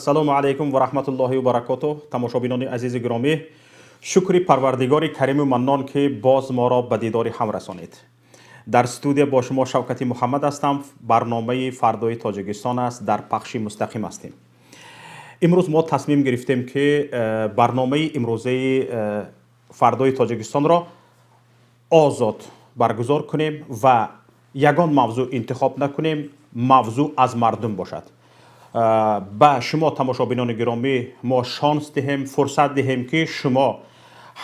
Ассалому алайкум ва раҳматуллоҳи ва баракотуҳ. Тамошобинони азизи гиромӣ, шукри Парвардигори Кариму Маннон, ки боз моро ба дидори ҳам расонид. Дар студия бо шумо Шавкати Муҳаммад ҳастам. Барномаи «Фардои Тоҷикистон» аст, дар пахши мустақим ҳастем. Имрӯз мо тасмим гирифтем, ки барномаи имрӯзаи «Фардои Тоҷикистонро» озод баргузор кунем ва ягон мавзӯъ интихоб накунем, мавзӯъ аз мардум бошад. Ба шумо, тамошобинони гиромӣ, мо шонс диҳем, фурсат диҳем, ки шумо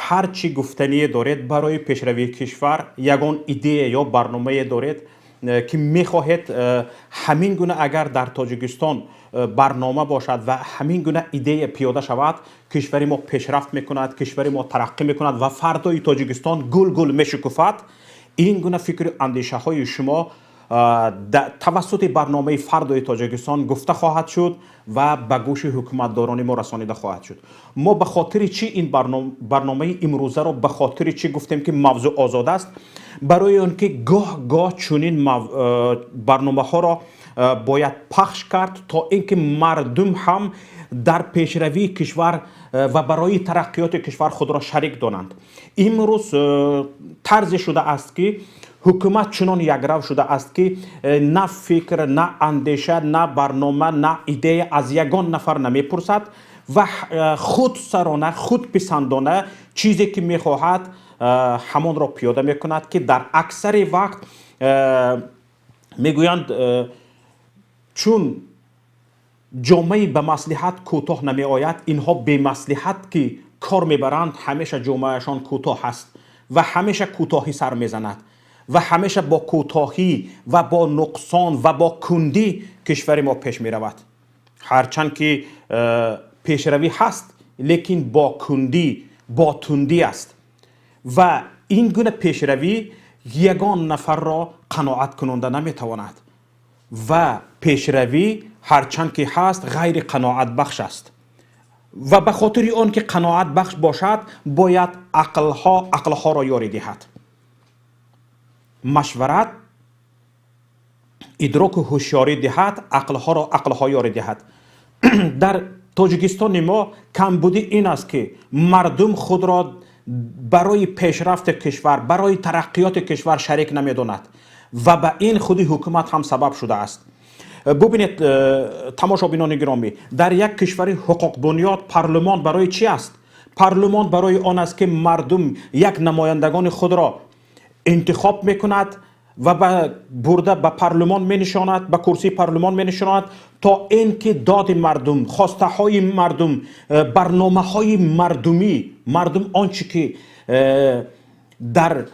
ҳар чӣ гуфтание доред барои пешравии кишвар, ягон идея ё барномае доред, ки мехоҳед ҳамин гуна агар дар Тоҷикистон барнома бошад ва ҳамин гуна идея пиёда шавад, кишвари мо пешрафт мекунад, кишвари мо тараққӣ мекунад ва фардои Тоҷикистон гул-гул мешукуфад, ин гуна фикру андешаҳои шумо тавассути барномаи «Фардои Тоҷикистон» гуфта хоҳад шуд ва ба гӯши ҳукуматдорони мо расонида хоҳад шуд. Мо ба хотири чӣ ин барномаи имрӯзаро, ба хотири чӣ гуфтем, ки мавзӯъ озод аст? Барои он ки гоҳ гоҳ чунин барномаҳоро бояд пахш кард, то ин ки мардум ҳам дар пешравии кишвар ва барои тараққиёти кишвар худро шарик донанд. Имрӯз тарзе шудааст, ки ҳукумат чунон якрав шудааст, ки на фикр, на андеша, на барнома, на идея аз ягон нафар намепурсад ва худсарона, худписандона чизе ки мехоҳад, ҳамонро пиёда мекунад, ки дар аксари вақт мегӯянд, чун ҷомаи ба маслиҳат кӯтоҳ намеояд. Инҳо бемаслиҳат ки кор мебаранд, ҳамеша ҷомаашон кӯтоҳ аст ва ҳамеша кӯтоҳӣ сар мезанад ва ҳамеша бо кӯтоҳӣ ва бо нуқсон ва бо кундӣ кишвари мо пеш меравад. Ҳарчанд ки пешравӣ ҳаст, лекин бо кундӣ, бо тундӣ аст ва ин гуна пешравӣ ягон нафарро қаноат кунонда наметавонад ва пешравӣ ҳарчанд ки ҳаст, ғайри қаноатбахш аст. Ва ба хотири он ки қаноатбахш бошад, бояд ақлҳо ақлҳоро ёрӣ диҳад, машварат, идроку ҳушёрӣ диҳад, ақлҳоро ақлҳо ёрӣ диҳад. Дар Тоҷикистони мо камбудӣ ин аст, ки мардум худро барои пешрафти кишвар, барои тараққиёти кишвар шарик намедонад ва ба ин худи ҳукумат ҳам сабаб шудааст. Бубинед, тамошобинони гиромӣ, дар як кишвари ҳуқуқбунёд парлумон барои чӣ аст? Парлумон барои он аст, ки мардум як намояндагони худро интихоб мекунад ва ба бурда ба парлумон менишонад, ба курсии парлумон менишонад, то ин ки доди мардум, хостаҳои мардум, барномаҳои мардумӣ, мардум он чӣ ки дар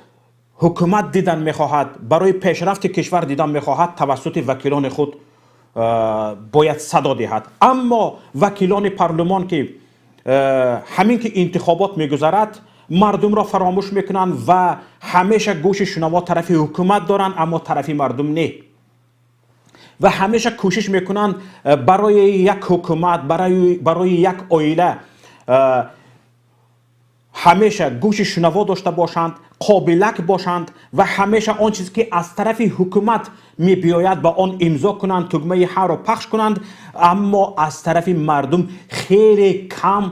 ҳукумат дидан мехоҳад, барои пешрафти кишвар дидан мехоҳад, тавассути вакилони худ бояд садо диҳад. Аммо вакилони парлумон ки ҳамин ки интихобот мегузарад, мардумро фаромӯш мекунанд ва ҳамеша гӯши шунаво тарафи ҳукумат доранд, аммо тарафи мардум не, ва ҳамеша кӯшиш мекунанд барои як ҳукумат, барои як оила ҳамеша гӯши шунаво дошта бошанд, қобилак бошанд ва ҳамеша он чизе ки аз тарафи ҳукумат мебиёяд, ба он имзо кунанд, тугмаи ҳаро пахш кунанд. Аммо аз тарафи мардум хеле кам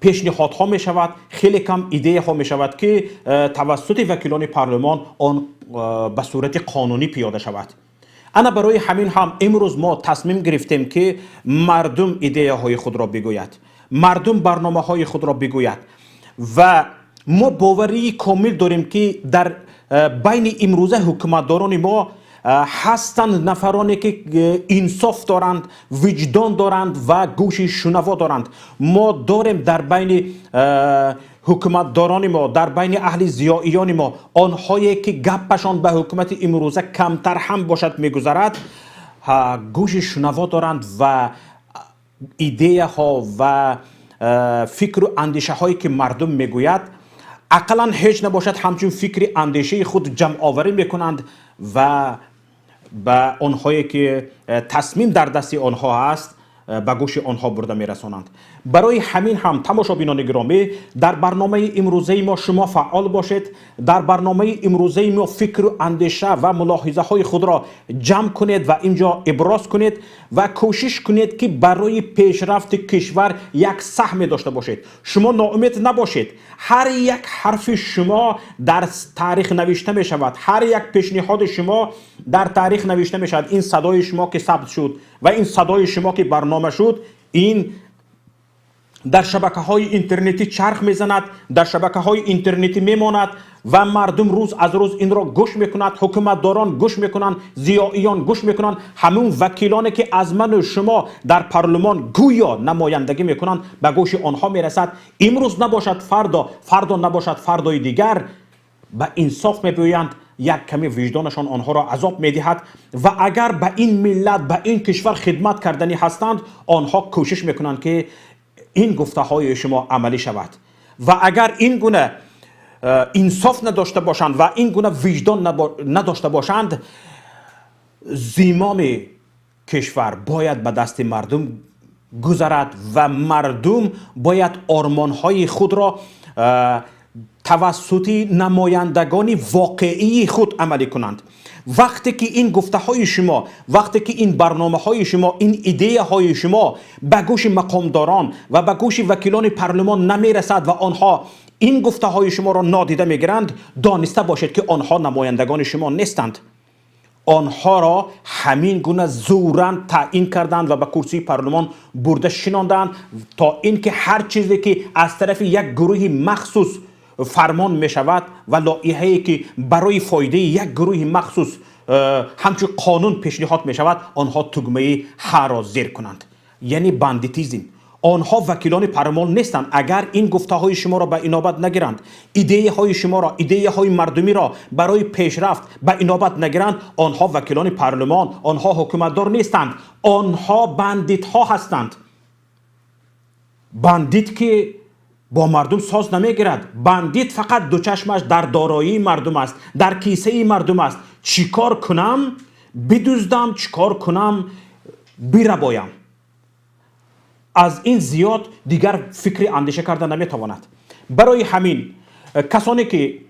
пешниҳодҳо мешавад, хеле кам идеяҳо мешавад, ки тавассути вакилони парлумон он ба сурати қонунӣ пиёда шавад. Ана барои ҳамин ҳам имрӯз мо тасмим гирифтем, ки мардум идеяҳои худро бигӯяд, мардум барномаҳои худро бигӯяд. Ва мо боварии комил дорем, ки дар байни имрӯза ҳукуматдорони мо ҳастанд нафароне, ки инсоф доранд, виҷдон доранд ва гӯши шунаво доранд. Мо дорем дар байни ҳукуматдорони мо, дар байни аҳли зиёиёни мо онҳое ки гапашон ба ҳукумати имрӯза камтар ҳам бошад, мегузарад, гӯши шунаво доранд ва идеяҳо ва фикру андешаҳое ки мардум мегӯяд, ақаллан ҳеҷ набошад, ҳамчун фикри андешаи худ ҷамъоварӣ мекунанд ва ба онҳое ки тасмим дар дасти онҳо ҳаст. ба гӯши онҳо бурда мерасонанд. Барои ҳамин ҳам, тамошобинони гиромӣ, дар барномаи имрӯзаи мо шумо фаъол бошед. Дар барномаи имрӯзаи мо фикру андеша ва мулоҳизаҳои худро ҷамъ кунед ва инҷо иброз кунед ва кӯшиш кунед, ки барои пешрафти кишвар як саҳме дошта бошед. Шумо ноумед набошед. Ҳар як ҳарфи шумо дар таърих навишта мешавад, ҳар як пешниҳоди шумо дар таърих навишта мешавад. Ин садои шумо ки сабт шуд ва ин садои шумо ки барнома шуд, ин дар шабакаҳои интернетӣ чарх мезанад, дар шабакаҳои интернетӣ мемонад ва мардум рӯз аз рӯз инро гӯш мекунад. Ҳукуматдорон гӯш мекунанд, зиёиён гӯш мекунанд, ҳамун вакилоне ки аз ману шумо дар парлумон гӯё намояндагӣ мекунанд, ба гӯши онҳо мерасад. Имрӯз набошад, фардо, фардо набошад, фардои дигар ба инсоф мебиёянд. Як каме виҷдонашон онҳоро азоб медиҳад ва агар ба ин миллат, ба ин кишвар хидмат карданӣ ҳастанд, онҳо кӯшиш мекунанд, ки ин гуфтаҳои шумо амалӣ шавад. Ва агар ин гуна инсоф надошта бошанд ва ин гуна виҷдон надошта бошанд, зимоми кишвар бояд ба дасти мардум гузарад ва мардум бояд ормонҳои худро тавассути намояндагони воқеии худ амалӣ кунанд. Вақте ки ин гуфтаҳои шумо, вақте ки ин барномаҳои шумо, ин идеяҳои шумо ба гӯши мақомдорон ва ба гӯши вакилони парлумон намерасад ва онҳо ин гуфтаҳои шуморо нодида мегиранд, дониста бошед, ки онҳо намояндагони шумо нестанд. Онҳоро ҳамин гуна зӯран таъин карданд ва ба курсии парлумон бурда шинонданд, то ин ки ҳар чизе ки аз тарафи як гурӯҳи махсус фармон мешавад ва лоиҳае ки барои фоидаи як гурӯҳи махсус ҳамчун қонун пешниҳод мешавад, онҳо тугмаи ҳаро зер кунанд. Яъне бандитизм. Онҳо вакилони парлумон нестанд. Агар ин гуфтаҳои шуморо ба инобат нагиранд, идеяҳои шуморо, идеяҳои мардумиро барои пешрафт ба инобат нагиранд, онҳо вакилони парлумон, онҳо ҳукуматдор нестанд, онҳо бандитҳо ҳастанд. Бандит ки бо мардум соз намегирад. Бандит фақат дучашмаш дар дороии мардум аст, дар кисаи мардум аст. Чӣ кор кунам, бидуздам, чӣ кор кунам, бирабоям, аз ин зиёд дигар фикри андеша карда наметавонад. Барои ҳамин касоне ки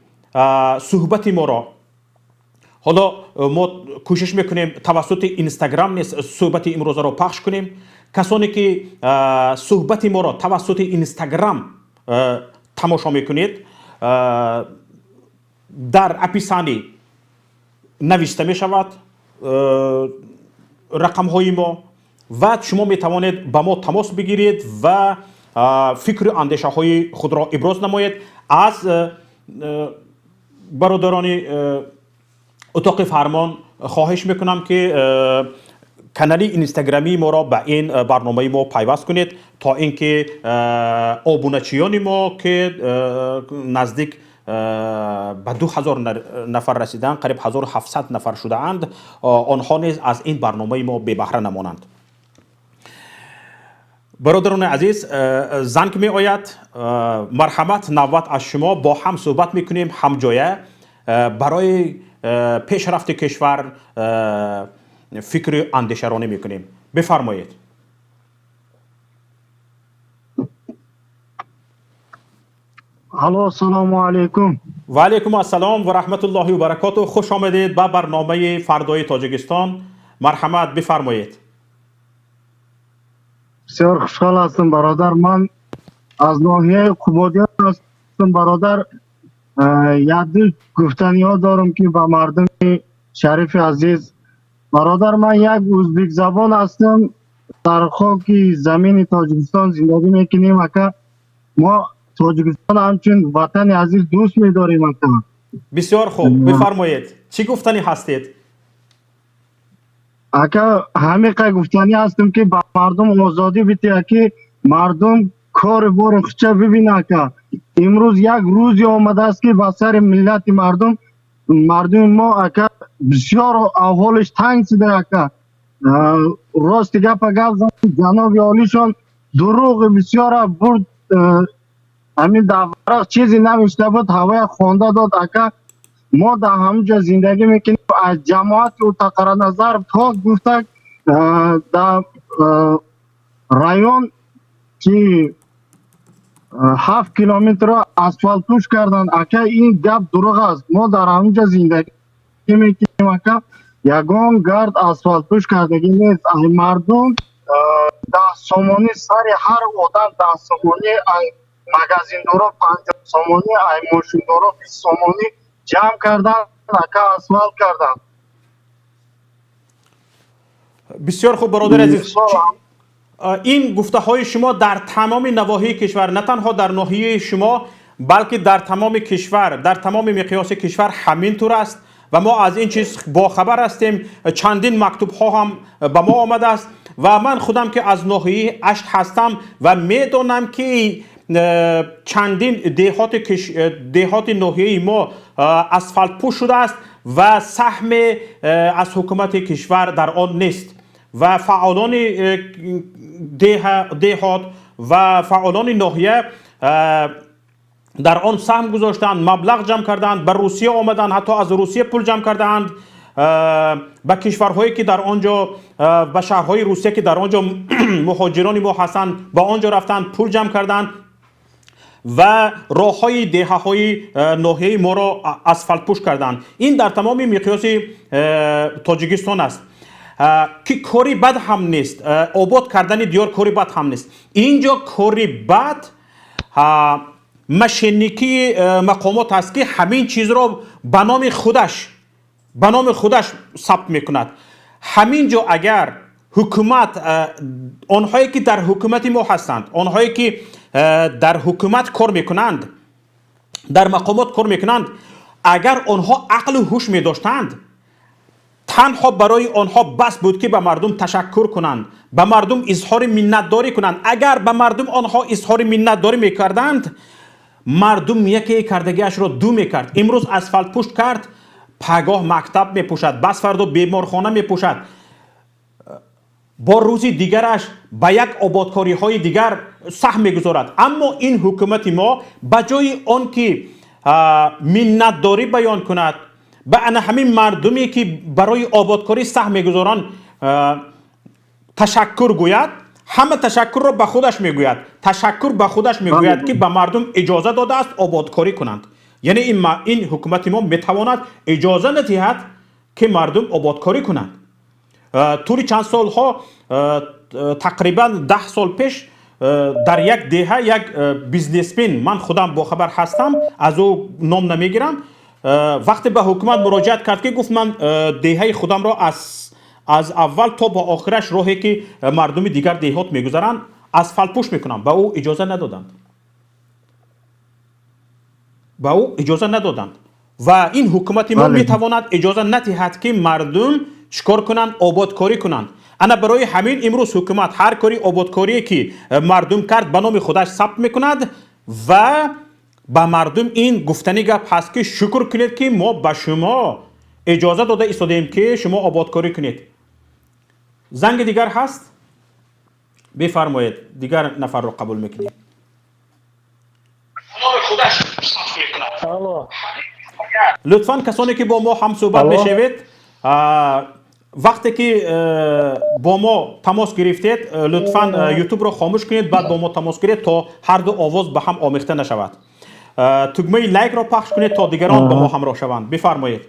суҳбати моро, ҳоло мо кӯшиш мекунем тавассути Инстаграм низ суҳбати имрӯзаро пахш кунем, касоне ки суҳбати моро тавассути Инстаграм тамошо мекунед, дар описание навишта мешавад рақамҳои мо ва шумо метавонед ба мо тамос бигиред ва фикру андешаҳои худро иброз намоед. Аз бародарони утоқи фармон хоҳиш мекунам, ки канали инстаграмии моро ба ин барномаи мо пайваст кунед, то ин ки обуначиёни мо, ки наздик ба 2000 нафар расиданд, қариб 1700 нафар шудаанд, онҳо низ аз ин барномаи мо бебаҳра намонанд. Бародарони азиз, занг меояд. Марҳамат, навбат аз шумо. Бо ҳам суҳбат мекунем, ҳамҷоя барои пешрафти кишвар фикру андешаронӣ мекунем. Бифармоед. Алло, ассалому алайкум. Ва алайкум ассалом ва раҳматуллоҳи ва баракоту. Хуш омадед ба барномаи «Фардои Тоҷикистон». Марҳамат, бифармоед. Бисёр хушҳол ҳастам, бародар. Ман аз ноҳияи Қубодиён ҳастам, бародар. Як-ду гуфтаниҳо дорам, ки ба мардуми шарифи азиз. Бародар, ман як ӯзбекзабон ҳастам, дар хоки замини Тоҷикистон зиндагӣ мекунем, ака. Мо Тоҷикистон ҳамчун ватани азиз дӯст медорем, ака. Бисёр хуб, бифармоед, чӣ гуфтанӣ ҳастед? Ака, ҳамиқа гуфтанӣ ҳастам, ки ба мардум озодӣ бития, ки мардум кори бори худша бибина, ака. Имрӯз як рӯзе омадааст, ки ба сари миллати мардум, мардуми мо, ака, бисёр аҳволиш танг шуда, ака. Рости гапа гап занем, ҷаноби олишон дурӯғи бисёра бурд. Ҳамин дар варақ чизе навишта буд, ҳавая хонда дод, ака. Мо дар ҳамунҷо зиндагӣ мекунем. Аз ҷамоати Утақараназар то гуфта дар Район ки 7 километрро асфалтпӯш карданд. Ака, ин гап дурӯғ аст. Мо дар ҳаминҷа зиндагӣ мекунем, ака, ягон гард асфалтпӯш кардагӣ нест. Ай мардум 10 сомонӣ, сари ҳар одам 10 сомонӣ, ай магазиндоро 50 сомонӣ, ай мошиндоро 20 сомонӣ ҷамъ карданд, ака, асфалт карданд. Бисёр хуб, бародари азиз, ин гуфтаҳои шумо дар тамоми навоҳии кишвар, на танҳо дар ноҳияи шумо, балки дар тамоми кишвар, дар тамоми миқёси кишвар ҳамин тур аст ва мо аз ин чиз бохабар ҳастем. Чандин мактубҳо ҳам ба мо омадааст ва ман худам ки аз ноҳияи Ашт ҳастам ва медонам, ки чандин деҳоти ноҳияи мо асфалтпӯш шудааст ва саҳме аз ҳукумати кишвар дар он нест ва фаъолони деҳот ва фаъолони ноҳия дар он саҳм гузоштанд, маблағ ҷамъ карданд, ба Русия омаданд, ҳатто аз Русия пул ҷамъ кардаанд, ба кишварҳое ки дар он ҷо, ба шаҳрҳои Русия ки дар он ҷо муҳоҷирони мо ҳастанд, ба он ҷо рафтанд, пул ҷамъ карданд ва роҳҳои деҳаҳои ноҳияи моро асфалтпӯш карданд. Ин дар тамоми миқёси Тоҷикистон аст, ки кори бад ҳам нест. Обод кардани диёр кори бад ҳам нест. Ин ҷо кори бад мошенникии мақомот аст, ки ҳамин чизро ба номи худаш сабт мекунад. Ҳамин ҷо агар ҳукумат, онҳое ки дар ҳукумати мо ҳастанд, онҳое ки дар ҳукумат кор мекунанд, дар мақомот кор мекунанд, агар онҳо ақлу ҳуш медоштанд, танҳо барои онҳо бас буд, ки ба мардум ташаккур кунанд, ба мардум изҳори миннатдорӣ кунанд. Агар ба мардум онҳо изҳори миннатдорӣ мекарданд, мардум яке кардагиашро ду мекард. Имрӯз асфалтпӯш кард, пагоҳ мактаб мепӯшад, бас фардо беморхона мепӯшад, бо рӯзи дигараш ба як ободкориҳои дигар саҳм мегузорад. Аммо ин ҳукумати мо ба ҷои он ки миннатдорӣ баён кунад, ба ана ҳамин мардуме ки барои ободкорӣ саҳм мегузоранд ташаккур гӯяд, ҳама ташаккурро ба худаш мегӯяд, ташаккур ба худаш мегӯяд, ки ба мардум иҷоза додааст ободкорӣ кунанд. Яъне ин ҳукумати мо метавонад иҷоза надиҳад, ки мардум ободкорӣ кунанд. Тӯли чанд солҳо, тақрибан 10 сол пеш, дар як деҳа як бизнесмен, ман худам бохабар ҳастам, аз ӯ ном намегирам, вақте ба ҳукумат муроҷиат кард, ки гуфт: «Ман деҳаи худамро аз аввал то ба охираш роҳе ки мардуми дигар деҳот мегузаранд, асфалтпӯш мекунам», ба ӯ иҷоза надоданд, ба ӯ иҷоза надоданд. Ва ин ҳукумати мо метавонад иҷоза надиҳад, ки мардум чикор кунанд? Ободкорӣ кунанд. Ана барои ҳамин имрӯз ҳукумат ҳар кори ободкорие ки мардум кард, ба номи худаш сабт мекунад ва ба мардум ин гуфтани гап ҳаст, ки шукр кунед, ки мо ба шумо иҷоза дода истодаем, ки шумо ободкорӣ кунед. Занги дигар ҳаст, бифармоед, дигар нафарро қабул мекунем. Номи худаш сабт мекунад. Лутфан касоне ки бо мо ҳамсӯҳбат мешавед, вақте ки бо мо тамос гирифтед, лутфан Ютубро хомӯш кунед, баъд бо мо тамос гиред, то ҳарду овоз ба ҳам омехта нашавад. Тугмаи лайкро пахш кунед, то дигарон ба мо ҳамроҳ шаванд. Бифармоед.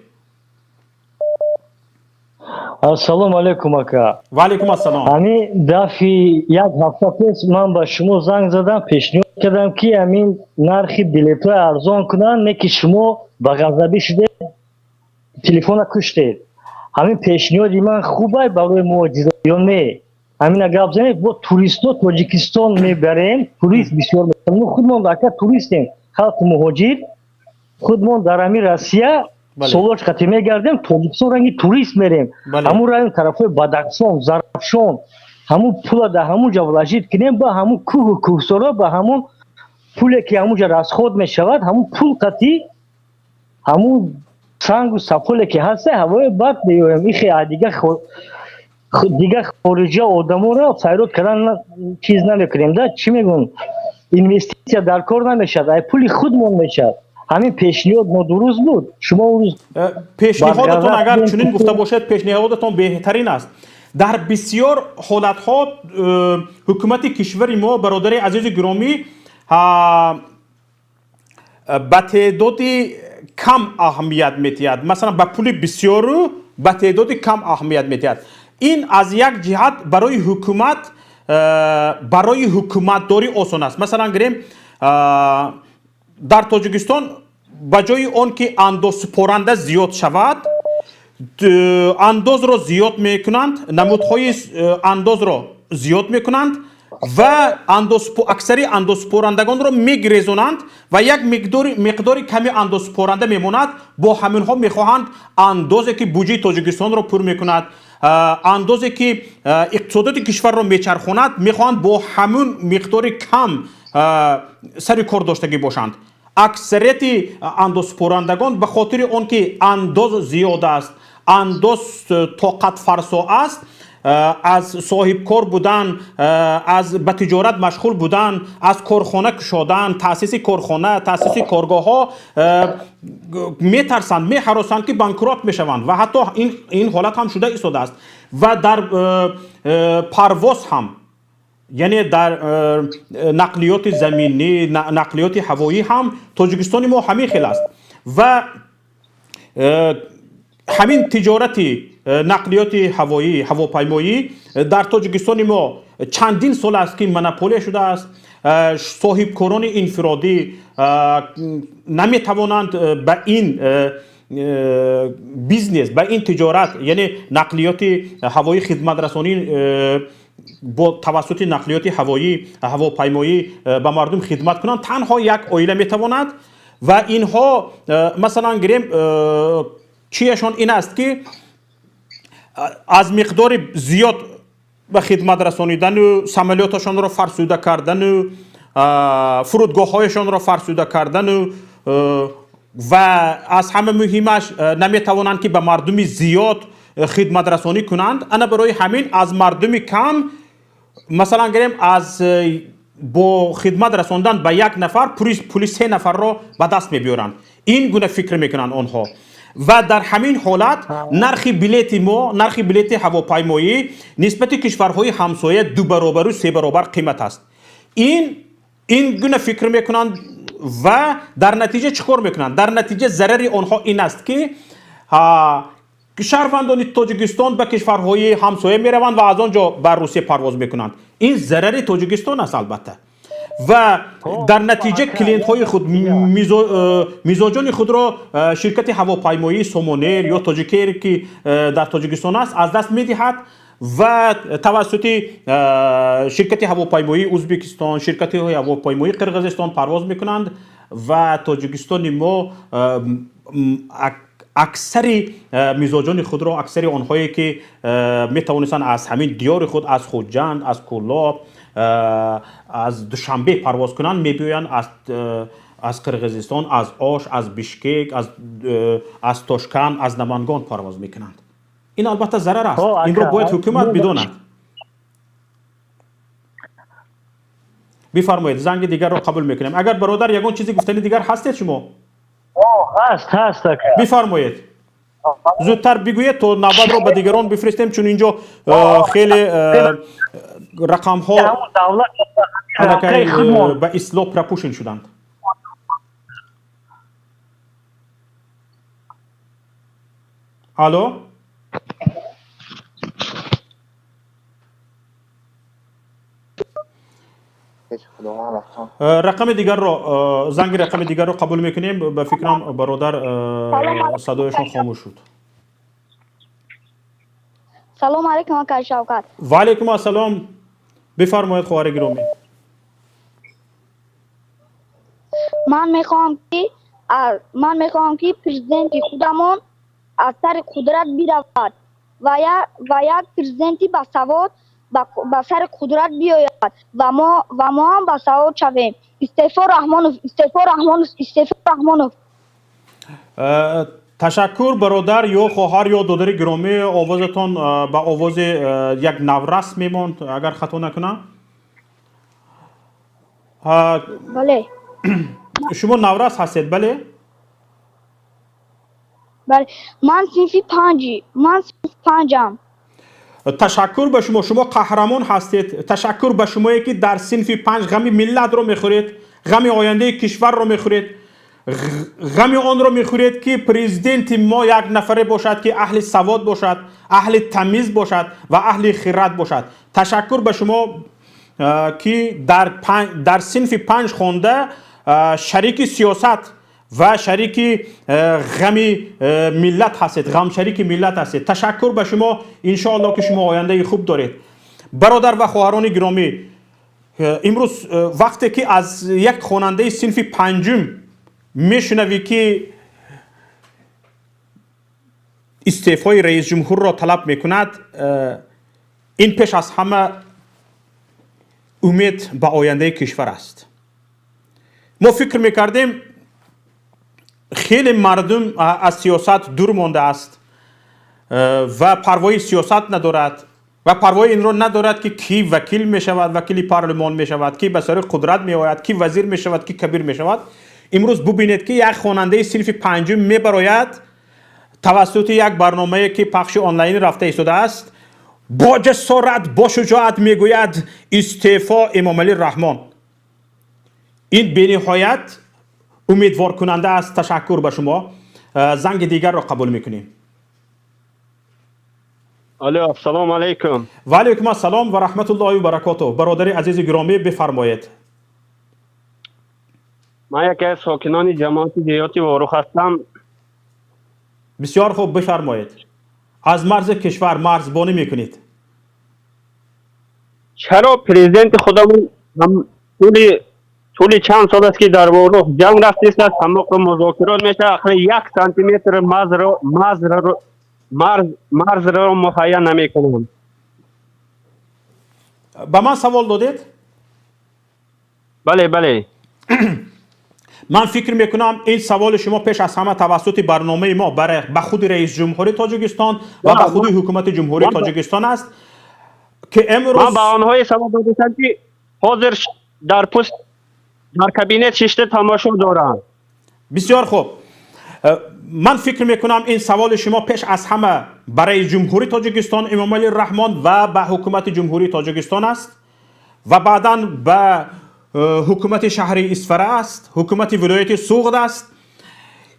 Ассалому алайкум, ака. Ва алайкум ассалом. Ҳамин дафъи як ҳафта пеш ман ба шумо занг задам, пешниҳод кардам, ки ҳамин нархи билетҳои арзон кунанд, не ки шумо ба ғазабӣ шудед, телефона куштед. Ҳамин пешниҳоди ман хубай барои муҳоҷирон ё не? Ҳамина гап занед. Бо туристҳо Тоҷикистон мебарем, турист бисёр. Мо худмон, ака, туристем, халқи муҳоҷир, худмон дар ҳамин Россия солош қати мегардем, Тоҷикистон ранги турист мерем. Ҳамун район, тарафҳои Бадахшон, Зарафшон, ҳамун пула дар ҳамун ҷо вложить кунем, ба ҳамун кӯҳу кӯҳсоро, ба ҳамун пуле ки ҳамун ҷо расход мешавад, ҳамун пул қати ҳамун сангу сафоле ки ҳаста, ҳавои бад меоем. Ихе дигар хориҷа одаморо файрод кардан чиз намекунем да, чӣ мегӯн, инвеститсия дар кор намешавад, ай пули худмон мешавад. Ҳамин пешниҳод нодуруст буд? Шумо он рӯз Пешниҳодатон агар чунин гуфта бошед, пешниҳодатон беҳтарин аст. Дар бисёр ҳолатҳо ҳукумати кишвари мо, бародари азизу гиромӣ, ба теъдоди кам аҳамият медиҳад. Масалан, ба пули бисёру ба теъдоди кам аҳамият медиҳад. Ин аз як ҷиҳат барои ҳукумат, барои ҳукуматдорӣ осон аст. Масалан, гирем, дар Тоҷикистон ба ҷои он ки андозсупоранда зиёд шавад, андозро зиёд мекунанд, намудҳои андозро зиёд мекунанд ва аксари андозсупорандагонро мегирезонанд ва як миқдори ками андозсупоранда мемонад. Бо ҳаминҳо мехоҳанд андозе ки буҷаи Тоҷикистонро пур мекунад, андозе ки иқтисодиёти кишварро мечархонад, мехоҳанд бо ҳамун миқдори кам сари кор доштагӣ бошанд. Аксарияти андозсупорандагон ба хотири он ки андоз зиёд аст, андоз тоқатфарсо аст, аз соҳибкор будан, аз ба тиҷорат машғул будан, аз корхона кушодан, таъсиси корхона, таъсиси коргоҳҳо метарсанд, меҳаросанд ки банкрот мешаванд ва ҳатто ин ҳолат ҳам шуда истодааст. Ва дар парвоз ҳам, яъне дар нақлиёти заминӣ, нақлиёти ҳавоӣ ҳам Тоҷикистони мо ҳамин хел аст. Ва ҳамин тиҷорати нақлиёти ҳавоӣ, ҳавопаймоӣ дар Тоҷикистони мо чандин сол аст ки монополия шудааст. Соҳибкорони инфиродӣ наметавонанд ба ин бизнес, ба ин тиҷорат, яъне нақлиёти ҳавоӣ, хидматрасонӣ бо тавассути нақлиёти ҳавоӣ, ҳавопаймоӣ ба мардум хидмат кунанд. Танҳо як оила метавонад ва инҳо, масалан гирем, чияшон ин аст ки аз миқдори зиёд ба хидмат расонидану самолёташонро фарсуда кардану фурудгоҳҳояшонро фарсуда кардану ва аз ҳама муҳимаш наметавонанд ки ба мардуми зиёд хидматрасонӣ кунанд. Ана барои ҳамин аз мардуми кам, масалан гирем, аз бо хидмат расондан ба як нафар пули се нафарро ба даст мебиёранд. Ин гуна фикр мекунанд онҳо. Ва дар ҳамин ҳолат нархи билети мо, нархи билети ҳавопаймоӣ нисбати кишварҳои ҳамсоя ду баробару се баробар қимат аст. Ин гуна фикр мекунанд ва дар натиҷа чӣ кор мекунанд? Дар натиҷа зарари онҳо ин аст ки шаҳрвандони Тоҷикистон ба кишварҳои ҳамсоя мераванд ва аз он ҷо ба Русия парвоз мекунанд. Ин зарари Тоҷикистон аст, албатта. Ва дар натиҷа клиентҳои худ, мизоҷони худро ширкати ҳавопаймоии Сомонер ё Тоҷикер ки дар Тоҷикистон аст, аз даст медиҳад ва тавассути ширкати ҳавопаймоии Ӯзбекистон, ширкати ҳавопаймоии Қирғизистон парвоз мекунанд ва Тоҷикистони мо аксари мизоҷони худро, аксари онҳое ки метавонистанд аз ҳамин диёри худ, аз Хуҷанд, аз Кӯлоб, аз Душанбе парвоз кунанд, мебиёянд аз Қирғизистон, аз Ош, аз Бишкек, аз Тошканд, аз Намангон парвоз мекунанд. Ин албатта зарар аст. Инро бояд ҳукумат бидонад. Бифармоед, занги дигарро қабул мекунем. Агар бародар ягон чизи гуфтани дигар ҳастед шумо? Ҳаст, ҳаст, ака. Бифармоед, зудтар бигӯед то навбатро ба дигарон бифиристем, чун инҷо хеле рақамҳо ба истилоҳ пропущен шуданд. Алло, рақами дигарро, занги рақами дигарро қабул мекунем. Ба фикрам, бародар садояшон хомӯш шуд. Салом алейкум, акай Шавкат. Ва алейкум ассалом. Бифармоед, хоҳари гиромӣ. Ман мехоҳам ки президенти худамон аз сари қудрат биравад ва як президенти басавод ба сари қудрат биёяд ва мо ҳам басавод шавем. Истеъфо Раҳмонов, истеъфо Раҳмонов, истеъфо Раҳмонов! Ташаккур, бародар ё хоҳар ё додари гиромӣ. Овозатон ба овози як наврас мемонд, агар хато накунам. Бале. Шумо наврас ҳастед, бале? Бале, ман синфи панҷам. Ташаккур ба шумо, шумо қаҳрамон ҳастед. Ташаккур ба шумое ки дар синфи 5 ғами миллатро мехӯред, ғами ояндаи кишварро мехӯред, ғами онро мехӯред, ки президенти мо як нафаре бошад, ки аҳли савод бошад, аҳли тамиз бошад ва аҳли хирад бошад. Ташаккур ба шумо, ки дар синфи 5 хонда шарики сиёсат ва шарики ғами миллат ҳастед, ғамшарики миллат ҳастед. Ташаккур ба шумо, иншоалло, ки шумо ояндаи хуб доред. Бародар ва хоҳарони гиромӣ, имрӯз вақте ки аз як хонандаи синфи панҷум мешунавӣ, ки истеъфои раисҷумҳурро талаб мекунад, ин пеш аз ҳама умед ба ояндаи кишвар аст. Мо фикр мекардем, хеле мардум аз сиёсат дур мондааст ва парвои сиёсат надорад ва парвои инро надорад, ки кӣ вакил мешавад, вакили парлумон мешавад, кӣ ба сари қудрат меояд, кӣ вазир мешавад, кӣ кабир мешавад. Имрӯз бубинед, ки як хонандаи синфи панҷум мебарояд, тавассути як барномае, ки пахши онлайн рафта истодааст, бо ҷасорат, бо шуҷоат мегӯяд: «Истеъфо, Эмомалӣ Раҳмон». Ин бениҳоят умедворкунанда аст. Ташаккур ба шумо. Занги дигарро қабул мекунем. Алло, ассалому алайкум. Ва алайкум ассалом ва раҳматуллоҳи ва баракотуҳ. Бародари азизи гиромӣ, бифармоед. Ман яке аз сокинони ҷамоати деҳоти Ворух ҳастам. Бисёр хуб, бифармоед. Аз марзи кишвар марзбонӣ мекунед. Чаро президенти худамон тӯли чанд сол аст, ки дар Ворух ҷанг рафтааст, ҳамоқо музокирот мешавад, ахир 1 сантиметр марзро муҳайя намекунанд? Ба ман савол додед? Бале. Ман фикр мекунам, ин саволи шумо пеш аз ҳама тавассути барномаи мо ба худи раисҷумҳури Тоҷикистон ва ба худи ҳукумати Ҷумҳурии Тоҷикистон аст, ки имрӯз Ман ба онҳое савол додастам, ки ҳозир дар пуст дар кабинет шишта тамошо доранд. Бисёр хуб. Ман фикр мекунам, ин саволи шумо пеш аз ҳама ба раисҷумҳури Тоҷикистон Эмомалӣ Раҳмон ва ба ҳукумати Ҷумҳурии Тоҷикистон аст ва баъдан ба ҳукумати шаҳри Исфара аст, ҳукумати вилояти Суғд аст,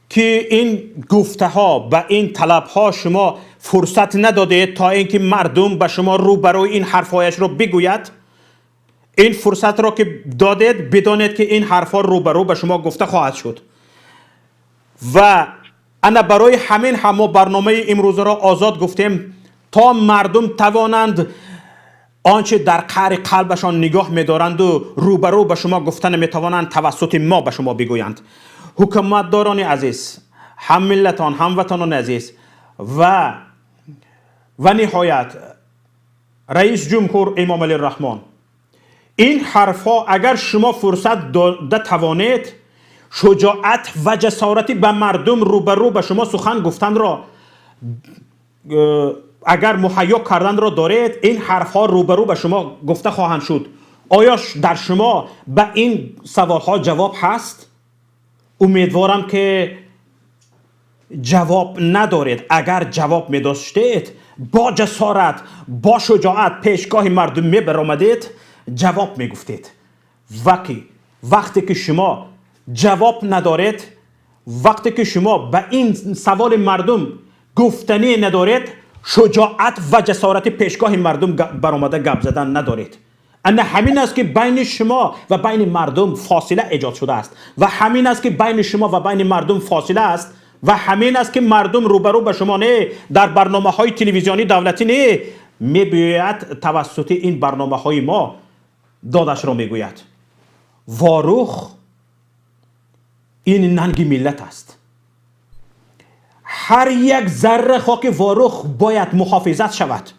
ки ин гуфтаҳо ба ин талабҳо шумо фурсат надодед, то ин ки мардум ба шумо рӯбарӯи ин ҳарфҳояшро бигӯяд. Ин фурсатро ки додед, бидонед, ки ин ҳарфҳо рӯбарӯ ба шумо гуфта хоҳад шуд. Ва ана барои ҳамин ҳам мо барномаи имрӯзаро озод гуфтем, то мардум тавонанд он чи дар қаъри қалбашон нигоҳ медоранду рӯбарӯ ба шумо гуфта наметавонанд, тавассути мо ба шумо бигӯянд. Ҳукуматдорони азиз, ҳаммиллатон, ҳамватанони азиз ва ниҳоят раис ҷумҳур Эмомалӣ Раҳмон, ин ҳарфҳо, агар шумо фурсат дода тавонед, шуҷоат ва ҷасорати ба мардум рӯбарӯ ба шумо сухан гуфтанро агар муҳайё карданро доред, ин ҳарфҳо рӯбарӯ ба шумо гуфта хоҳанд шуд. Оё дар шумо ба ин саволҳо ҷавоб ҳаст? Умедворам, ки ҷавоб надоред. Агар ҷавоб медоштед, бо ҷасорат, бо шуҷоат пешгоҳи мардум мебаромадед, ҷавоб мегуфтед. Ваки вақте ки шумо ҷавоб надоред, вақте ки шумо ба ин саволи мардум гуфтанӣ надоред, шуҷоат ва ҷасорати пешгоҳи мардум баромада гап задан надоред. Ана ҳамин аст, ки байни шумо ва байни мардум фосила эҷод шудааст, ва ҳамин аст, ки байни шумо ва байни мардум фосила аст, ва ҳамин аст, ки мардум рӯбарӯ ба шумо не, дар барномаҳои телевизионии давлатӣ не мебиёяд, тавассути ин барномаҳои мо додашро мегӯяд. Ворух ин нанги миллат аст. Ҳар як зарра хоки Ворух бояд муҳофизат шавад,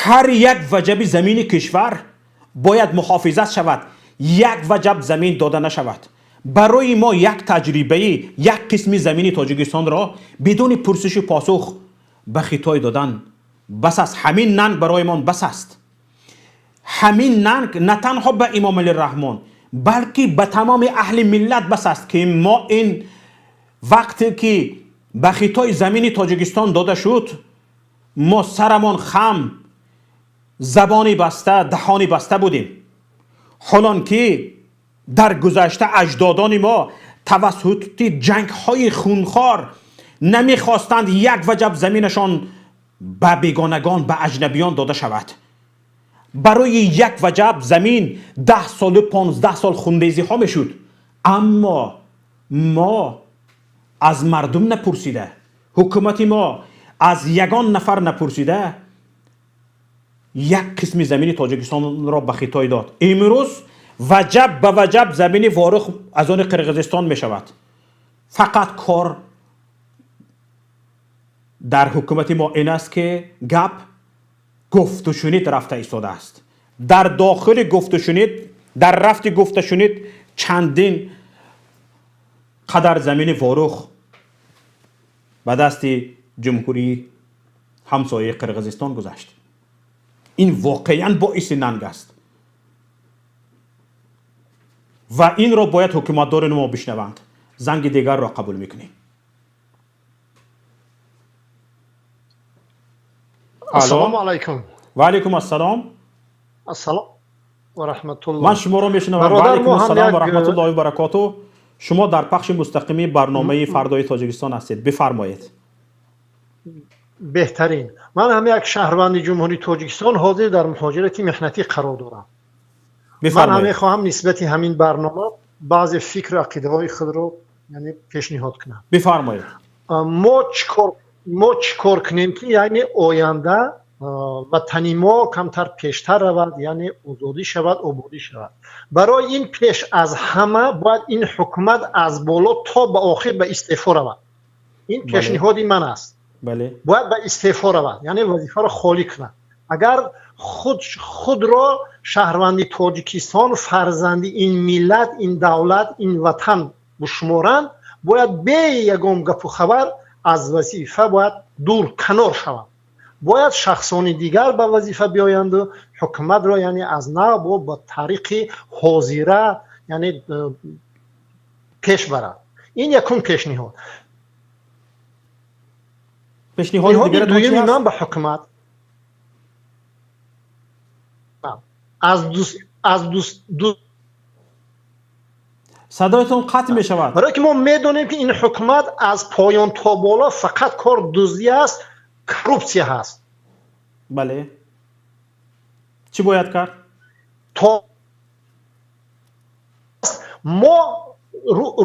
ҳар як ваҷаби замини кишвар бояд муҳофизат шавад, як ваҷаб замин дода нашавад. Барои мо як таҷрибаи як қисми замини Тоҷикистонро бидуни пурсишу посух ба Хитой додан бас аст. Ҳамин нанг бароямон бас аст. Ҳамин нанг на танҳо ба Эмомалӣ Раҳмон, балки ба тамоми аҳли миллат бас аст, ки мо ин вақте ки ба Хитой замини Тоҷикистон дода шуд. Мо сарамон хам, забони баста, даҳони баста будем. Ҳолон ки дар гузашта аҷдодони мо тавассути ҷангҳои хунхор намехостанд як ваҷаб заминашон ба бегонагон, ба аҷнабиён дода шавад. Барои як ваҷаб замин 10 солу 15 сол хунрезиҳо мешуд. Аммо мо аз мардум напурсида, ҳукумати мо аз ягон нафар напурсида, як қисми замини Тоҷикистонро ба Хитой дод. Имрӯз ваҷаб ба ваҷаб замини Ворух аз они Қирғизистон мешавад. Фақат кор дар ҳукумати мо ин аст, ки гап гуфтушунид рафта истодааст. Дар дохили гуфтушунид, дар рафти гуфташунид чандин қадар замини Ворух ба дасти ҷумҳурии ҳамсояи Қирғизистон гузашт. Ин воқеан боиси нанг аст ва инро бояд ҳукуматдори мо бишнаванд. Занги дигарро қабул мекунем. Ассалому алайкум. Ва алайкум ассалом. Ассалом ва раҳматуллоҳ. Ман шуморо мешунавам. Ва алайкум ассалом ва раҳматуллоҳи ва баракотуҳ. Шумо дар пахши мустақими барномаи «Фардои Тоҷикистон» ҳастед, бифармоед. Беҳтарин. Ман ҳам як шаҳрванди Ҷумҳурии Тоҷикистон, ҳозир дар муҳоҷирати меҳнатӣ қарор дорам. Ман ҳам мехоҳам нисбати ҳамин барнома баъзе фикру ақидаҳои худро, яъне, пешниҳод кунам. Бифармоед. Мо чӣ кор кунем, ки, яъне, оянда ватани мо камтар пештар равад, яъне озодӣ шавад, ободӣ шавад? Барои ин пеш аз ҳама бояд ин ҳукумат аз боло то ба охир ба истеъфо равад. Ин пешниҳоди ман аст. Бояд ба истеъфо равад, яъне вазифаро холӣ кунад. Агар худ худро шаҳрванди Тоҷикистон, фарзанди ин миллат, ин давлат, ин ватан бишуморанд, бояд бе ягон гапу хабар аз вазифа бояд дур канор шаванд. Бояд шахсони дигар ба вазифа биёянду ҳукуматро, яъне, аз нав бо тариқи ҳозира, яъне, пеш барад. Ин якум пешниҳод. Пешниҳоди дуюми ман ба ҳукумат аз Садоятон қатъ мешавад. Барое ки мо медонем, ки ин ҳукумат аз поён то боло фақат кор дуздӣ аст, коррупсия ҳаст. Бале, чӣ бояд кард? То мо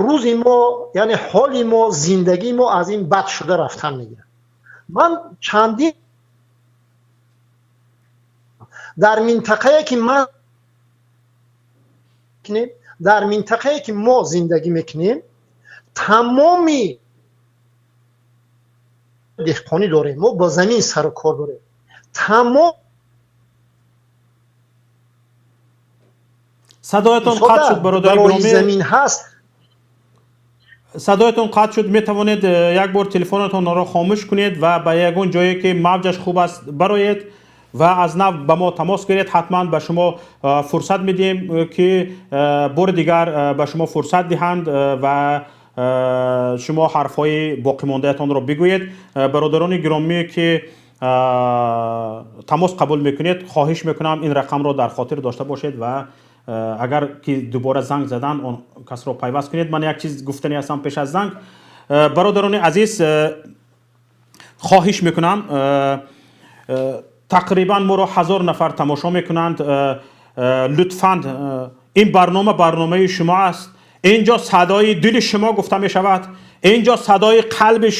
рӯзи мо, яъне ҳоли мо, зиндагии мо аз ин бад шуда рафтан мегирад. Ман чандин дар минтақае ки ман, дар минтақае ки мо зиндагӣ мекунем, тамоми деҳқонӣ дорем, мо бо замин сару кор дорем, тамом. Садоятон қатъ шуд, бародари гиромӣ. Замин ҳаст. Садоятон қатъ шуд. Метавонед як бор телефонатонро хомӯш кунед ва ба ягон ҷое ки мавҷаш хуб аст бароед ва аз нав ба мо тамос гиред. Ҳатман ба шумо фурсат медиҳем, ки бори дигар ба шумо фурсат диҳанд ва шумо ҳарфҳои боқимондаятонро бигӯед. Бародарони гиромӣ, ки тамос қабул мекунед, хоҳиш мекунам, ин рақамро дар хотир дошта бошед ва агар ки дубора занг задан, он касро пайваст кунед. Ман як чиз гуфтани ҳастам пеш аз занг. Бародарони азиз, хоҳиш мекунам, тақрибан моро 1000 нафар тамошо мекунанд. Лутфан, ин барнома барномаи шумо аст. Инҷо садои дили шумо гуфта мешавад, инҷо садои қалби,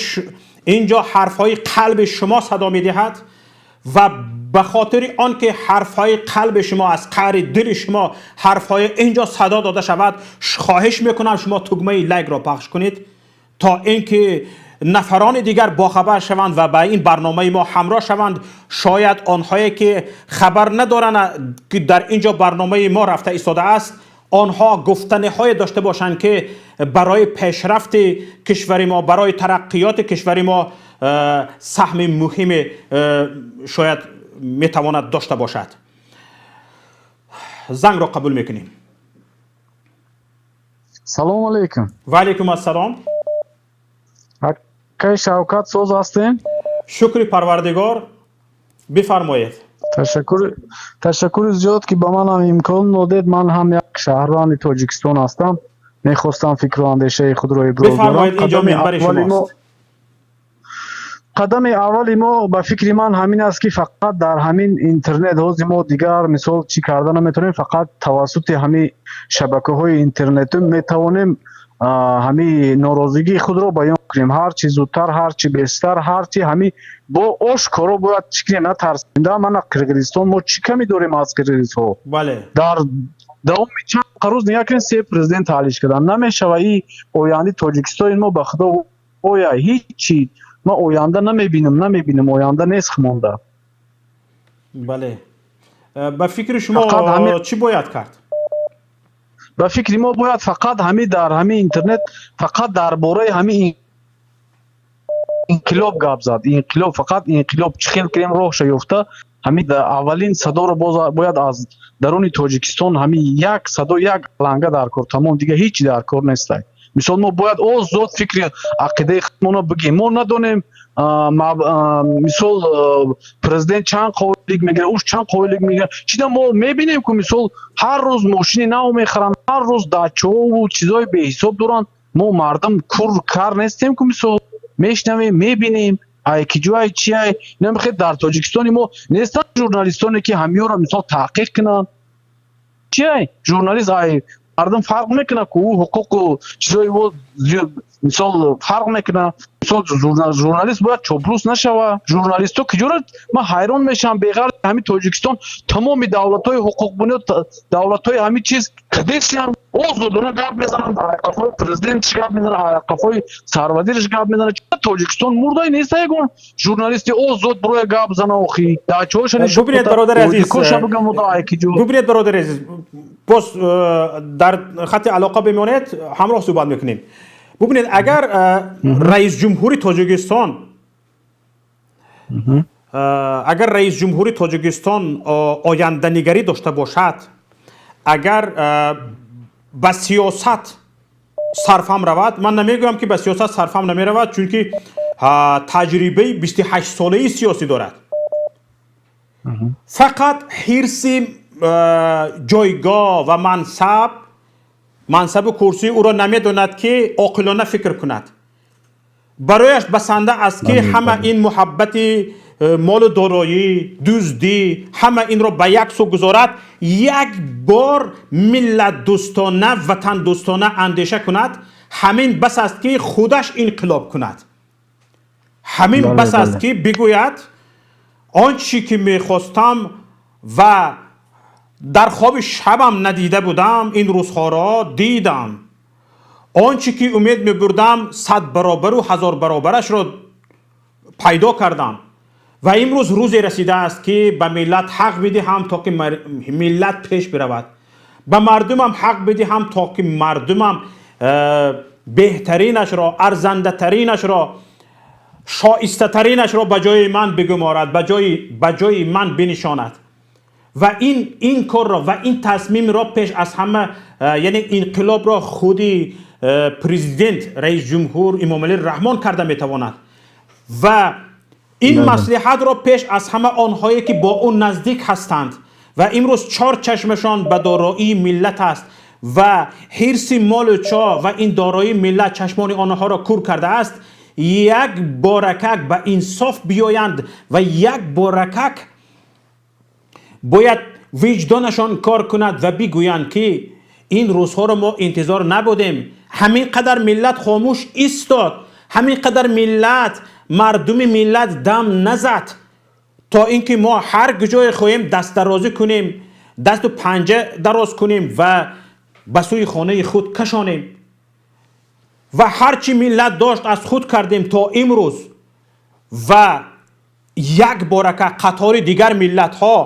инҷо ҳарфҳои қалби шумо садо медиҳад ва ба хотири он ки ҳарфҳои қалби шумо, аз қаъри дили шумо ҳарфҳои инҷо садо дода шавад, хоҳиш мекунам, шумо тугмаи лайкро пахш кунед, то инки нафарони дигар бохабар шаванд ва ба ин барномаи мо ҳамроҳ шаванд. Шояд онҳое ки хабар надоранд, ки дар инҷо барномаи мо рафта истодааст, онҳо гуфтаниҳое дошта бошанд, ки барои пешрафти кишвари мо, барои тараққиёти кишвари мо саҳми муҳиме шояд метавонад дошта бошад. Зангро қабул мекунем. Салому алейкум. Ва алейкум ассалом. Акай Шавкат, соз ҳастем? Шукри Парвардигор. Бифармоед. Ташаккури зиёд, ки ба ман ҳам имкон додед. Ман ҳам як шаҳрванди Тоҷикистон ҳастам, мехостам фикру андешаи худро иброз дорам. Бифармоед, инҷо минбари шумост. Қадами аввали мо, ба фикри ман, ҳамин аст, ки фақат дар ҳамин интернет ҳозир мо дигар, мисол, чӣ карда наметавонем, фақат тавассути ҳамин шабакаҳои интернетӣ метавонем ҳамин норозигии худро баён кунем. Ҳарчи зудтар, ҳарчи бештар, ҳарчи ҳамин бо ошкоро бояд чӣ кунем, натарсем да. Мана Қирғизистон, мо чӣ камӣ дорем аз қирғизҳо? Дар давоми чанд рӯз, нигоҳ кунед, се президент таҳлиш карданд. Намешава. И ояндаи Тоҷикистони мо, ба худо, оя ҳичи ман оянда намебинам, намебинам, оянда нест монда. Бале, ба фикри шумо, чӣ бояд кард? Ба фикри мо, бояд фақат ҳами дар ҳами интернет фақат дар бораи ҳами инқилоб гап зад. Инқилоб, фақат инқилоб чӣ хел кунем, роҳша ёфта, ҳами аввалин садоро бояд аз даруни Тоҷикистон, ҳами як садо, як ланга дар кор, тамом, дига ҳеҷ дар кор нестай. Мисол, мо бояд озод фикри ақидаи худмонро бигем. Мо надонем, мисол, президент чанд қойлик мегирад, уш чанд қойлик мегирад. Чида мо мебинем, ку, мисол, ҳар рӯз мошини нав мехаранд, ҳар рӯз дачаову чизҳои беҳисоб доранд. Мо мардум кур кар нестем ку, мисол, мешнавем, мебинем, ай киҷоай, чиай. Намехе дар Тоҷикистони мо нестанд журналистоне, ки ҳамиёро, мисол, таҳқиқ кунанд. Чиай журналист ай мардум фарқ мекунад ку, ӯ ҳуқуқу чизои ӯ, мисол, фарқ мекунад. Мисол, журналист бояд чоплус нашава. Журналистҳо киҷоро, ман ҳайрон мешавам. Беғарз ҳамин Тоҷикистон, тамоми давлатҳои ҳуқуқбунёд, давлатҳои ҳамин чиз кадесиям озодона гап мезананд, қафои президентш гап мезананд, қафои сарвазирш гап мезананд. Чида Тоҷикистон мурдай неста, ягон журналисти озод бироя гап зана охи? Дачаҳоша. Бубинед, бародари азиз, бубинед, бародари азиз, боз дар хатти алоқа бимонед, ҳамроҳ суҳбат мекунем. Бубинед, агар раисҷумҳури Тоҷикистон, агар раисҷумҳури Тоҷикистон оянданигарӣ дошта бошад, агар ба сиёсат сарфам равад, ман намегӯям, ки ба сиёсат сарфам намеравад, чунки таҷрибаи 28-солаи сиёсӣ дорад, фақат ҳирси ҷойгоҳ ва мансаб, мансабу курсии ӯро намедонад, ки оқилона фикр кунад. Барояш басанда аст, ки ҳама ин муҳаббати молу дороӣ, дуздӣ, ҳама инро ба як сӯ гузорад, як бор миллатдӯстона, ватандӯстона андеша кунад. Ҳамин бас аст, ки худаш инқилоб кунад. Ҳамин бас аст, ки бигӯяд: он чӣ ки мехостам ва дар хоби шабам надида будам, ин рӯзҳоро дидам. Он чӣ ки умед мебурдам, 100 баробару ҳазор баробарашро пайдо кардам ва имрӯз рӯзе расидааст, ки ба миллат ҳақ бидиҳам, то ки миллат пеш биравад, ба мардумам ҳақ бидиҳам, то ки мардумам беҳтаринашро, арзандатаринашро, шоистатаринашро ба ҷои ман бигуморад, ба ҷои ман бинишонад. Ва ин корро ва ин тасмимро пеш аз ҳама, яъне инқилобро худи президент, раис ҷумҳур Эмомалӣ Раҳмон карда метавонад. Ва ин маслиҳатро пеш аз ҳама онҳое, ки бо ӯ наздик ҳастанд ва имрӯз чор чашмашон ба дороии миллат аст ва ҳирси молу чо ва ин дороии миллат чашмони онҳоро кур кардааст, як боракак ба инсоф биёянд ва як боракак бояд виҷдонашон кор кунад ва бигӯянд, ки ин рӯзҳоро мо интизор набудем. Ҳамин қадар миллат хомӯш истод, ҳамин қадар миллат, мардуми миллат дам назад, то ин ки мо ҳар куҷое хоҳем дастдарозӣ кунем, дасту панҷа дароз кунем ва ба сӯи хонаи худ кашонем. Ва ҳарчи миллат дошт, аз худ кардем то имрӯз. Ва як борака қатори дигар миллатҳо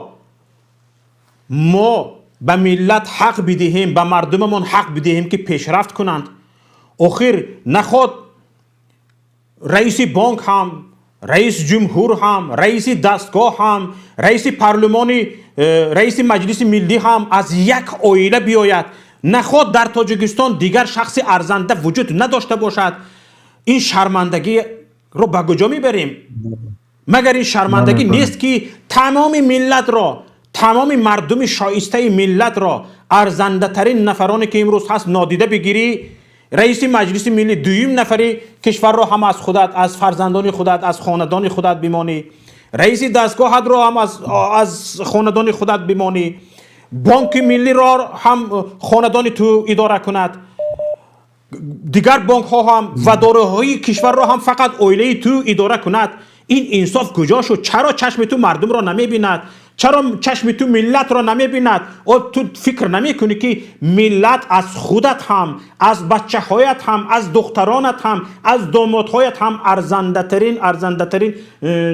мо ба миллат ҳақ бидиҳем, ба мардумамон ҳақ бидиҳем, ки пешрафт кунанд. Охир наход раиси бонк ҳам, раиси ҷумҳур ҳам, раиси дастгоҳ ҳам, раиси парлумони, раиси Маҷлиси Миллӣ ҳам аз як оила биёяд. Наход дар Тоҷикистон дигар шахси арзанда вуҷуд надошта бошад. Ин шармандагиро ба куҷо мебарем? Магар ин шармандагӣ нест, ки тамоми миллатро, тамоми мардуми шоистаи миллатро, арзандатарин нафароне ки имрӯз ҳаст, нодида бигирӣ? Раиси Маҷлиси Миллӣ, дуюм нафари кишварро ҳам аз худат, аз фарзандони худат, аз хонадони худат бимонӣ, раиси дастгоҳатро ҳам аз хонадони худат бимонӣ, бонки миллиро ҳам хонадони ту идора кунад, дигар бонкҳо ҳам ва дороиҳои кишварро ҳам фақат оилаи ту идора кунад. Ин инсоф куҷо шуд? Чаро чашми ту мардумро намебинад? Чаро чашми ту миллатро намебинад? О, ту фикр намекунӣ, ки миллат аз худат ҳам, аз бачаҳоят ҳам, аз духтаронат ҳам, аз домодҳоят ҳам арзандатарин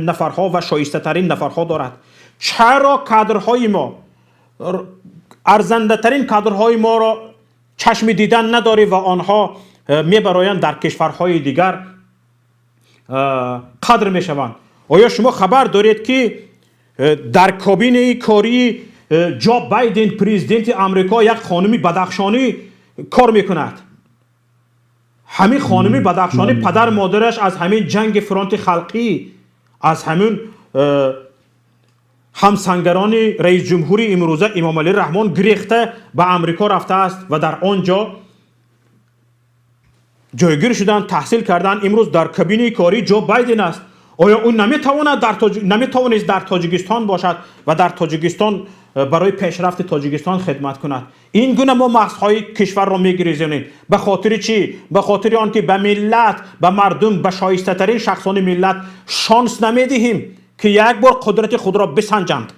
нафарҳо ва шоистатарин нафарҳо дорад? Чаро кадрҳои мо, арзандатарин кадрҳои моро чашми дидан надорӣ ва онҳо мебароянд, дар кишварҳои дигар қадр мешаванд? Оё шумо хабар доред, ки дар кабинаи кории Ҷо Байден, президенти Амрико, як хонуми бадахшонӣ кор мекунад? Ҳамин хонуми бадахшонӣ падар модараш аз ҳамин ҷанги фронти халқӣ, аз ҳамин ҳамсангарони раисҷумҳури имрӯза Имомалӣ Раҳмон гирехта ба Амрико рафтааст ва дар он ҷо ҷойгир шуданд, таҳсил карданд, имрӯз дар кабинаи кории Ҷо Байден аст. Оё ӯ наметавонист дар Тоҷикистон бошад ва дар Тоҷикистон барои пешрафти Тоҷикистон хидмат кунад? Ин гуна мо мағзҳои кишварро мегирезонем. Ба хотири чӣ? Ба хотири он ки ба миллат, ба мардум, ба шоистатарин шахсони миллат шонс намедиҳем, ки як бор қудрати худро бисанҷанд.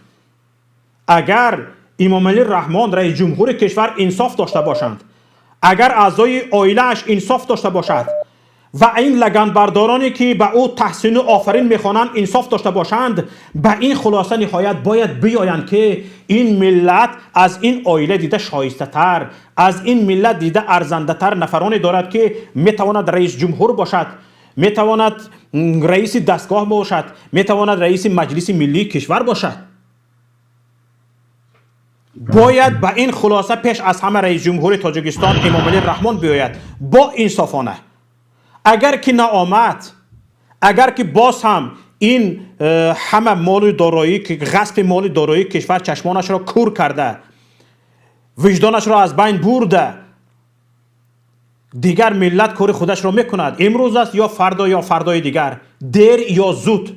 Агар Имомалӣ Раҳмон, раис ҷумҳури кишвар, инсоф дошта бошанд, агар аъзои оилааш инсоф дошта бошад ва ин лаганбардороне ки ба ӯ таҳсину офарин мехонанд инсоф дошта бошанд, ба ин хулоса ниҳоят бояд биёянд, ки ин миллат аз ин оила дида шоистатар, аз ин миллат дида арзандатар нафароне дорад, ки метавонад раис ҷумҳур бошад, метавонад раиси дастгоҳ бошад, метавонад раиси Маҷлиси Миллии кишвар бошад. Бояд ба ин хулоса пеш аз ҳама раис ҷумҳури Тоҷикистон Эмомалӣ Раҳмон биёяд бо инсофона. Агар ки наомад, агар ки боз ҳам ин ҳама молу дороӣ, ғасби моли дороии кишвар чашмонашро кур карда, виҷдонашро аз байн бурда, дигар миллат кори худашро мекунад. Имрӯз аст ё фардо, ё фардои дигар, дер ё зуд,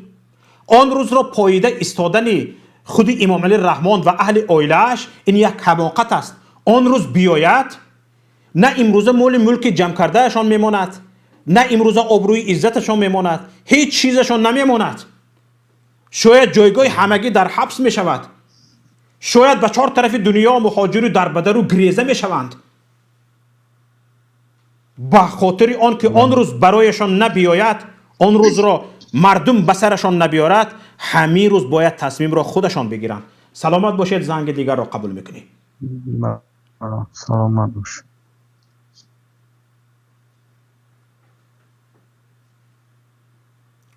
он рӯзро поида истодани худи Имомалӣ Раҳмон ва аҳли оилааш ин як ҳамоқат аст. Он рӯз биёяд, на имрӯза моли мулки ҷамъ кардаашон мемонад, на имрӯза обрӯи иззаташон мемонад, ҳеҷ чизашон намемонад. Шояд ҷойгоҳи ҳамагӣ дар ҳабс мешавад, шояд ба чор тарафи дунё муҳоҷиру дарбадару гиреза мешаванд. Ба хотири он ки он рӯз барояшон набиёяд, он рӯзро мардум ба сарашон набиёрад, ҳамин рӯз бояд тасмимро худашон бигиранд. Саломат бошед, занги дигарро қабул мекунем. Саломат бош.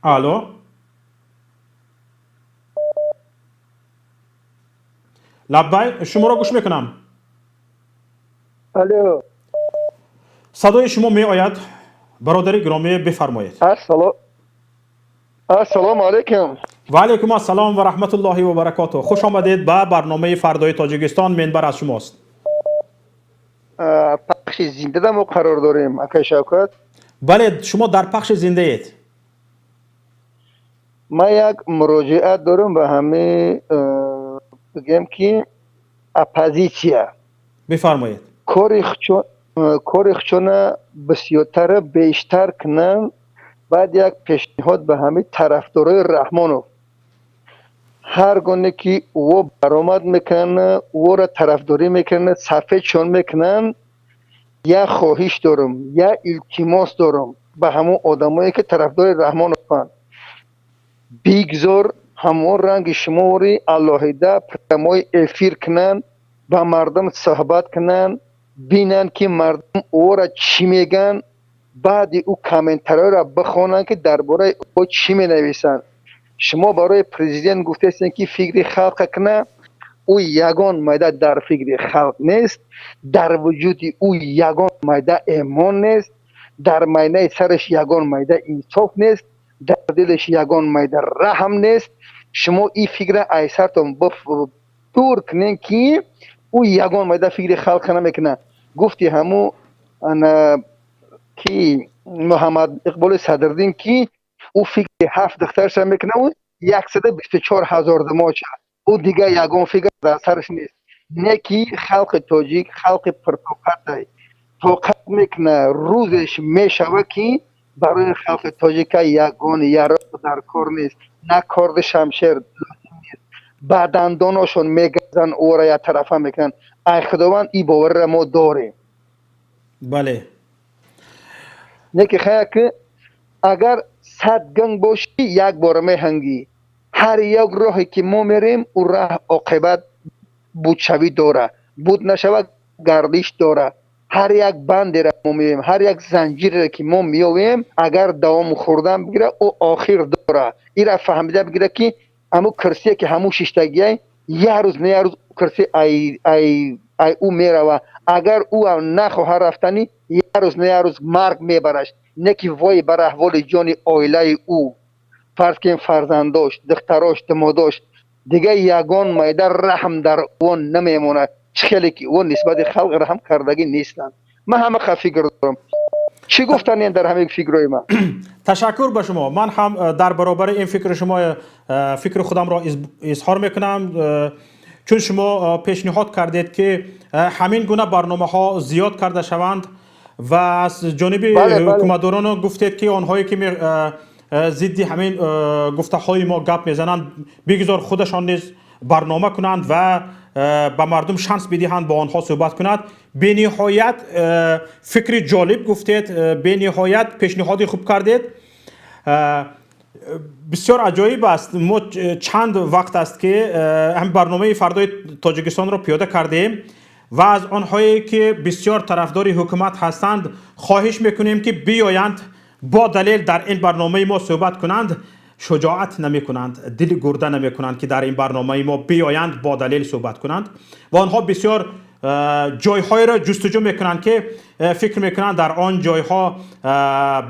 Алло, лаббай, шуморо гӯш мекунам. Алло. Садои шумо меояд, бародари гиромӣ, бифармоед. Ассалому алайкум. Ва алайкум ассалом ва раҳматуллоҳи ва баракотуҳ. Хуш омадед ба барномаи фардои Тоҷикистон, минбар аз шумост. Пахши зиндада мо қарор дорем, акай Шавкат? Бале, шумо дар пахши зиндаед. Ман як муроҷиат дорам ба ҳамаи, бигем ки, оппозитсия. Бифармоед. Кори хучона бисёртара бештар кунанд. Баъд як пешниҳод ба ҳамаи тарафдорои Раҳмонов: ҳар гоне ки ӯ баромад мекунанд, ӯро тарафдорӣ мекунанд, сафедшон мекунанд, як хоҳиш дорам, як илтимос дорам ба ҳамон одамое ки тарафдори Раҳмонованд: бигзор ҳамон ранги шумори алоҳида прямой эфир кунанд, ба мардум суҳбат кунанд, бинанд ки мардум ӯро чӣ мегӯянд, баъди ӯ комментариҳоро бихонанд, ки дар бораи ӯ чӣ менависанд. Шумо барои президент гуфтаистед, ки фикри халқа кунад. Ӯ ягон майда дар фикри халқ нест, дар вуҷуди ӯ ягон майда эмон нест, дар майнаи сараш ягон майда инсоф нест. Дар дилаш ягон майда раҳм нест. Шумо ин фикра айсартон дур кунен, ки ӯ ягон майда фикри халқа намекунад. Гуфти ҳаму ки Муҳаммад Иқболи Садриддин, ки ӯ фикри ҳафт духтарша мекунад, 124 000 димоча, ӯ дигар ягон фикр дар сараш нест. Не ки халқи тоҷик халқи пуртоқатай, тоқат мекуна. Рӯзеш мешава, ки барои халқи тоҷика ягон яроқ дар кор нест, на корди шамшер нест, ба дандоношон мегазанд, ӯра яктарафа мекунанд. Ай Худованд, ин боварира мо дорем. Бале. Не ки хая, ки агар 100 ганг бошӣ, як бора меҳангӣ. Ҳар як роҳе ки мо мерем, ӯ раҳ оқибат будшавӣ дора, буд нашавад, гардиш дора. Ҳар як бандеро мо меоем, ҳар як занҷиреро ки мо меовем, агар давом хӯрдан бигира, ӯ охир дора. Ира фаҳмида бигира, ки ҳамун кирсие ки ҳамун шиштагиай, як рӯз не як рӯз кирси ай ӯ мерава. Агар ӯ нахоҳа рафтанӣ, як рӯз не як рӯз марг мебараш. Не ки вой бар аҳволи ҷони оилаи ӯ, фарз кунем, фарзандош, духтарош, думодош. Дигар ягон майда раҳм дар он намемонад, чӣ хеле ки ӯ нисбати халқ раҳм кардагӣ нестанд. Ман ҳама фикр дорам. Чӣ гуфтанем дар ҳамин фикрҳои ман? Ташаккур ба шумо. Ман ҳам дар баробари ин фикри шумо фикри худамро изҳор мекунам. Чун шумо пешниҳод кардед, ки ҳамин гуна барномаҳо зиёд карда шаванд, ва аз ҷониби ҳукуматдорон гуфтед, ки онҳое ки зидди ҳамин гуфтаҳои мо гап мезананд, бигзор худашон низ барнома кунанд ва ба мардум шанс бидиҳанд, бо онҳо суҳбат кунад. Бениҳоят фикри ҷолиб гуфтед, бениҳоят пешниҳоди хуб кардед. Бисёр аҷоиб аст. Мо чанд вақт аст, ки ҳам барномаи «Фардои Тоҷикистонро» пиёда кардем ва аз онҳое ки бисёр тарафдори ҳукумат ҳастанд, хоҳиш мекунем, ки биёянд, бо далел дар ин барномаи мо суҳбат кунанд. Шуҷоат намекунанд, дили гурда намекунанд, ки дар ин барномаи мо биёянд, бо далел суҳбат кунанд. Ва онҳо бисёр ҷойҳоеро ҷустуҷӯ мекунанд, ки фикр мекунанд, дар он ҷойҳо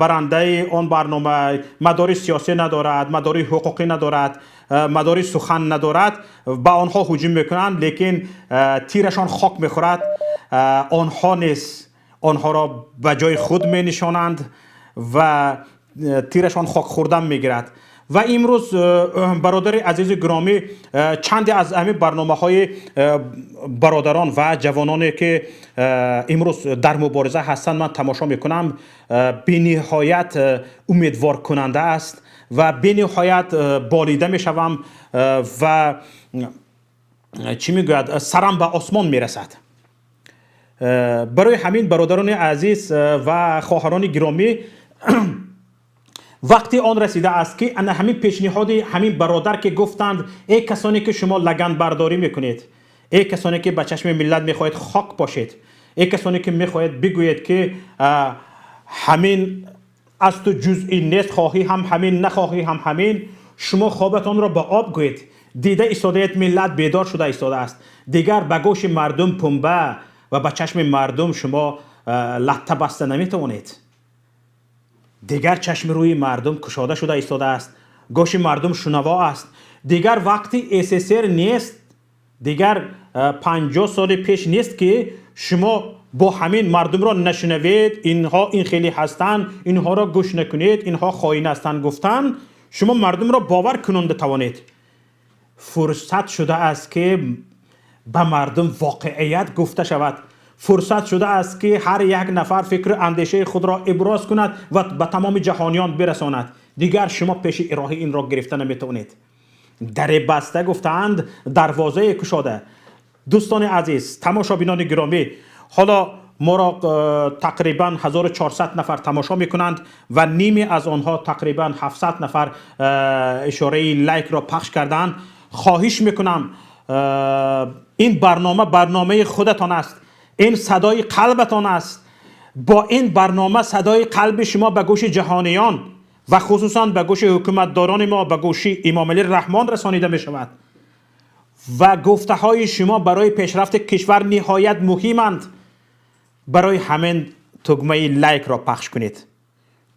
барандаи он барнома мадори сиёсӣ надорад, мадори ҳуқуқӣ надорад, мадори сухан надорад, ба онҳо ҳуҷум мекунанд, лекин тирашон хок мехӯрад. Онҳо низ онҳоро ба ҷои худ менишонанд ва тирашон хок хӯрдан мегирад. Ва имрӯз, бародари азизи гиромӣ, чанде аз ҳамин барномаҳои бародарон ва ҷавононе ки имрӯз дар мубориза ҳастанд, ман тамошо мекунам, бениҳоят умедворкунанда аст ва бениҳоят болида мешавам ва чӣ мегӯяд, сарам ба осмон мерасад. Барои ҳамин, бародарони азиз ва хоҳарони гиромӣ, вақти он расидааст, ки ана ҳамин пешниҳоди ҳамин бародар, ки гуфтанд: «Эй касоне ки шумо лаганбардорӣ мекунед, эй касоне ки ба чашми миллат мехоҳед хок бошед, эй касоне ки мехоҳед бигӯед, ки ҳамин аз ту ҷузъи нест, хоҳӣ ҳам ҳамин, нахоҳӣ ҳам ҳамин», шумо хобатонро ба об гӯед. Дида истодаед, миллат бедор шуда истодааст. Дигар ба гӯши мардум пунба ва ба чашми мардум шумо латта баста наметавонед. Дигар чашми рӯи мардум кушода шуда истодааст, гӯши мардум шунаво аст. Дигар вақти СССР нест, дигар 50 соли пеш нест, ки шумо бо ҳамин мардумро нашунавед, инҳо ин хеле ҳастанд, инҳоро гӯш накунед, инҳо хоин ҳастанд гуфтан, шумо мардумро бовар кунонда тавонед. Фурсат шудааст, ки ба мардум воқеият гуфта шавад. Фурсат шудааст, ки ҳар як нафар фикру андешаи худро иброз кунад ва ба тамоми ҷаҳониён бирасонад. Дигар шумо пеши роҳи инро гирифта наметавонед. Даре баста гуфтаанд, дарвозае кушода. Дӯстони азиз, тамошобинони гиромӣ, ҳоло моро тақрибан 1400 нафар тамошо мекунанд ва ними аз онҳо, тақрибан 700 нафар, ишораи лайкро пахш карданд. Хоҳиш мекунам, ин барнома барномаи худатон аст, ин садои қалбатон аст. Бо ин барнома садои қалби шумо ба гӯши ҷаҳониён ва хусусан ба гӯши ҳукуматдорони мо, ба гӯши Имомалӣ Раҳмон расонида мешавад ва гуфтаҳои шумо барои пешрафти кишвар ниҳоят муҳиманд. Барои ҳамин тугмаи лайкро пахш кунед.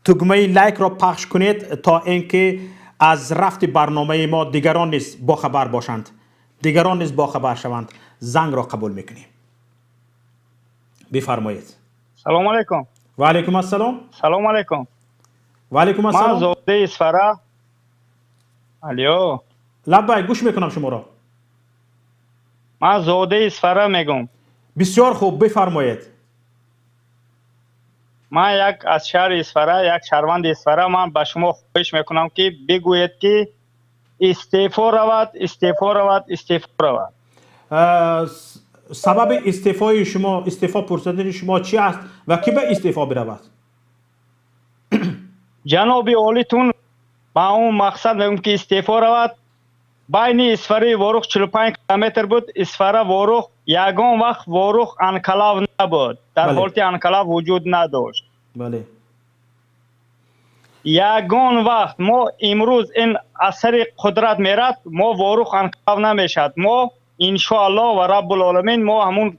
Тугмаи лайкро пахш кунед, то ин ки аз рафти барномаи мо дигарон низ бохабар бошанд, дигарон низ бохабар шаванд. Зангро қабул мекунем. Бифармоед. Салом алейкум. Ва алейкум ассалом. Салом алейкум. Ва алейкум ассалом. Ман зодаи Исфара. Алё. Лаббай, гӯш мекунам шуморо. Ман зодаи Исфара мегӯм. Бисёр хуб, бифармоед. Ман як аз шаҳри Исфара, як шаҳрванди Исфара, ман ба шумо хоҳиш мекунам, ки бигӯед, ки истеъфо равад, истеъфо равад, истеъфо равад. Сабаби истеъфои шумо, истеъфо пурсидани шумо чӣ аст ва кӣ ба истеъфо биравад? Ҷаноби олитун, ба он мақсад мегӯм, ки истеъфо равад. Байни Исфараи Ворух 45 километр буд. Исфара Ворух ягон вақт Ворух анклав набуд, дар ҳолати анклав вуҷуд надошт. Ягон вақт мо имрӯз ин асари қудрат мерад, мо Ворух анклав намешавад. Мо иншоаллоҳ ва раббулоламин мо ҳамун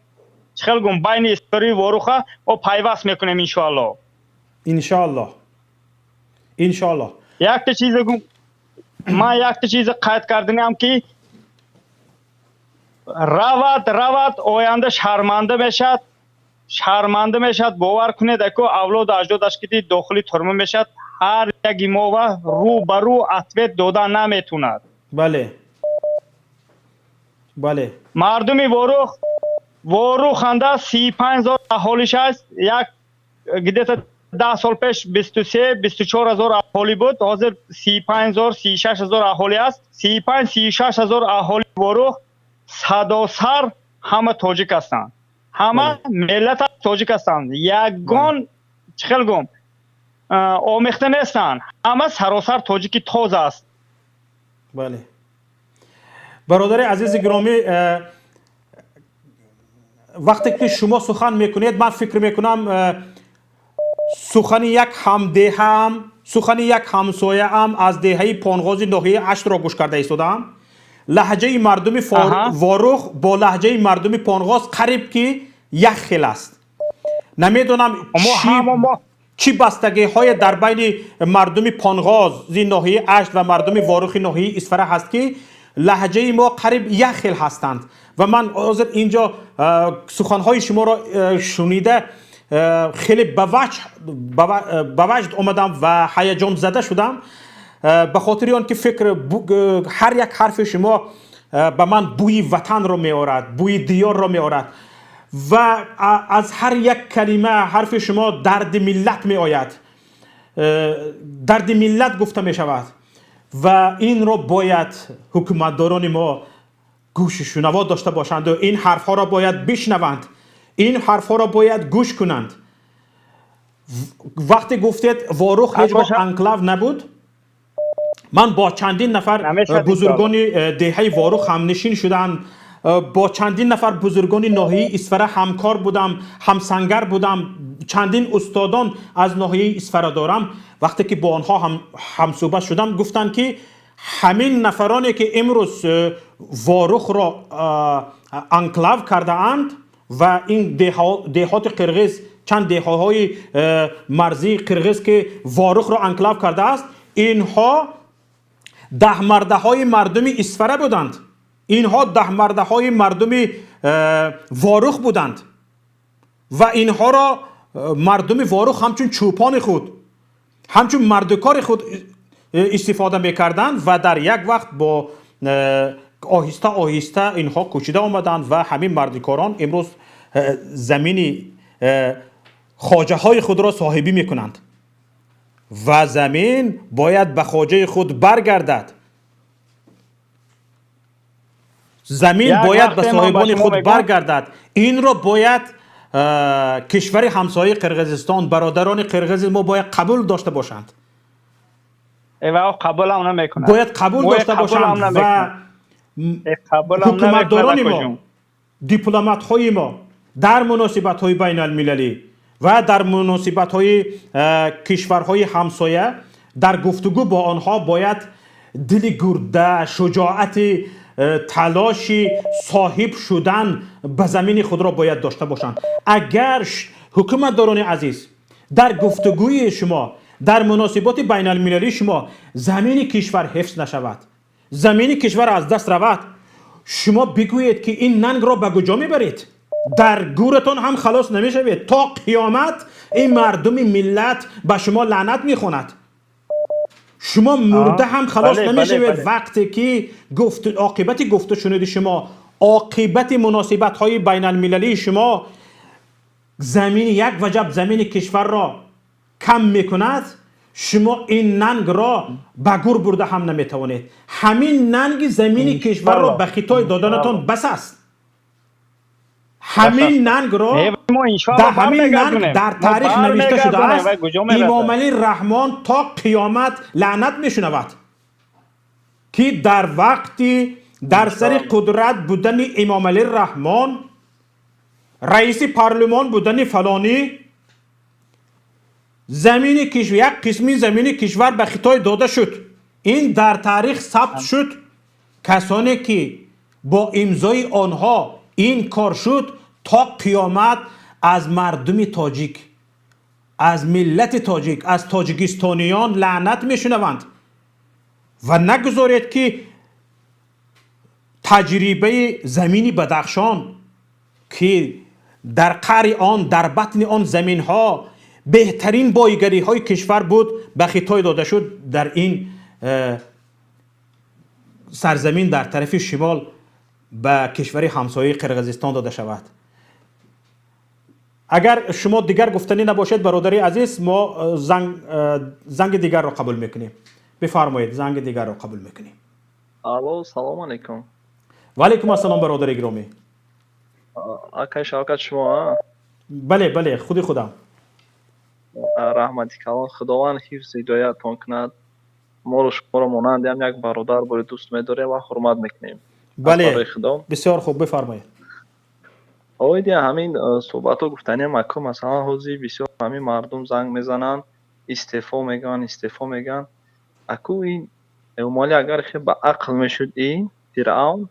чӣ хел гум байни Исфараи Воруха мо пайваст мекунем, иншоаллоҳ. Иншоаллоҳ, иншоаллоҳ. Якта чизе гум, ман якта чизе қайд карданиам, ки равад, равад, оянда шарманда мешавад, шарманда мешавад. Бовар кунед, аку авлоду аҷдодаш ки дохили турма мешавад, ҳар яки мо ва рӯ ба рӯ ответ дода наметунад. Бале, бале. Мардуми Ворух, Воруханда 35 000 аҳолиш аст. Як где-то 10 сол пеш 23-24 ҳазор аҳолӣ буд, ҳозир 35 000, 36 ҳазор аҳолӣ аст. 35-36 ҳазор аҳоли Ворух садосар ҳама тоҷик ҳастанд, ҳама миллат тоҷик ҳастанд, ягон чӣ хел гум омехта нестанд, ҳама саросар тоҷики тоза аст. Бале, бародари азизи гиромӣ, вақте ки шумо сухан мекунед, ман фикр мекунам, сухани як ҳамдеҳаам, сухани як ҳамсояам аз деҳаи Понғози ноҳияи Аштро гӯш карда истодаам. Лаҳҷаи мардуми Ворух бо лаҳҷаи мардуми Понғоз қариб ки як хел аст. Намедонам, чӣ бастагиҳое дар байни мардуми Понғози ноҳияи Ашт ва мардуми Ворухи ноҳияи Исфара ҳаст, ки лаҳҷаи мо қариб як хел ҳастанд. Ва ман ҳозир инҷо суханҳои шуморо шунида хеле ба ваҷд омадам ва ҳаяҷонзада шудам, ба хотири он ки фикр ҳар як ҳарфи шумо ба ман бӯи ватанро меорад, бӯи диёрро меорад ва аз ҳар як калима ҳарфи шумо дарди миллат меояд, дарди миллат гуфта мешавад. Ва инро бояд ҳукуматдорони мо гӯши шунаво дошта бошанду ин ҳарфҳоро бояд бишнаванд, ин ҳарфҳоро бояд гӯш кунанд. Вақте гуфтед, Ворух ҳеҷ гоҳ анклав набуд, ман бо чандин нафар бузургони деҳаи Ворух ҳамнишин шудам, бо чандин нафар бузургони ноҳияи Исфара ҳамкор будам, ҳамсангар будам, чандин устодон аз ноҳияи Исфара дорам. Вақте ки бо онҳо ҳамсӯҳбат шудам, гуфтанд, ки ҳамин нафароне ки имрӯз Ворухро анклав кардаанд ва ин деҳоти қирғиз, чанд деҳаҳои марзии қирғиз ки Ворухро анклав кардааст, инҳо даҳмардаҳои мардуми Исфара буданд, инҳо даҳмардаҳои мардуми Ворух буданд ва инҳоро мардуми Ворух ҳамчун чӯпони худ, ҳамчун мардукори худ истифода мекарданд. Ва дар як вақт бо оҳиста оҳиста инҳо кӯчида омаданд ва ҳамин мардикорон имрӯз замини хоҷаҳои худро соҳибӣ мекунанд ва замин бояд ба хоҷаи худ баргардад, замин бояд ба соҳибони худ баргардад. Инро бояд кишвари ҳамсояи Қирғизистон, бародарони қирғизи мо бояд қабул дошта бошанд. Бояд қабул дошта бошанд ва ҳукуматдорони мо, дипломатҳои мо дар муносибатҳои байналмилалӣ ва дар муносибатҳои кишварҳои ҳамсоя, дар гуфтугӯ бо онҳо бояд дили гурда, шуҷоати талоши соҳиб шудан ба замини худро бояд дошта бошанд. Агар ҳукуматдорони азиз дар гуфтугӯи шумо Дар муносиботи байналмилалии шумо замини кишвар ҳифз нашавад, замини кишвар аз даст равад, шумо бигӯед ки ин нангро ба куҷо мебаред? Дар гӯратон ҳам халос намешавед. То қиёмат ин мардуми миллат ба шумо лаънат мехонад. Шумо мурда ҳам халос намешавед. Вақте ки оқибати гуфтушуниди шумо, оқибати муносибатҳои байналмилалии шумо замини як ваҷаб замини кишварро кам мекунад, шумо ин нангро ба гур бурда ҳам наметавонед. Ҳамин нанги замини кишварро ба Хитой доданатон бас аст. Ҳамин нангро ҳамин нанг дар таърих навишта шудааст. Имомалӣ Раҳмон то қиёмат лаънат мешунавад, ки дар вақти дар сари қудрат будани Имомалӣ Раҳмон, раиси парлумон будани фалонӣ, замини кишвар, як қисми замини кишвар ба Хитой дода шуд. Ин дар таърих сабт шуд. Касоне ки бо имзои онҳо ин кор шуд, то қиёмат аз мардуми тоҷик, аз миллати тоҷик, аз тоҷикистониён лаънат мешунаванд. Ва нагузоред ки таҷрибаи замини Бадахшон, ки дар қаъри он, дар батни он заминҳо беҳтарин боигариҳои кишвар буд, ба Хитой дода шуд, дар ин сарзамин дар тарафи шимол ба кишвари ҳамсояи Қирғизистон дода шавад. Агар шумо дигар гуфтанӣ набошед, бародари азиз, мо занги дигарро қабул мекунем. Бифармоед, занги дигарро қабул мекунем. Алло, салом алейкум. Ва алейкум ассалом, бародари гиромӣ. Акай Шавкат, шумо? Бале, бале, худи худам. Раҳмати калон, Худованд ҳифз ҳидоятон кунад. Моро шуморо монанди ҳам як бародар бори дӯст медорем ва ҳурмат мекунем. Бале, бисёр хуб, бифармоед. Оиди ҳамин суҳбатҳо гуфтаниам, аку, масалан, ҳозир бисёр ҳамин мардум занг мезананд, истеъфо мегӯянд, истеъфо мегӯянд. Аку, ин Эмомалӣ агар хе ба ақл мешуд, ин Фиръавн,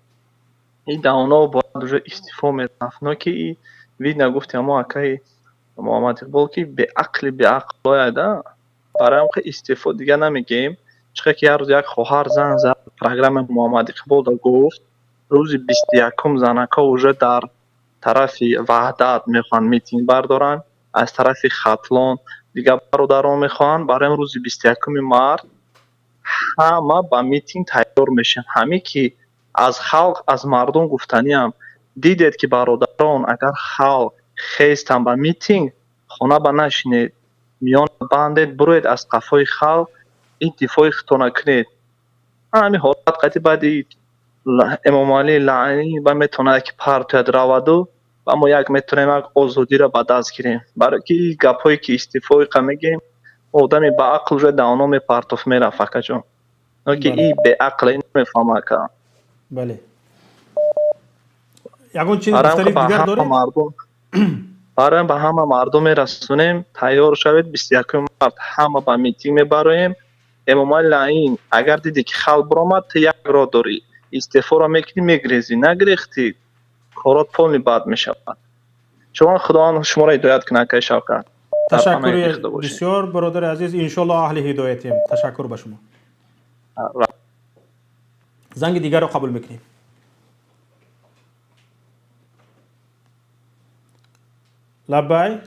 и давно бояд уже истеъфо мерафт. Но ки и видно, гуфти ҳамо акаи Муҳаммад Иқбол, ки беақли беақлояда, барои ҳам истеъфо дига намегӯем. Чиқа ки як рӯз як хоҳар занг зад, программаи Муҳаммад Иқбол да гуфт, рӯзи 21-ум занакҳо уже дар тарафи Ваҳдат мехоҳанд митинг бардоранд, аз тарафи Хатлон дигар бародарон мехоҳанд. Барои рӯзи 21-уми март ҳама ба митинг тайёр мешаванд. Ҳаме ки аз халқ, аз мардум гуфтаниам, дидед ки бародарон, агар халқ хестан ба митинг, хона ба нашинед, миён бандед, бироед аз қафои халқ, ин дифои худтона кунед. Ҳамин ҳолат қатъи баъди Эмомалӣ лаъни ба метавонад ки партояд раваду, ва мо як метавонем як озодиро ба даст гирем. Барои ки гапҳое ки истеъфои қа мегӯем, одами ба ақл уже давно мепартоф мерафт, акаҷон. Но ки и беақл намефаҳма, ака. Бале, ягон чиз гуфтани дигар доред? Барои ба ҳама мардум мерасонем, тайёр шавед, 21 март ҳама ба митинг мебароем. Эмомалӣ лаъин, агар дидӣ ки халқ биромад, ту як роҳ дорӣ, истеъфоро мекунӣ, мегрезӣ, нагрехтӣ, корот полни бад мешавад. Шумо Худованд шуморо ҳидоят кунад, акаи Шавкат. Ташаккури бисёр, бародари азиз, иншоалло аҳли ҳидоятем. Ташаккур ба шумо. Занги дигарро қабул мекунем. Лаббай.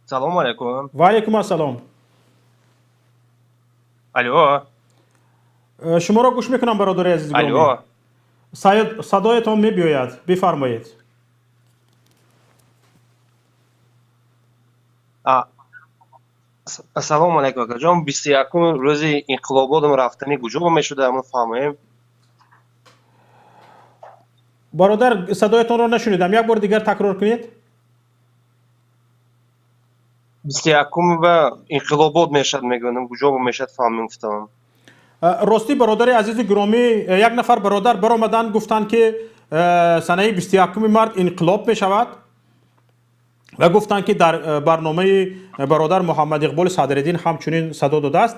Салому алейкум. Ва алейкум ассалом. Алло. Шуморо гӯш мекунам, бародари азиз. Алло. Садоятон мебиёяд, бифармоед. Ассалому алейкум, акаҷон. 21-ум рӯзи инқилободам рафтани куҷо мешуда, мо фаҳмем? Бародар, садоятонро нашунидам, як бор дигар такрор кунед. 21-ум ба инқилобод мешад, мегӯям, куҷо мешад, фаҳмем гуфтам. Ростӣ, бародари азизи гиромӣ, як нафар бародар баромаданд, гуфтанд ки санаи 21 март инқилоб мешавад ва гуфтанд ки дар барномаи бародар Муҳаммад Иқболи Садриддин ҳамчунин садо додааст.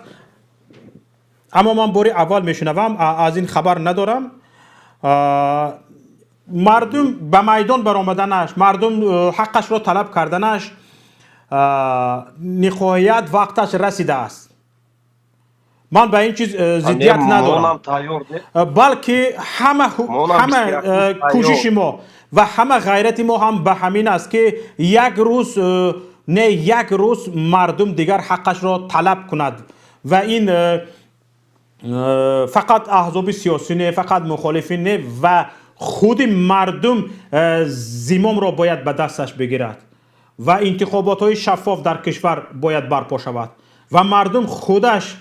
Аммо ман бори аввал мешунавам, аз ин хабар надорам. Мардум ба майдон баромаданаш, мардум ҳаққашро талаб карданаш Ниҳоят вақташ расидааст. Ман ба ин чиз зиддият надорам, балки ҳама кӯшиши мо ва ҳама ғайрати мо ҳам ба ҳамин аст, ки як рӯз не, як рӯз мардум дигар ҳаққашро талаб кунад. Ва ин фақат аҳзоби сиёсӣ не, фақат мухолифин не, ва худи мардум зимомро бояд ба дасташ бигирад ва интихоботҳои шаффоф дар кишвар бояд барпо шавад ва мардум худаш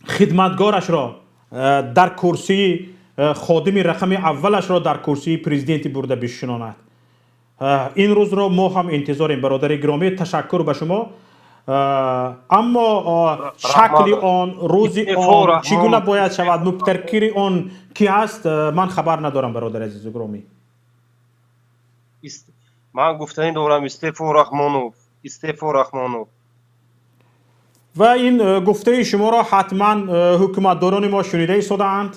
хидматгорашро дар курсии ходими рақами аввалашро дар курсии президенти бурда бишинонад. Ин рӯзро мо ҳам интизорем, бародари гиромӣ. Ташаккур ба шумо. Аммо шакли он, рӯзи он чӣ гуна бояд шавад, мубтакири он кӣ ҳаст, ман хабар надорам, бародари азизу гиромӣ. Ман гуфтанӣ дорам: истеъфо Раҳмонов, истеъфо Раҳмонов. Ва ин гуфтаи шуморо ҳатман ҳукуматдорони мо шунида истодаанд.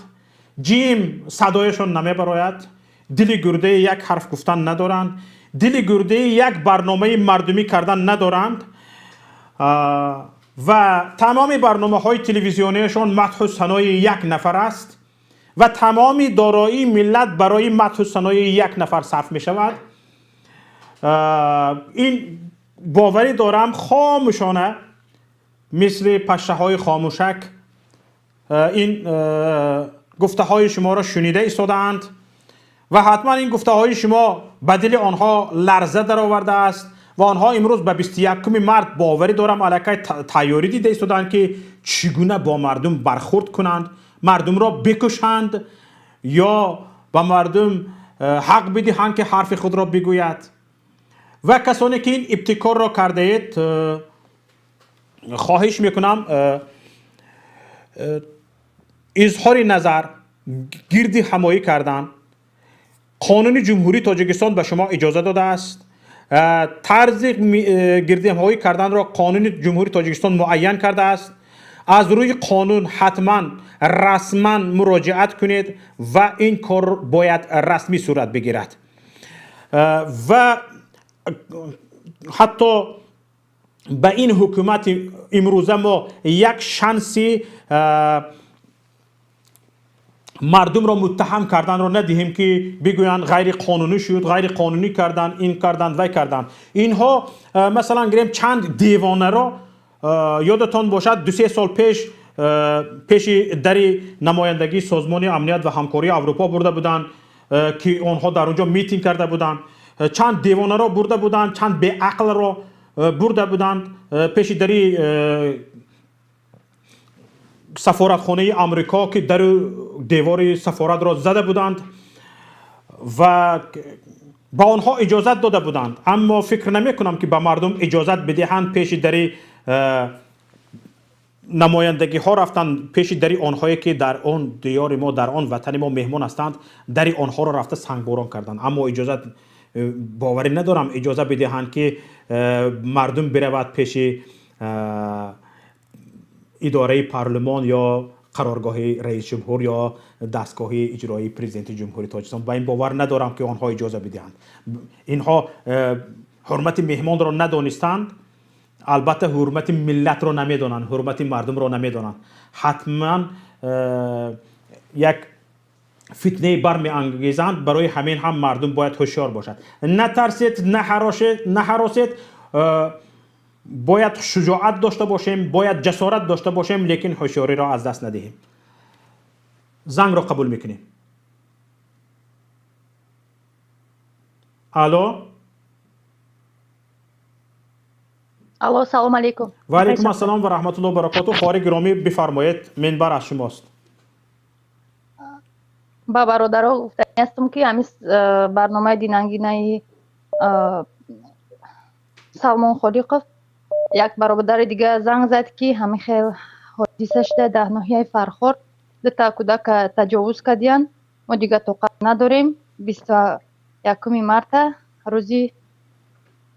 Ҷим садояшон намебарояд, дили гурдаи як ҳарф гуфтан надоранд, дили гурдаи як барномаи мардумӣ кардан надоранд ва тамоми барномаҳои телевизиониашон мадҳу санои як нафар аст ва тамоми дороии миллат барои мадҳу санои як нафар сарф мешавад. Ин боварӣ дорам, хомӯшона мисли пашшаҳои хомӯшак ин гуфтаҳои шуморо шунида истодаанд ва ҳатман ин гуфтаҳои шумо ба дили онҳо ларза даровардааст ва онҳо имрӯз ба 21 март, боварӣ дорам, аллакай тайёрӣ дида истодаанд, ки чӣ гуна бо мардум бархӯрд кунанд, мардумро бикушанд ё ба мардум ҳақ бидиҳанд, ки ҳарфи худро бигӯяд. Ва касоне ки ин ибтикорро кардаед, хоҳиш мекунам, изҳори назар, гирди ҳамоӣ кардан, қонуни Ҷумҳурии Тоҷикистон ба шумо иҷоза додааст. Тарзи гирди ҳамоӣ карданро қонуни Ҷумҳурии Тоҷикистон муайян кардааст. Аз рӯи қонун ҳатман расман муроҷиат кунед ва ин кор бояд расмӣ сурат бигирад. Ва ҳатто ба ин ҳукумати имрӯза мо як шанси мардумро муттаҳам карданро надиҳем, ки бигӯянд ғайриқонунӣ шуд, ғайриқонунӣ карданд, ин карданд, вай карданд. Инҳо масалан гирем чанд девонаро, ёдатон бошад, 2-3 сол пеш пеши дари намояндагии Созмони амният ва ҳамкории Аврупо бурда буданд, ки онҳо дар он ҷо митинг карда буданд. Чанд девонаро бурда буданд, чанд беақлро бурда буданд пеши дари сафоратхонаи Амрико, ки дару девори сафоратро зада буданд ва ба онҳо иҷозат дода буданд. Аммо фикр намекунам, ки ба мардум иҷозат бидиҳанд пеши дари намояндагиҳо рафтан, пеши дари онҳое ки дар он диёри мо, дар он ватани мо меҳмон ҳастанд, дари онҳоро рафта сангборон карданд. Аммо иҷозат, боварӣ надорам, иҷоза бидиҳанд, ки мардум биравад пеши идораи парлумон ё қароргоҳи раисҷумҳур ё дастгоҳи иҷроии президенти Ҷумҳурии Тоҷикистон. Ба ин бовар надорам, ки онҳо иҷоза бидиҳанд. Инҳо ҳурмати меҳмонро надонистанд, албатта ҳурмати миллатро намедонанд, ҳурмати мардумро намедонанд. Ҳатман як фитнае бармеангезанд. Барои ҳамин ҳам мардум бояд ҳушёр бошад. Натарсед, наҳаросед, бояд шуҷоат дошта бошем, бояд ҷасорат дошта бошем, лекин ҳушёриро аз даст надиҳем. Зангро қабул мекунем. Алло. Алло, салом алейкум. Ва алейкум ассалом ва раҳматуллоҳи ва баракотуҳ. Хоҳари гиромӣ, бифармоед, минбар аз шумост. Ба бародаро гуфтанӣ ҳастам, ки ҳамин барномаи динангинаи Салмон Холиқов, як бародари дига занг зад, ки ҳамин хел ҳодиса шуда дар ноҳияи Фархор, дута кӯдака таҷовуз кардиянд. Мо дига тоқат надорем. 21 марта рӯзи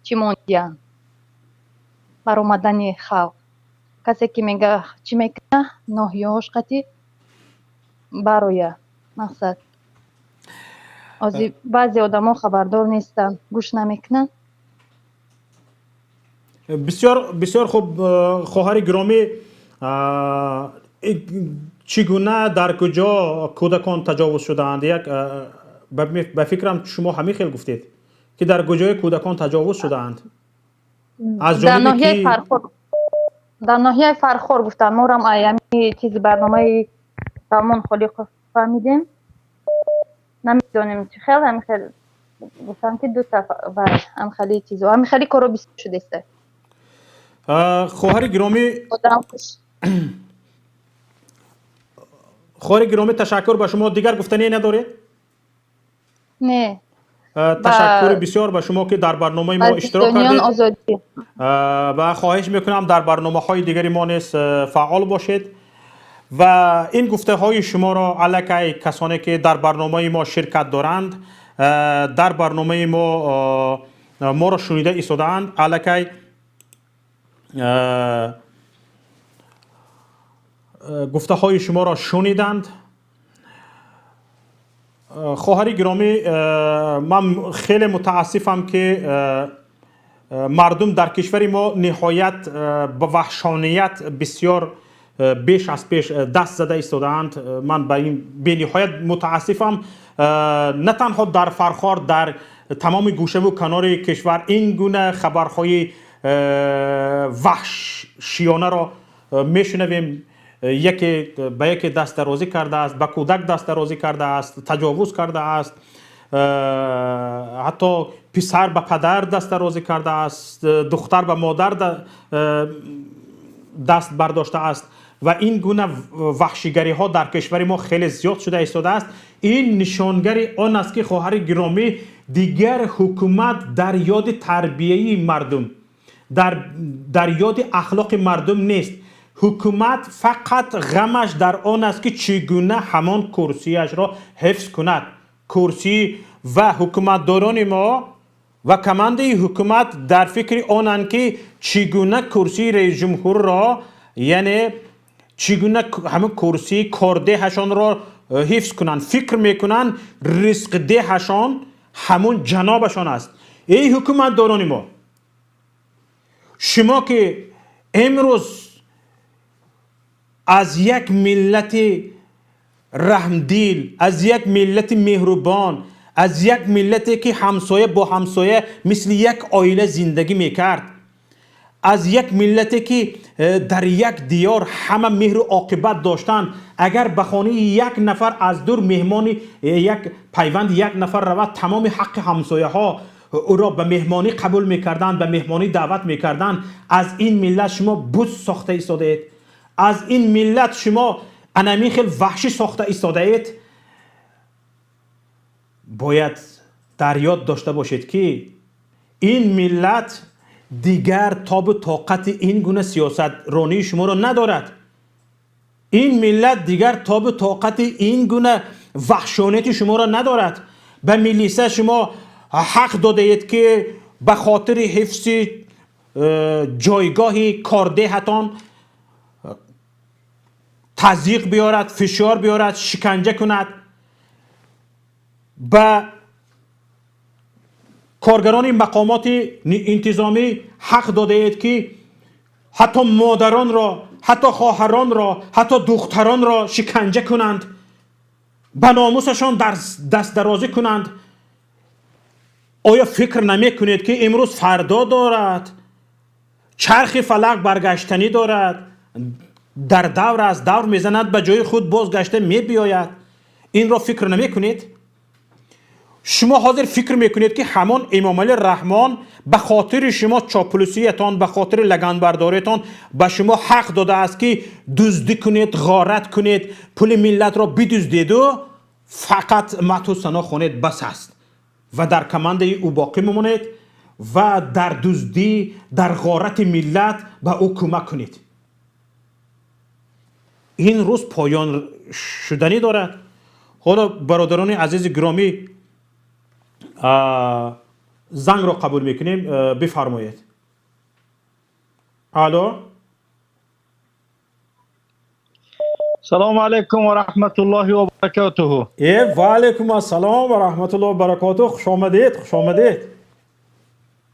чӣ мондиянд, баромадани халқ. Касе ки мега чӣ мекуна, ноҳияҳош қатӣ бароя. Мақсад, ҳозир баъзе одамо хабардор нестанд, гӯш намекунанд. Бисёр бисёр хуб, хоҳари гиромӣ, чӣ гуна, дар куҷо кӯдакон таҷовуз шудаанд? Як ба фикрам, шумо ҳамин хел гуфтед, ки дар куҷои кӯдакон таҷовуз шудаанд, аз Дар ҷониби ноҳияи ки? Фархор, дар ноҳияи Фархор гуфтанд. Морам аями чизи барномаи Салмон Холиқов фаҳмидем, намедонем чӣ хел, ҳамин хел гуфтанд, ки дута вай ҳамхели чизо, ҳамин хели коро бисёр шудеста. Хоҳари гиромӣ, одамкуш. Хоҳари гиромӣ, ташаккур ба шумо. Дигар гуфтание надоред? Не. Ташаккури бисёр ба шумо, ки дар барномаи мо Ба иштирок зиндониён кардед. озодӣ. Ва хоҳиш мекунам, дар барномаҳои дигари мо низ фаъол бошед. Ва ин гуфтаҳои шуморо аллакай касоне, ки дар барномаи мо ширкат доранд, дар барномаи мо моро шунида истодаанд, аллакай гуфтаҳои шуморо шуниданд. Хоҳари гиромӣ, ман хеле мутаассифам, ки мардум дар кишвари мо ниҳоят ба ваҳшоният бисёр беш аз пеш даст зада истодаанд. Ман ба ин бениҳоят мутаассифам. На танҳо дар Фархор, дар тамоми гӯшаву канори кишвар ин гуна хабарҳои ваҳшиёнаро мешунавем. Яке ба яке дастдарозӣ кардааст, ба кӯдак дастдарозӣ кардааст, таҷовуз кардааст, ҳатто писар ба падар дастдарозӣ кардааст, духтар ба модар даст бардоштааст. Ва ин гуна ваҳшигариҳо дар кишвари мо хеле зиёд шуда истодааст. Ин нишонгари он аст, ки, хоҳари гиромӣ, дигар ҳукумат дар ёди тарбияи мардум, дар ёди ахлоқи мардум нест. Ҳукумат фақат ғамаш дар он аст, ки чӣ гуна ҳамон курсияшро ҳифз кунад. Курсӣ ва ҳукуматдорони мо ва командаи ҳукумат дар фикри онанд, ки чӣ гуна курсии раисҷумҳурро, яъне чӣ гуна ҳамин курсии кордеҳашонро ҳифз кунанд. Фикр мекунанд, ризқдеҳашон ҳамун ҷанобашон аст. Эй ҳукуматдорони мо, шумо ки имрӯз аз як миллати раҳмдил, аз як миллати меҳрубон, аз як миллате, ки ҳамсоя бо ҳамсоя мисли як оила зиндагӣ мекард, аз як миллате, ки дар як диёр ҳама меҳру оқибат доштанд, агар ба хонаи як нафар аз дур меҳмони як пайванди як нафар равад, тамоми ҳаққи ҳамсояҳо ӯро ба меҳмонӣ қабул мекарданд, ба меҳмонӣ даъват мекарданд, аз ин миллат шумо буз сохта истодаед, аз ин миллат шумо анамин хел ваҳшӣ сохта истодаед. Бояд дар ёд дошта бошед, ки ин миллат дигар тобу тоқати ин гуна сиёсатронии шуморо надорад. Ин миллат дигар тобу тоқати ин гуна ваҳшонияти шуморо надорад. Ба милиса шумо ҳақ додаед, ки ба хотири ҳифзи ҷойгоҳи кордеҳатон тазйиқ биёрад, фишор биёрад, шиканҷа кунад. Ба коргарони мақомоти интизомӣ ҳақ додаед, ки ҳатто модаронро, ҳатто хоҳаронро, ҳатто духтаронро шиканҷа кунанд, ба номусашон дастдарозӣ кунанд. Оё фикр намекунед, ки имрӯз фардо дорад, чархи фалак баргаштанӣ дорад, дар давр аст, давр мезанад, ба ҷои худ бозгашта мебиёяд? Инро фикр намекунед? Шумо ҳозир фикр мекунед, ки ҳамон Эмомалӣ Раҳмон ба хотири шумо, чоплусиятон, ба хотири лаганбардориятон ба шумо ҳақ додааст, ки дуздӣ кунед, ғорат кунед, пули миллатро бидуздеду фақат мадҳу сано хонед, бас аст, ва дар командаи ӯ боқӣ мемонед ва дар дуздӣ, дар ғорати миллат ба ӯ кӯмак кунед. Ин рӯз поён шуданӣ дорад. Ҳоло, бародарони азизи гиромӣ, зангро қабул мекунем. Бифармоед, алло. Салому алайкум ва раҳматуллоҳи ва баракотуҳу. Э, ва алайкум ассалом ва раҳматуллоҳи ва баракотуҳ. Хуш омадед, хуш омадед.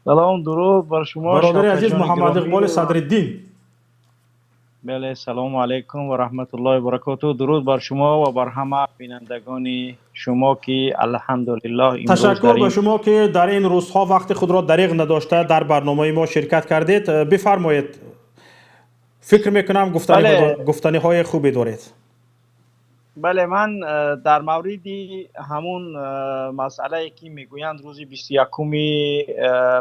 Салом, дуруд бар шумо. Бародари азиз Муҳаммад Иқболи Садриддин. Бале, салому алайкум ва раҳматуллоҳи ва баракотуҳ. Дуруд бар шумо ва бар ҳама бинандагони шумо, ки алҳамдулиллоҳ имрӯз Ташаккур дар ба ин шумо, ки дар ин рӯзҳо вақти худро дареғ надошта дар барномаи мо ширкат кардед. Бифармоед, фикр мекунам, гуфтаниҳои хубе доред. Бале, ман дар мавриди ҳамун масъалае, ки мегӯянд, рӯзи 21-уми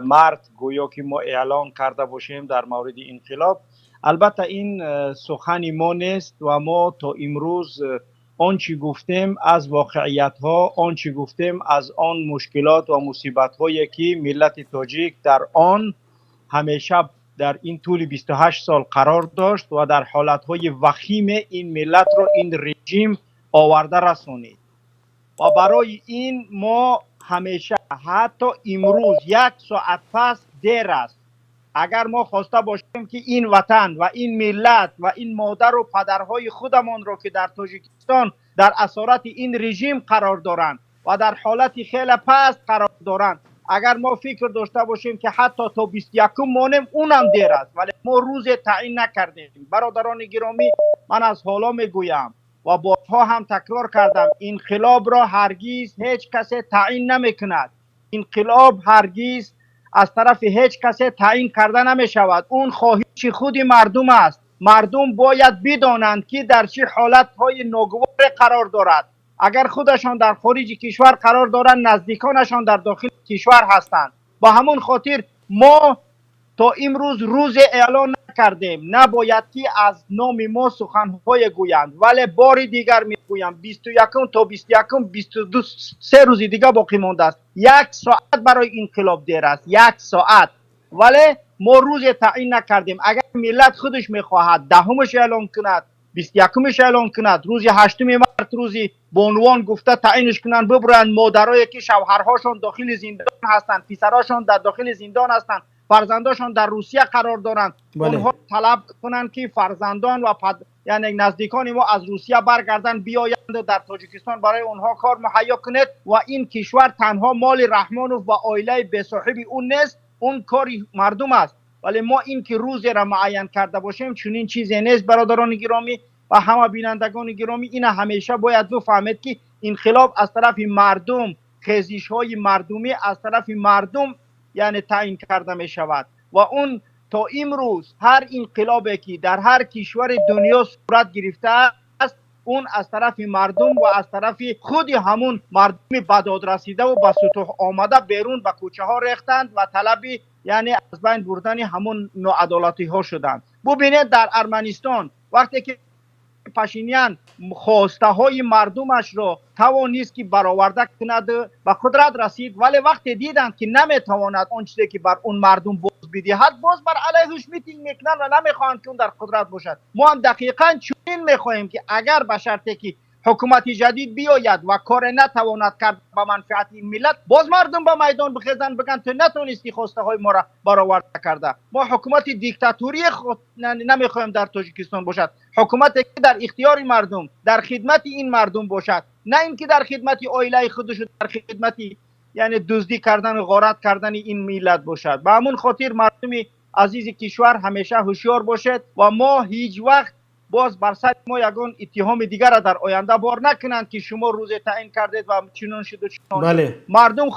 март гӯё ки мо эълон карда бошем дар мавриди инқилоб, албатта, ин сухани мо нест ва мо то имрӯз он чӣ гуфтем, аз воқеиятҳо, он чӣ гуфтем, аз он мушкилот ва мусибатҳое, ки миллати тоҷик дар он ҳамеша дар ин тӯли 28 сол қарор дошт ва дар ҳолатҳои вахиме ин миллатро ин режим оварда расонид. Ва барои ин мо ҳамеша, ҳатто имрӯз як соат пас дер аст, агар мо хоста бошем, ки ин ватан ва ин миллат ва ин модару падарҳои худамонро, ки дар Тоҷикистон дар асорати ин режим қарор доранд ва дар ҳолати хеле паст қарор доранд, агар мо фикр дошта бошем, ки ҳатто то 21-ум монем, унам дер аст. Вале мо рӯзе таъин накардем. Бародарони гиромӣ, ман аз ҳоло мегӯям ва борҳо ҳам такрор кардам: инқилобро ҳаргиз ҳеҷ касе таъин намекунад, инқилоб ҳаргиз аз тарафи ҳеҷ касе таъин карда намешавад. Он хоҳиши худи мардум аст. Мардум бояд бидонанд, ки дар чӣ ҳолатҳои ногуворе қарор дорад. Агар худашон дар хориҷи кишвар қарор доранд, наздиконашон дар дохили кишвар ҳастанд. Ба ҳамон хотир мо то имрӯз рӯзе эълон накардем, набояд ки аз номи мо суханҳое гӯянд. Вале бори дигар мегӯям: 21-ум то 21-ум 22, се рӯзи дига боқӣ мондааст. Як соат барои инқилоб дер аст, як соат. Вале мо рӯзе таъин накардем. Агар миллат худаш мехоҳад, 10-умаш эълон кунад, 21-умаш эълон кунад, рӯзи 8-уми март, рӯзи бонувон гуфта таъинш кунанд, бибуранд модарое, ки шавҳарҳошон дохили зиндон ҳастанд, писарашон дар дохили зиндон ҳастанд, фарзандошон дар Русия қарор доранд, онҳо талаб кунанд, ки фарзандон ва яъне наздикони мо аз Русия баргарданд, биёянд, дар Тоҷикистон барои онҳо кор муҳайё кунед. Ва ин кишвар танҳо моли Раҳмонов ва оилаи бесоҳиби ӯ нест, он кори мардум аст. Вале мо ин ки рӯзеро муайян карда бошем, чунин чизе нест. Бародарони гиромӣ ва ҳама бинандагони гиромӣ, ина ҳамеша бояд бифаҳмед, ки инқилоб аз тарафи мардум, хезишҳои мардумӣ аз тарафи мардум, яъне, таъин карда мешавад. Ва он то имрӯз ҳар инқилобе, ки дар ҳар кишвари дунё сурат гирифтааст, он аз тарафи мардум ва аз тарафи худи ҳамун мардуми ба дод расидаву ба сутуҳ омада берун ба кӯчаҳо рехтанд ва талаби, яъне, аз байн бурдани ҳамун ноадолатиҳо шуданд. Бубинед, дар Арманистон вақте ки Пашинян хостаҳои мардумашро тавонист, ки бароварда кунад, ба қудрат расид. Вале вақте диданд, ки наметавонад он чизе, ки бар он мардум боз бидиҳад, боз бар алайҳиш митинг мекунанд ва намехоҳанд, ки он дар қудрат бошад. Мо ҳам дақиқан чунин мехоҳем, ки агар ба шарте ки ҳукумати ҷадид биёяд ва коре натавонад кард ба манфиати ин миллат, боз мардум ба майдон бихезанд, бигӯянд: «Ту натонисти хостаҳои моро бароварда карда». Мо ҳукумати диктатурии намехоҳем дар Тоҷикистон бошад, ҳукумате, ки дар ихтиёри мардум, дар хидмати ин мардум бошад, на ин ки дар хидмати оилаи худушу дар хидмати, яъне, дуздӣ кардану ғорат кардани ин миллат бошад. Ба ҳамун хотир, мардуми азизи кишвар, ҳамеша ҳушёр бошед ва мо ҳеҷ вақт боз бар сари мо ягон иттиҳоми дигарро дар оянда бор накунанд, ки шумо рӯзе таъин кардед ва чунон шуду чунон. Мардум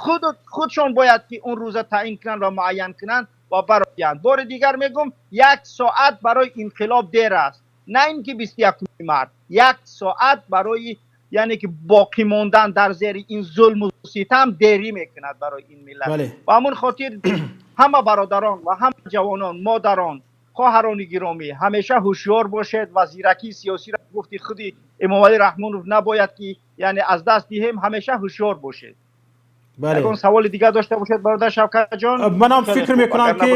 худшон бояд, ки он рӯза таъин кунанд ва муайян кунанд ва бароянд. Бори дигар мегӯм: як соат барои инқилоб дер аст, на ин ки 21-уми март, як соат барои, яъне, ки боқӣ мондан дар зери ин зулму ситам дерӣ мекунад барои ин миллат. Ба ҳамон хотир ҳама бародарон ва ҳама ҷавонон, модарон, хоҳарони гиромӣ, ҳамеша ҳушёр бошед ва зиракии сиёсиро, гуфти худи Эмомалӣ Раҳмонов, набояд ки, яъне, аз даст диҳем. Ҳамеша ҳушёр бошед. Ягон саволи дигар дошта бошед, бародар Шавкатҷон? Манам фикр мекунам, ки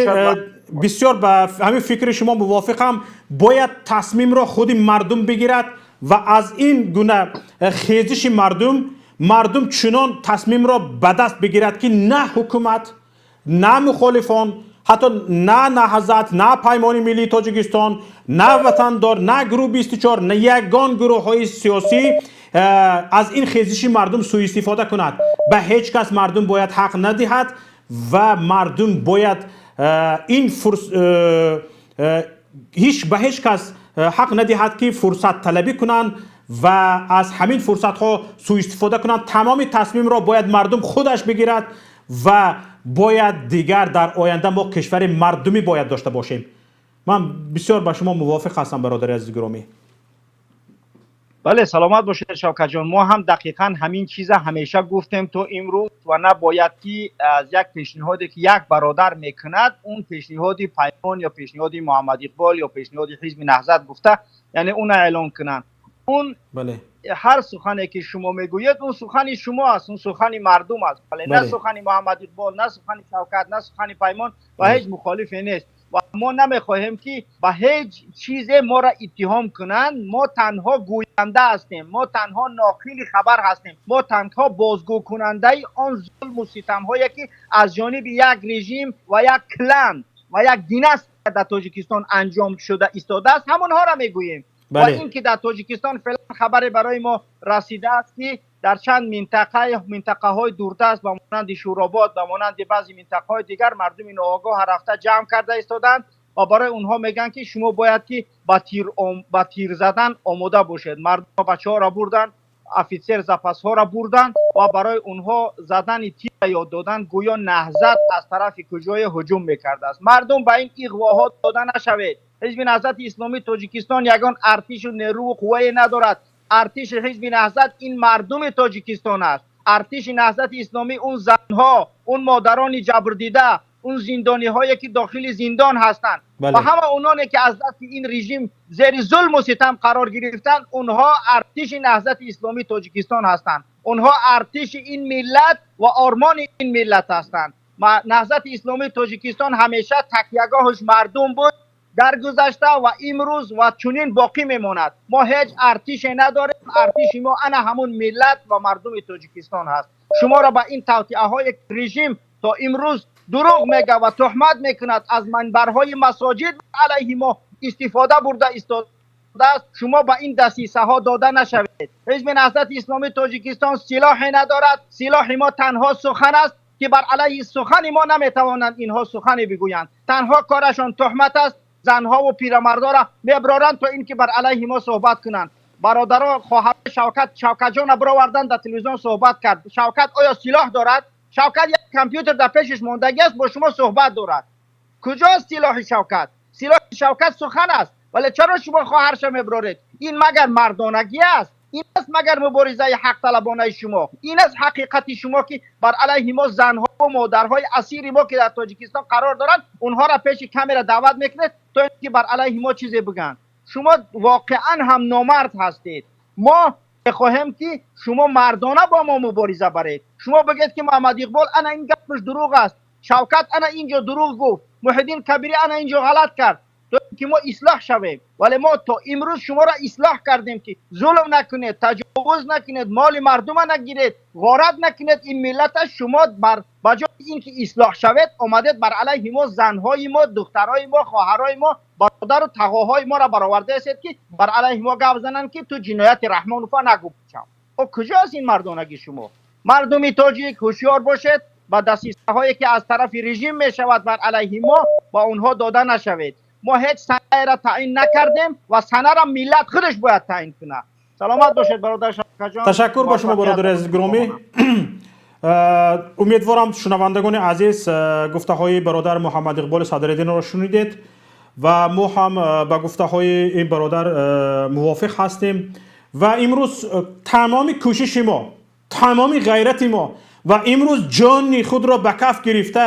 бисёр ба ҳамин фикри шумо мувофиқам. Бояд тасмимро худи мардум бигирад ва аз ин гуна хезиши мардум, мардум чунон тасмимро ба даст бигирад, ки на ҳукумат, на мухолифон, ҳатто на Наҳзат, на Паймони миллии Тоҷикистон, на Ватандор, на гурӯҳ 24, на ягон гурӯҳҳои сиёсӣ аз ин хезиши мардум сӯистифода кунад. Ба ҳеҷ кас мардум бояд ҳақ надиҳад. Ва мардум бояд ин ҳеҷ ба ҳеҷ кас ҳақ надиҳад, ки фурсат талабӣ кунанд ва аз ҳамин фурсатҳо суистифода кунанд. Тамоми тасмимро бояд мардум худаш бигирад ва бояд дигар дар оянда мо кишвари мардумӣ бояд дошта бошем. Ман бисёр ба шумо мувофиқ ҳастам, бародари азизи гиромӣ. Бале, саломат бошед, Шавкатҷон. Мо ҳам дақиқан ҳамин чиза ҳамеша гуфтем то имрӯз ва набояд ки аз як пешниҳоде ки як бародар мекунад, он пешниҳоди Паймон ё пешниҳоди Муҳаммад Иқбол ё пешниҳоди Ҳизби Наҳзат гуфта, яъне уна эълон кунанд. Он ҳар сухане ки шумо мегӯед, он сухани шумо аст, он сухани мардум аст, вале на сухани Муҳаммад Иқбол, на сухани Шавкат, на сухани Паймон ва ҳеҷ мухолифе нест. Ва мо намехоҳем ки ба ҳеҷ чизе моро иттиҳом кунанд. Мо танҳо гӯянда ҳастем, мо танҳо ноқили хабар ҳастем, мо танҳо бозгӯкунандаи он зулму ситамҳое ки аз ҷониби як режим ва як клан ва як династия дар Тоҷикистон анҷом шуда истодааст, ҳамонҳоро мегӯем. Ва ин ки дар Тоҷикистон феълан хабаре барои мо расидааст, ки дар чанд минтақаҳои дурдаст, ба монанди Шӯробод, ба монанди баъзе минтақаҳои дигар, мардуми ноогоҳ рафта ҷамъ карда истоданд ва барои онҳо мегӯянд, ки шумо бояд ки ба тир задан омода бошед. Мардум бачаҳоро бурданд, офитсер запасҳоро бурданд ва барои онҳо задани тир ёд доданд, гӯё Наҳзат аз тарафи куҷое ҳуҷум мекардааст. Мардум, ба ин иғвоҳо дода нашавед. Ҳизби Наҳзати Исломии Тоҷикистон ягон артишу нерӯву қуввае надорад. Артиши Ҳизби Наҳзат ин мардуми Тоҷикистон аст. Артиши Наҳзати Исломӣ он занҳо, он модарони ҷабрдида, он зиндониҳое ки дохили зиндон ҳастанд ва ҳама ононе ки аз дасти ин режим зери зулму ситам қарор гирифтанд, онҳо артиши Наҳзати Исломии Тоҷикистон ҳастанд. Онҳо артиши ин миллат ва ормони ин миллат ҳастанд. Наҳзати Исломии Тоҷикистон ҳамеша такягоҳаш мардум буд дар гузашта ва имрӯз ва чунин боқӣ мемонад. Мо ҳеҷ артише надорем. Артиши мо ана ҳамун миллат ва мардуми Тоҷикистон ҳаст. Шуморо ба ин тавтиаҳои режим то имрӯз дурӯғ мега ва туҳмат мекунад, аз манбарҳои масоҷид алайҳи мо истифода бурда истодааст, шумо ба ин дасисаҳо дода нашавед. Ҳизби Наҳзати Исломии Тоҷикистон силоҳе надорад. Силоҳи мо танҳо сухан аст, ки бар алайҳи сухани мо наметавонанд инҳо сухане бигӯянд. Танҳо корашон туҳмат аст. Занҳову пирамардоро меброранд то ин ки бар алайҳи мо суҳбат кунанд. Бародаро, хоҳар Шавкат, Шавкатҷонро бироварданд, дар телевизион суҳбат кард. Шавкат оё силоҳ дорад? Шавкат як компютер дар пешаш мондагӣ аст, бо шумо суҳбат дорад. Куҷост силоҳи Шавкат? Силоҳи Шавкат сухан аст. Вале чаро шумо хоҳарша меброред? Ин магар мардонагӣ аст? Ин аст магар муборизаи ҳақталабонаи шумо? Ин аст ҳақиқати шумо, ки бар алайҳи мо занҳо ва модарҳои асири мо, ки дар Тоҷикистон қарор доранд, онҳоро пеши камера даъват мекунед, то ин ки бар алайҳи мо чизе бигӯянд? Шумо воқеан ҳам номард ҳастед. Мо мехоҳем, ки шумо мардона бо мо мубориза баред. Шумо бигӯед, ки Муҳаммад Иқбол ана ин гапаш дурӯғ аст, Шавкат ана ин ҷо дурӯғ гуфт, Муҳиддин Кабирӣ ана ин ҷо ғалат кард, то ки мо ислоҳ шавем. Вале мо то имрӯз шуморо ислоҳ кардем, ки зулм накунед, таҷовуз накунед, моли мардума нагиред, ғорат накунед ин миллата. Шумо бар ба ҷои ин ки ислоҳ шавед, омадед бар алайҳи мо занҳои мо, духтарои мо, хоҳарои мо, бародару тағоҳои моро баровардаестед, ки бар алайҳи мо гап зананд, ки ту ҷинояти Раҳмонова нагӯ. О, куҷост ин мардонагии шумо? Мардуми тоҷик, ҳушёр бошед. Ба дасисаҳое ки аз тарафи режим мешавад бар алайҳи мо, ба онҳо дода нашавед. Мо ҳеҷ санаеро таъин накардем ва санаро миллат худаш бояд таъин кунад. Саломат бошед, бародар Шавкатҷон. Ташаккур ба шумо, бародари азиз гиромӣ. Умедворам, шунавандагони азиз, гуфтаҳои бародар Муҳаммад Иқболи Садриддинро шунидед ва мо ҳам ба гуфтаҳои ин бародар мувофиқ ҳастем. Ва имрӯз тамоми кӯшиши мо, тамоми ғайрати мо ва имрӯз ҷони худро ба каф гирифта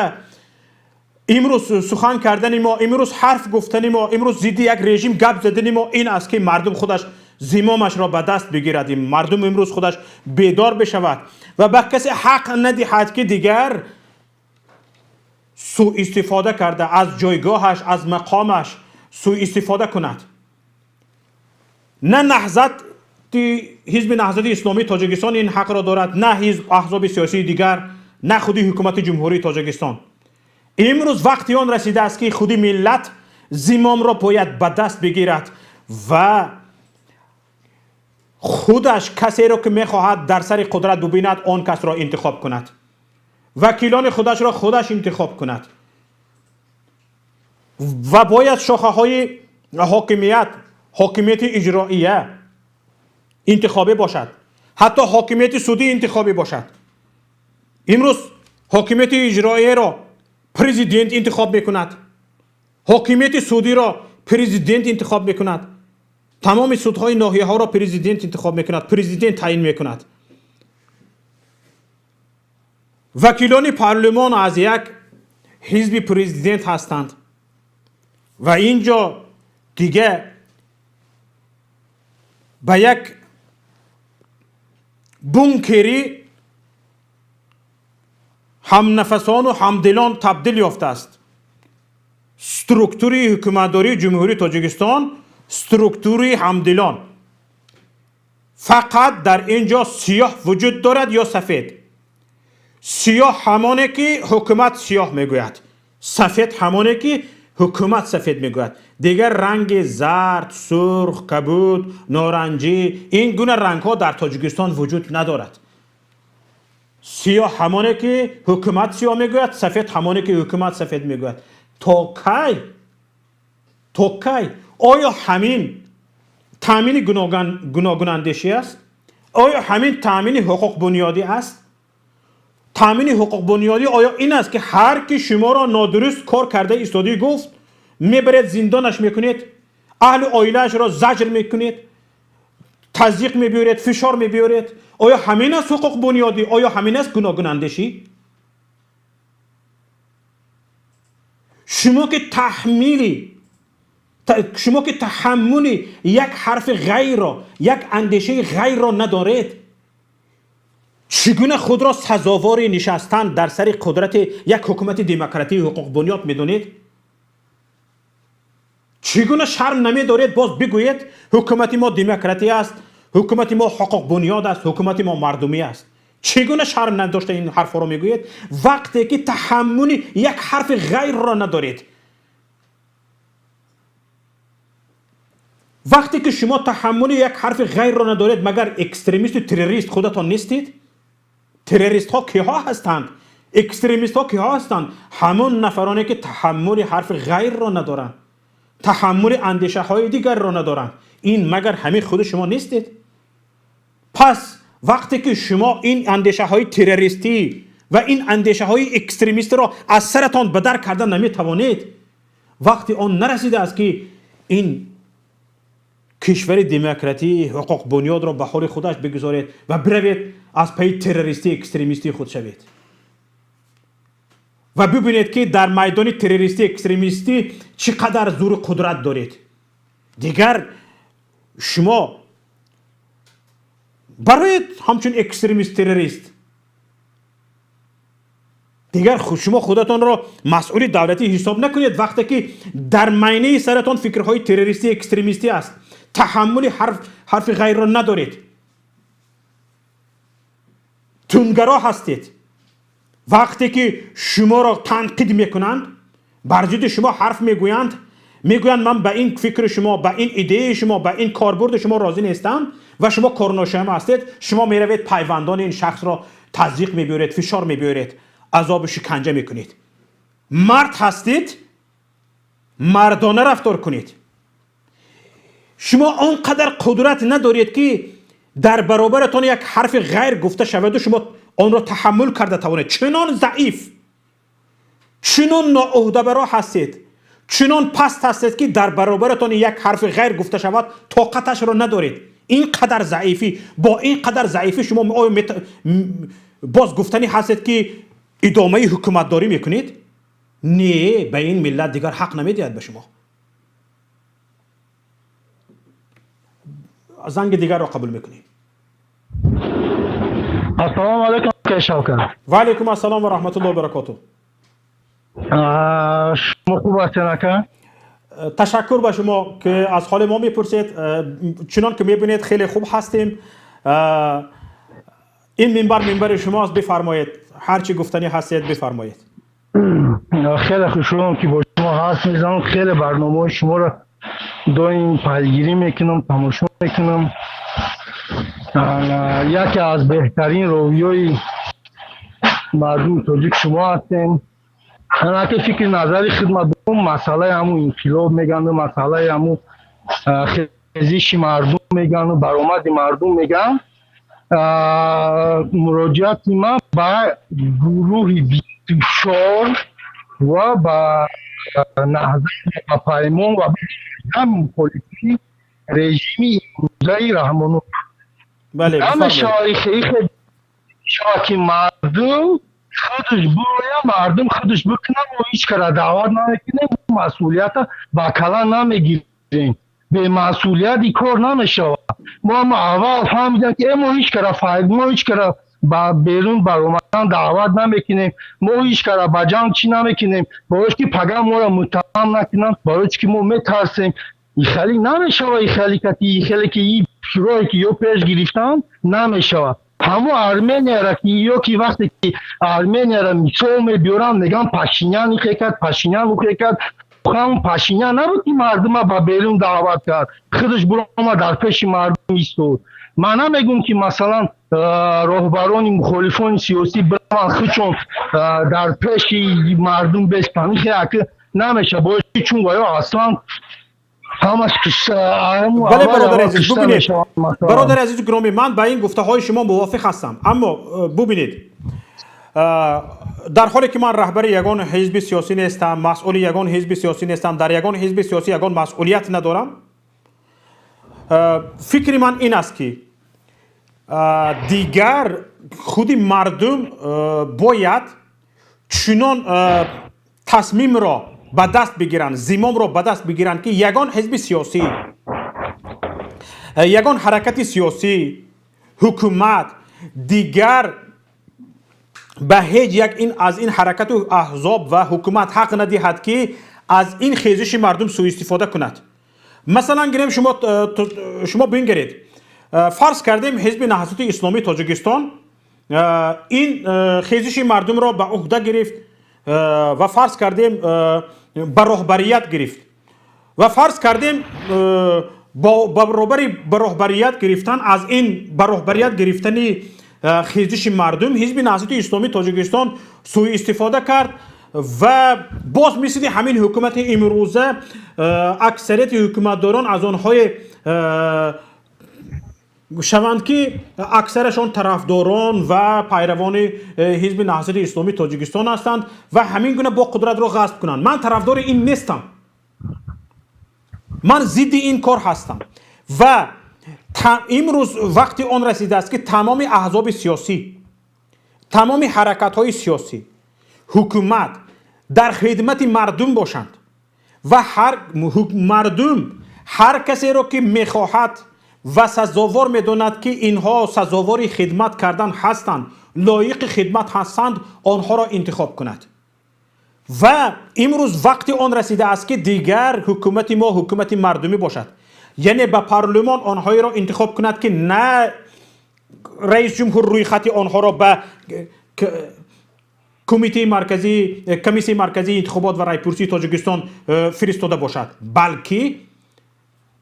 имрӯз сухан кардани мо, имрӯз ҳарф гуфтани мо, имрӯз зидди як режим гап задани мо ин аст, ки мардум худаш зимомашро ба даст бигирад. Мардум имрӯз худаш бедор бишавад ва ба касе ҳақ надиҳад, ки дигар суистифода карда аз ҷойгоҳаш, аз мақомаш суистифода кунад. На Наҳзати, Ҳизби Наҳзати Исломии Тоҷикистон ин ҳақро дорад, на ҳизб, аҳзоби сиёсии дигар, на худи ҳукумати Ҷумҳурии Тоҷикистон. Имрӯз вақти он расидааст, ки худи миллат зимомро бояд ба даст бигирад ва худаш касеро, ки мехоҳад дар сари қудрат бубинад, он касро интихоб кунад. Вакилони худашро худаш интихоб кунад ва бояд шохаҳои ҳокимият, ҳокимияти иҷроия интихобӣ бошад, ҳатто ҳокимияти судӣ интихобӣ бошад. Имрӯз ҳокимияти иҷроияро президент интихоб мекунад, ҳокимияти судиро президент интихоб мекунад, тамоми судҳои ноҳияҳоро президент интихоб мекунад, президент таъин мекунад. Вакилони парлумон аз як ҳизби президент ҳастанд ва ин ҷо дига ба як бункери ҳамнафасону ҳамдилон табдил ёфтааст. Структури ҳукуматдории Ҷумҳурии Тоҷикистон структури ҳамдилон. Фақат дар ин ҷо сиёҳ вуҷуд дорад ё сафед. Сиёҳ ҳамоне ки ҳукумат сиёҳ мегӯяд, сафед ҳамоне ки ҳукумат сафед мегӯяд. Дигар ранги зард, сурх, кабуд, норанҷӣ, ин гуна рангҳо дар Тоҷикистон вуҷуд надорад. Сиёҳ ҳамоне ки ҳукумат сиёҳ мегӯяд, сафед ҳамоне ки ҳукумат сафед мегӯяд. То кай? То кай? Оё ҳамин таъмини гуногунандешӣ аст? Оё ҳамин таъмини ҳуқуқбунёдӣ аст? Таъмини ҳуқуқбунёдӣ оё ин аст, ки ҳар ки шуморо нодуруст кор карда истодӣ гуфт, мебаред зиндонаш мекунед, аҳли оилаашро заҷр мекунед, тазйиқ мебиёред, фишор мебиёред? Оё ҳамин аст ҳуқуқбунёдӣ? Оё ҳамин аст гуногунандешӣ? Шумо ки таҳмили, шумо ки таҳаммули як ҳарфи ғайрро, як андешаи ғайрро надоред, чӣ гуна худро сазовори нишастан дар сари қудрати як ҳукумати демократии ҳуқуқбунёд медонед? Чӣ гуна шарм намедоред боз бигӯед ҳукумати мо демократӣ аст, ҳукумати мо ҳуқуқбунёд аст, ҳукумати мо мардумӣ аст? Чӣ гуна шарм надошта ин ҳарфҳоро мегӯед вақте ки таҳаммули як ҳарфи ғайрро надоред? Вақте ки шумо таҳаммули як ҳарфи ғайрро надоред, магар экстремисту террорист худатон нестед? Террористҳо киҳо ҳастанд? Экстремистҳо киҳо ҳастанд? Ҳамон нафароне ки таҳаммули ҳарфи ғайрро надоранд, таҳаммули андешаҳои дигарро надоранд. Ин магар ҳамин худи шумо нестед? Пас вақте ки шумо ин андешаҳои террористӣ ва ин андешаҳои экстремистиро аз саратон ба дар карда наметавонед, вақти он нарасидааст ки ин кишвари демократии ҳуқуқбунёдро ба ҳоли худаш бигузоред ва биравед аз пайи террористӣ экстремистии худ шавед ва бибинед ки дар майдони террористӣ экстремистӣ чӣ қадар зӯру қудрат доред. Дигар шумо бароед ҳамчун экстремист террорист, дигар шумо худатонро масъули давлатӣ ҳисоб накунед вақте ки дар майнаи саратон фикрҳои террористӣ экстремистӣ аст, таҳаммули ҳарфи ғайрро надоред, тунгаро ҳастед. Вақте ки шуморо танқид мекунанд, бар зидди шумо ҳарф мегӯянд, мегӯянд ман ба ин фикри шумо, ба ин идеяи шумо, ба ин корбурди шумо розӣ нестам ва шумо корношоям ҳастед, шумо меравед пайвандони ин шахсро тазйиқ мебиёред, фишор мебиёред, азобу шиканҷа мекунед. Мард ҳастед, мардона рафтор кунед. Шумо он қадар қудрат надоред ки дар баробаратон як ҳарфи ғайр гуфта шаваду шумо онро таҳаммул карда тавонед. Чунон заиф, чунон ноуҳдабаро ҳастед, чунон паст ҳастед ки дар баробаратон як ҳарфи ғайр гуфта шавад тоқаташро надоред. Ин қадар заифӣ, бо ин қадар заифӣ шумо оё боз гуфтанӣ ҳастед ки идомаи ҳукуматдорӣ мекунед? Не, ба ин миллат дигар ҳақ намедиҳад ба шумо. Занги дигарро қабул мекунем. Ассалому алайкум, Шавкат. Ва алайкум ассалом ва раҳматуллоҳи ва баракотуҳ. Шумо хуб ҳастед, ака? Ташаккур ба шумо ки аз ҳоли мо мепурсед. Чунон ки мебинед хеле хуб ҳастем. Ин минбар минбари шумост, бифармоед, ҳар чӣ гуфтанӣ ҳастед бифармоед. Хеле хушҳолам ки бо шумо ҳарф мезанам. Хеле барномаҳои шуморо доим пайгирӣ мекунам, тамошо мекунам. Яке аз беҳтарин ровиёи Мардуми тоҷик шумо ҳастем. Анаки фикри назари хидмат масъалаи ҳамун инқилоб мегӯянд, масъалаи ҳамун хезиши мардум мегӯянд, баромади мардум мегӯянд. Муроҷиати ман ба гурӯҳи 24 ва ба Наҳзат, ба Паймон ва ба мухолифи режими имрӯзаи Раҳмонов. Бале. Мешавад ки мардум худаш бироя, мардум худаш бикунад, мо ҳеҷ кара даъват намекунем, масъулията ба кала намегирем. Бемасъулият ин кор намешавад. Мо ҳама аввал фаҳмидем, ки мо ҳеҷ кара файд, мо ҳеҷ кара ба берун баромадан даъват намекунем, мо ҳеҷ кара ба ҷанг чӣ намекунем, барои ки пага моро муттаҳам накунанд, барои ки мо метарсем. Ихали намешавад, ихали кати, ихеле ки и роҳе ки ё пеш гирифтанд намешавад. Ҳамо Арменияра ки ё ки вақте ки Арменияра мисол мебиёранд, мегӯянд Пашинян ихе кард, Пашинян ухе кард. Ҳамон Пашинян набуд, ки мардума ба берун даъват кард, худаш биромад, дар пеши мардум истод. Ман намегӯм, ки масалан роҳбарони мухолифони сиёсӣ бираванд, худшон дар пеши мардум бестанд. Ихе аки намешавад, бояд чун ва ё аслан ҳамаш Бале, бародари азиз, бубинед, бародари азизу гиромӣ, ман ба ин гуфтаҳои шумо мувофиқ ҳастам, аммо бубинед, дар ҳоле ки ман раҳбари ягон ҳизби сиёсӣ нестам, масъули ягон ҳизби сиёсӣ нестам, дар ягон ҳизби сиёсӣ ягон масъулият надорам, фикри ман ин аст, ки дигар худи мардум бояд чунон тасмимро ба даст бигиранд, зимомро ба даст бигиранд, ки ягон ҳизби сиёсӣ, ягон ҳаракати сиёсӣ, ҳукумат дигар ба ҳеҷ як ин аз ин ҳаракату аҳзоб ва ҳукумат ҳақ надиҳад, ки аз ин хезиши мардум сӯистифода кунад. Масалан гирем, шумо бингаред, фарз кардем, Ҳизби Наҳзати Исломии Тоҷикистон ин хезиши мардумро ба уҳда гирифт ва фарз кардем, ба роҳбарият гирифт ва фарз кардем, ба баробари ба роҳбарият гирифтан, аз ин ба роҳбарият гирифтани хезиши мардум Ҳизби Наҳзати Исломии Тоҷикистон сӯистифода кард ва боз мисли ҳамин ҳукумати имрӯза аксарияти ҳукуматдорон аз онҳое шаванд, ки аксарашон тарафдорон ва пайравони Ҳизби Наҳзати Исломии Тоҷикистон ҳастанд ва ҳамин гуна бо қудратро ғасб кунанд. Ман тарафдори ин нестам, ман зидди ин кор ҳастам ва имрӯз вақти он расидааст, ки тамоми аҳзоби сиёсӣ, тамоми ҳаракатҳои сиёсӣ, ҳукумат дар хидмати мардум бошанд ва ҳар мардум ҳар касеро, ки мехоҳад ва сазовор медонад, ки инҳо сазовори хидмат кардан ҳастанд, лоиқи хидмат ҳастанд, онҳоро интихоб кунад. Ва имрӯз вақти он расидааст, ки дигар ҳукумати мо ҳукумати мардумӣ бошад, яъне ба парлумон онҳоеро интихоб кунад, ки на раис ҷумҳур рӯйхати онҳоро ба кумитаи марказӣ, комиссияи марказии интихобот ва райпурсии Тоҷикистон фиристода бошад, балки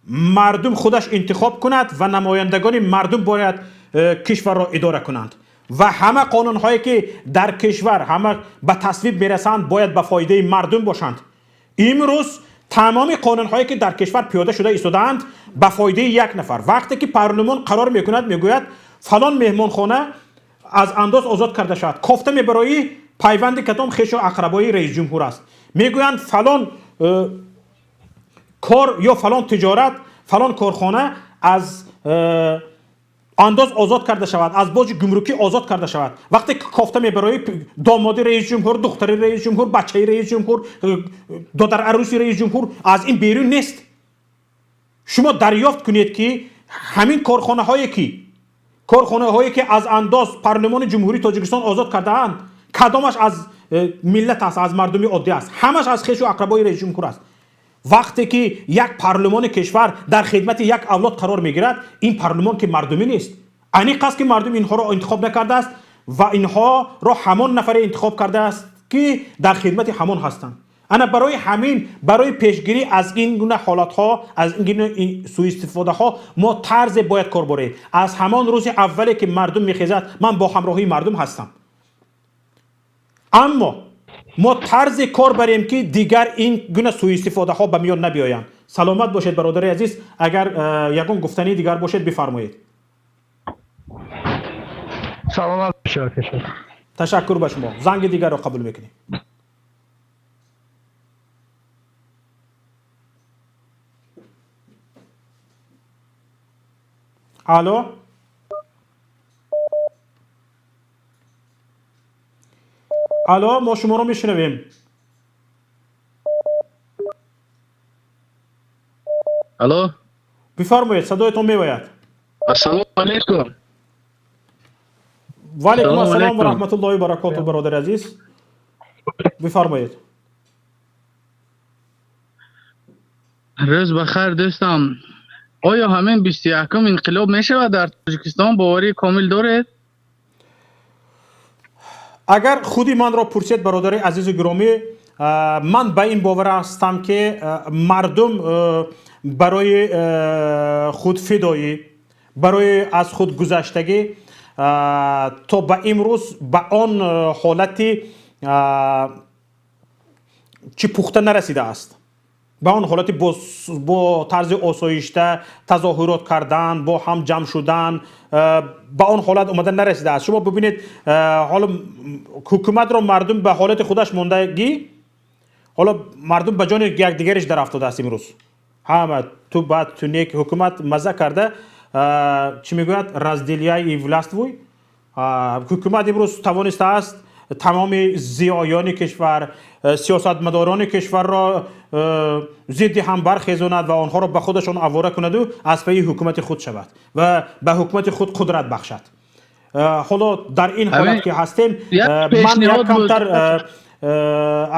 мардум худаш интихоб кунад ва намояндагони мардум бояд кишварро идора кунанд ва ҳама қонунҳое, ки дар кишвар ҳама ба тасвиб мерасанд, бояд ба фоидаи мардум бошанд. Имрӯз тамоми қонунҳое, ки дар кишвар пиёда шуда истодаанд, ба фоидаи як нафар. Вақте ки парлумон қарор мекунад, мегӯяд, фалон меҳмонхона аз андоз озод карда шавад, кофта мебароӣ, пайванди кадом хешу ақрабои раисҷумҳур аст. Мегӯянд, фалон кор ё фалон тиҷорат, фалон корхона аз андоз озод карда шавад, аз боҷи гумрукӣ озод карда шавад, вақте ки кофта мебароӣ, домоди раисҷумҳур, духтари раисҷумҳур, бачаи раисҷумҳур, додар арӯси раисҷумҳур аз ин берун нест. Шумо дарёфт кунед, ки ҳамин корхонаҳое ки аз андоз парлумони Ҷумҳурии Тоҷикистон озод кардаанд, кадомаш аз миллат аст, аз мардуми оддӣ аст? Ҳамаш аз хешу ақрабои раисҷумҳур аст. Вақте ки як парлумони кишвар дар хидмати як авлод қарор мегирад, ин парлумон ки мардумӣ нест. Аниқ аст, ки мардум инҳоро интихоб накардааст ва инҳоро ҳамон нафаре интихоб кардааст, ки дар хидмати ҳамон ҳастанд. Ана барои ҳамин, барои пешгирӣ аз ин гуна ҳолатҳо, аз ин гуна сӯистифодаҳо мо тарзе бояд кор борем. Аз ҳамон рӯзи аввале, ки мардум мехезад, ман бо ҳамроҳии мардум ҳастам. Аммо мо тарзи кор барем, ки дигар ин гуна сӯистифодаҳо ба миён набиёянд. Саломат бошед, бародари азиз. Агар ягон гуфтании дигар бошед, бифармоед. Саломат бошед. Ташаккур ба шумо. Занги дигарро қабул мекунем. Алло, алло, мо шуморо мешунавем. Алло. Бифармоед, садоятон меояд. Ассалому алайкум. Ва алайкум ассалом ва раҳматуллоҳи ва баракотуҳ, бародари азиз, бифармоед. Рӯз бахайр, дӯстам. Оё ҳамин 21-ум инқилоб мешавад дар Тоҷикистон, боварии комил доред? Агар худи манро пурсед, бародари азизу гиромӣ, ман ба ин бовар ҳастам, ки мардум барои худфидоӣ, барои аз худ гузаштагӣ то ба имрӯз ба он ҳолати чӣ пухта нарасидааст, ба он ҳолати бо тарзи осоишта тазоҳурот кардан, бо ҳам ҷамъ шудан, ба он ҳолат омада нарасидааст. Шумо бибинед, ҳоло ҳукуматро мардум ба ҳолати худаш мондагӣ, ҳоло мардум ба ҷони якдигариш дарафтодааст. Имрӯз ҳама ту бад, ту нек, ҳукумат мазза карда, чӣ мегӯяд, разделяй и властвуй. Ҳукумат имрӯз тавонистааст тамоми зиёёни кишвар, сиёсатмадорони кишварро зидди ҳам бархезонад ва онҳоро ба худашон авора кунаду аз пайи ҳукумати худ шавад ва ба ҳукумати худ қудрат бахшад. Ҳоло дар ин ҳолат ки ҳастем, ман як камтар,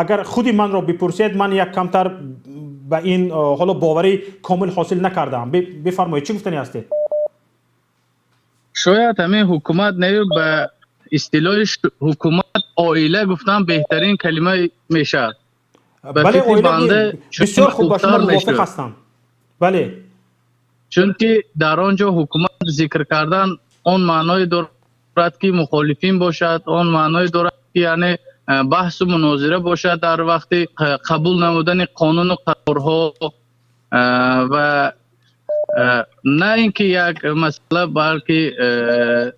агар худи манро бипурсед, ман як камтар ба ин ҳоло боварӣ комил ҳосил накардаам. Бифармоед, чӣ гуфтанӣ ҳастед? Шояд ҳамин ҳукумат не, ба истилоҳи ҳукумат оила гуфтан беҳтарин калима мешавад. Бале, оила бисёр хуб, ба шумо мувофиқ ҳастам. Бале, чунки дар он ҷо ҳукумат зикр кардан он маъное дорад, ки мухолифин бошад, он маъное дорад, ки яъне баҳсу мунозира бошад дар вақти қабул намудани қонуну қарорҳо, ва на ин ки як масъала, балки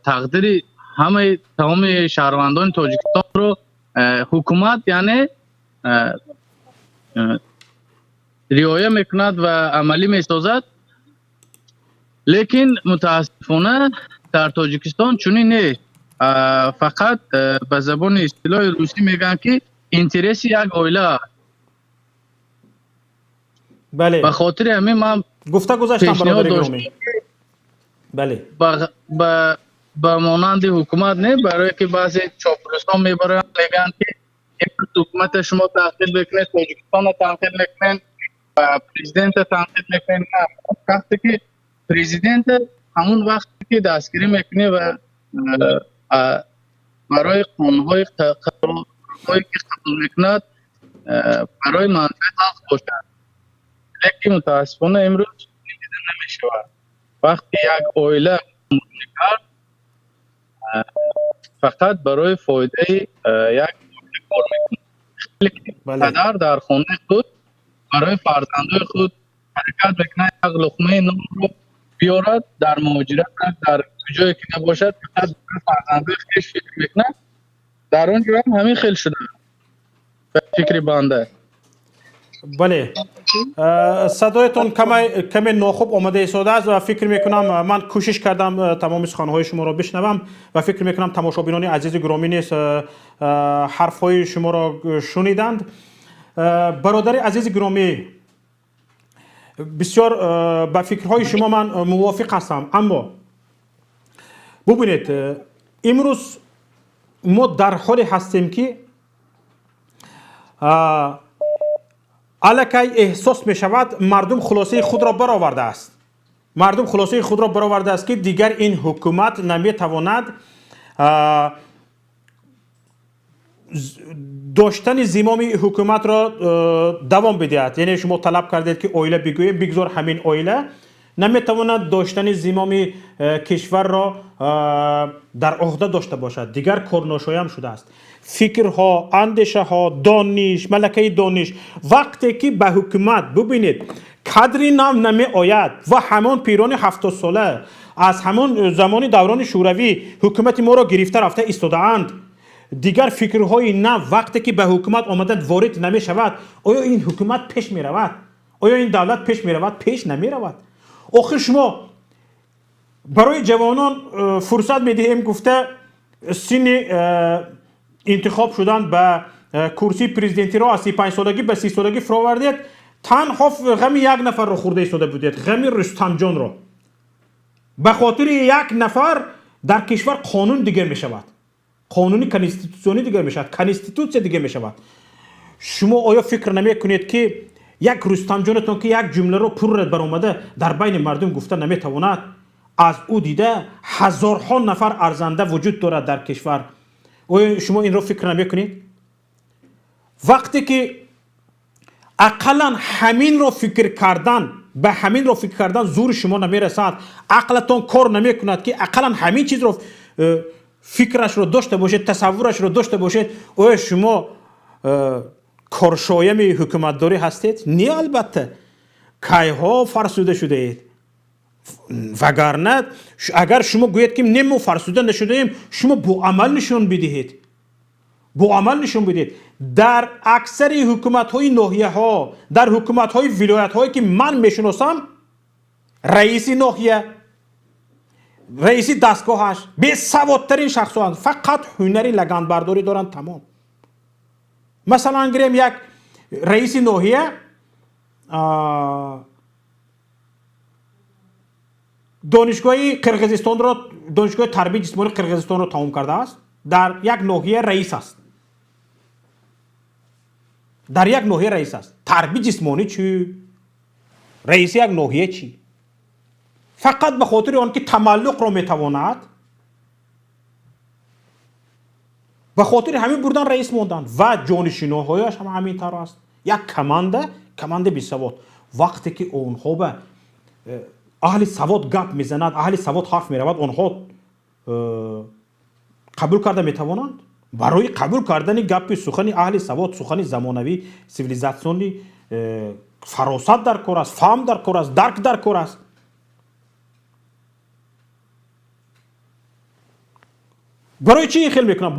тақдири ҳамаи тамоми шаҳрвандони Тоҷикистонро ҳукумат яъне риоя мекунад ва амалӣ месозад. Лекин мутаассифона дар Тоҷикистон чунин нест. Фақат ба забони истилоҳи русӣ мегӯянд, ки интереси як оила. Бале, ба хотири ҳамин ман гуфта гузаштам, пешниҳод бародари доштам, гиромӣ. Бале, ба монанди ҳукумат не, барое ки баъзе чоплусон мебароянд, мегӯянд, ки имрӯз ҳукумата шумо танқид мекунед, Тоҷикистонро танқид мекунед, президента танқид мекунед. На, вақте ки президента ҳамун вақте ки дастгирӣ мекунӣ ва барои қонунҳои қарорҳое ки қабул мекунад, барои манфиати халқ бошад. Лекин мутаассифона имрӯз дида намешавад. Вақте як оила кард, фақат барои фоидаи як оила кор мекунад. Падар дар хонаи худ барои фарзандои худ ҳаракат мекунад, як луқмаи нонро биёрад, дар муҳоҷират, дар куҷое ки набошад, фақат барои фарзандои хеш фикр мекунад. Дар он ҷо ҳам ҳамин хел шуда, ба фикри банда. Бале, садоятон каме нохуб омада истодааст ва фикр мекунам, ман кӯшиш кардам тамоми суханҳои шуморо бишнавам ва фикр мекунам, тамошобинони азизи гиромӣ низ ҳарфҳои шуморо шуниданд. Бародари азизи гиромӣ, бисёр ба фикрҳои шумо ман мувофиқ ҳастам, аммо бубинед, имрӯз мо дар ҳоле ҳастем, ки аллакай эҳсос мешавад, мардум хулосаи худро баровардааст. Мардум хулосаи худро баровардааст, ки дигар ин ҳукумат наметавонад доштани зимоми ҳукуматро давом бидиҳад. Яъне шумо талаб кардед, ки оила бигӯем, бигзор ҳамин оила наметавонад доштани зимоми кишварро дар ӯҳда дошта бошад, дигар корношоям шудааст. Фикрҳо, андешаҳо, дониш, малакаи дониш. Вақте ки ба ҳукумат, бубинед, кадри нав намеояд ва ҳамон пирони 70-сола аз ҳамон замони даврони шӯравӣ ҳукумати моро гирифта рафта истодаанд, дигар фикрҳои нав вақте ки ба ҳукумат омада ворид намешавад, оё ин ҳукумат пеш меравад? Оё ин давлат пеш меравад? Пеш намеравад. Охир шумо барои ҷавонон фурсат медиҳем гуфта, синни интихоб шудан ба курсии президентиро аз 35-солагӣ ба 30-солагӣ фуровардед, танҳо ғами як нафарро хӯрда истода будед, ғами Рустамҷонро. Ба хотири як нафар дар кишвар қонун дигар мешавад, қонуни конститутсионӣ дигар мешавад, конститутсия дигар мешавад. Шумо оё фикр намекунед, ки як Рустамҷонатон, ки як ҷумларо пурра баромада дар байни мардум гуфта наметавонад, аз ӯ дида ҳазорҳо нафар арзанда вуҷуд дорад дар кишвар? Оё шумо инро фикр намекунед? Вақте ки ақаллан ҳаминро фикр кардан, ба ҳаминро фикр кардан зури шумо намерасад, ақлатон кор намекунад, ки ақаллан ҳамин чизро фикрашро дошта бошед, тасаввурашро дошта бошед, оё шумо коршоями ҳукуматдорӣ ҳастед? Не, албатта. Кайҳо фарсуда шудаед. Вагарна агар шумо гӯед, ки не, мо фарсуда нашудаем, шумо бо амал нишон бидиҳед, бо амал нишон бидиҳед. Дар аксари ҳукуматҳои ноҳияҳо, дар ҳукуматҳои вилоятҳое, ки ман мешиносам, раиси ноҳия, раиси дастгоҳаш бесаводтарин шахсоанд, фақат ҳунари лаганбардорӣ доранд, тамом. Масалан, гирем, як раиси ноҳия донишгоҳи Қирғизистонро, донишгоҳи тарбияи ҷисмонии Қирғизистонро тамом кардааст, дар як ноҳия раис аст, дар як ноҳия раис аст. Тарбияи ҷисмонӣ чӣ, раиси як ноҳия чӣ? Фақат ба хотири он ки тамаллуқро метавонад, ба хотири ҳамин бурдан раис монданд ва ҷонишиноҳояш ҳам ҳамин тавр аст. Як команда бесавод. Вақте ки онҳо ба аҳли савод гап мезанад, аҳли савод ҳарф меравад, онҳо қабул карда метавонанд? Барои қабул кардани гапи сухани аҳли савод, сухани замонавӣ, цивилизатсионӣ, фаросат дар кор аст, фаҳм дар кор аст, дарк дар кор аст. Барои чӣ ин хел мекунанд?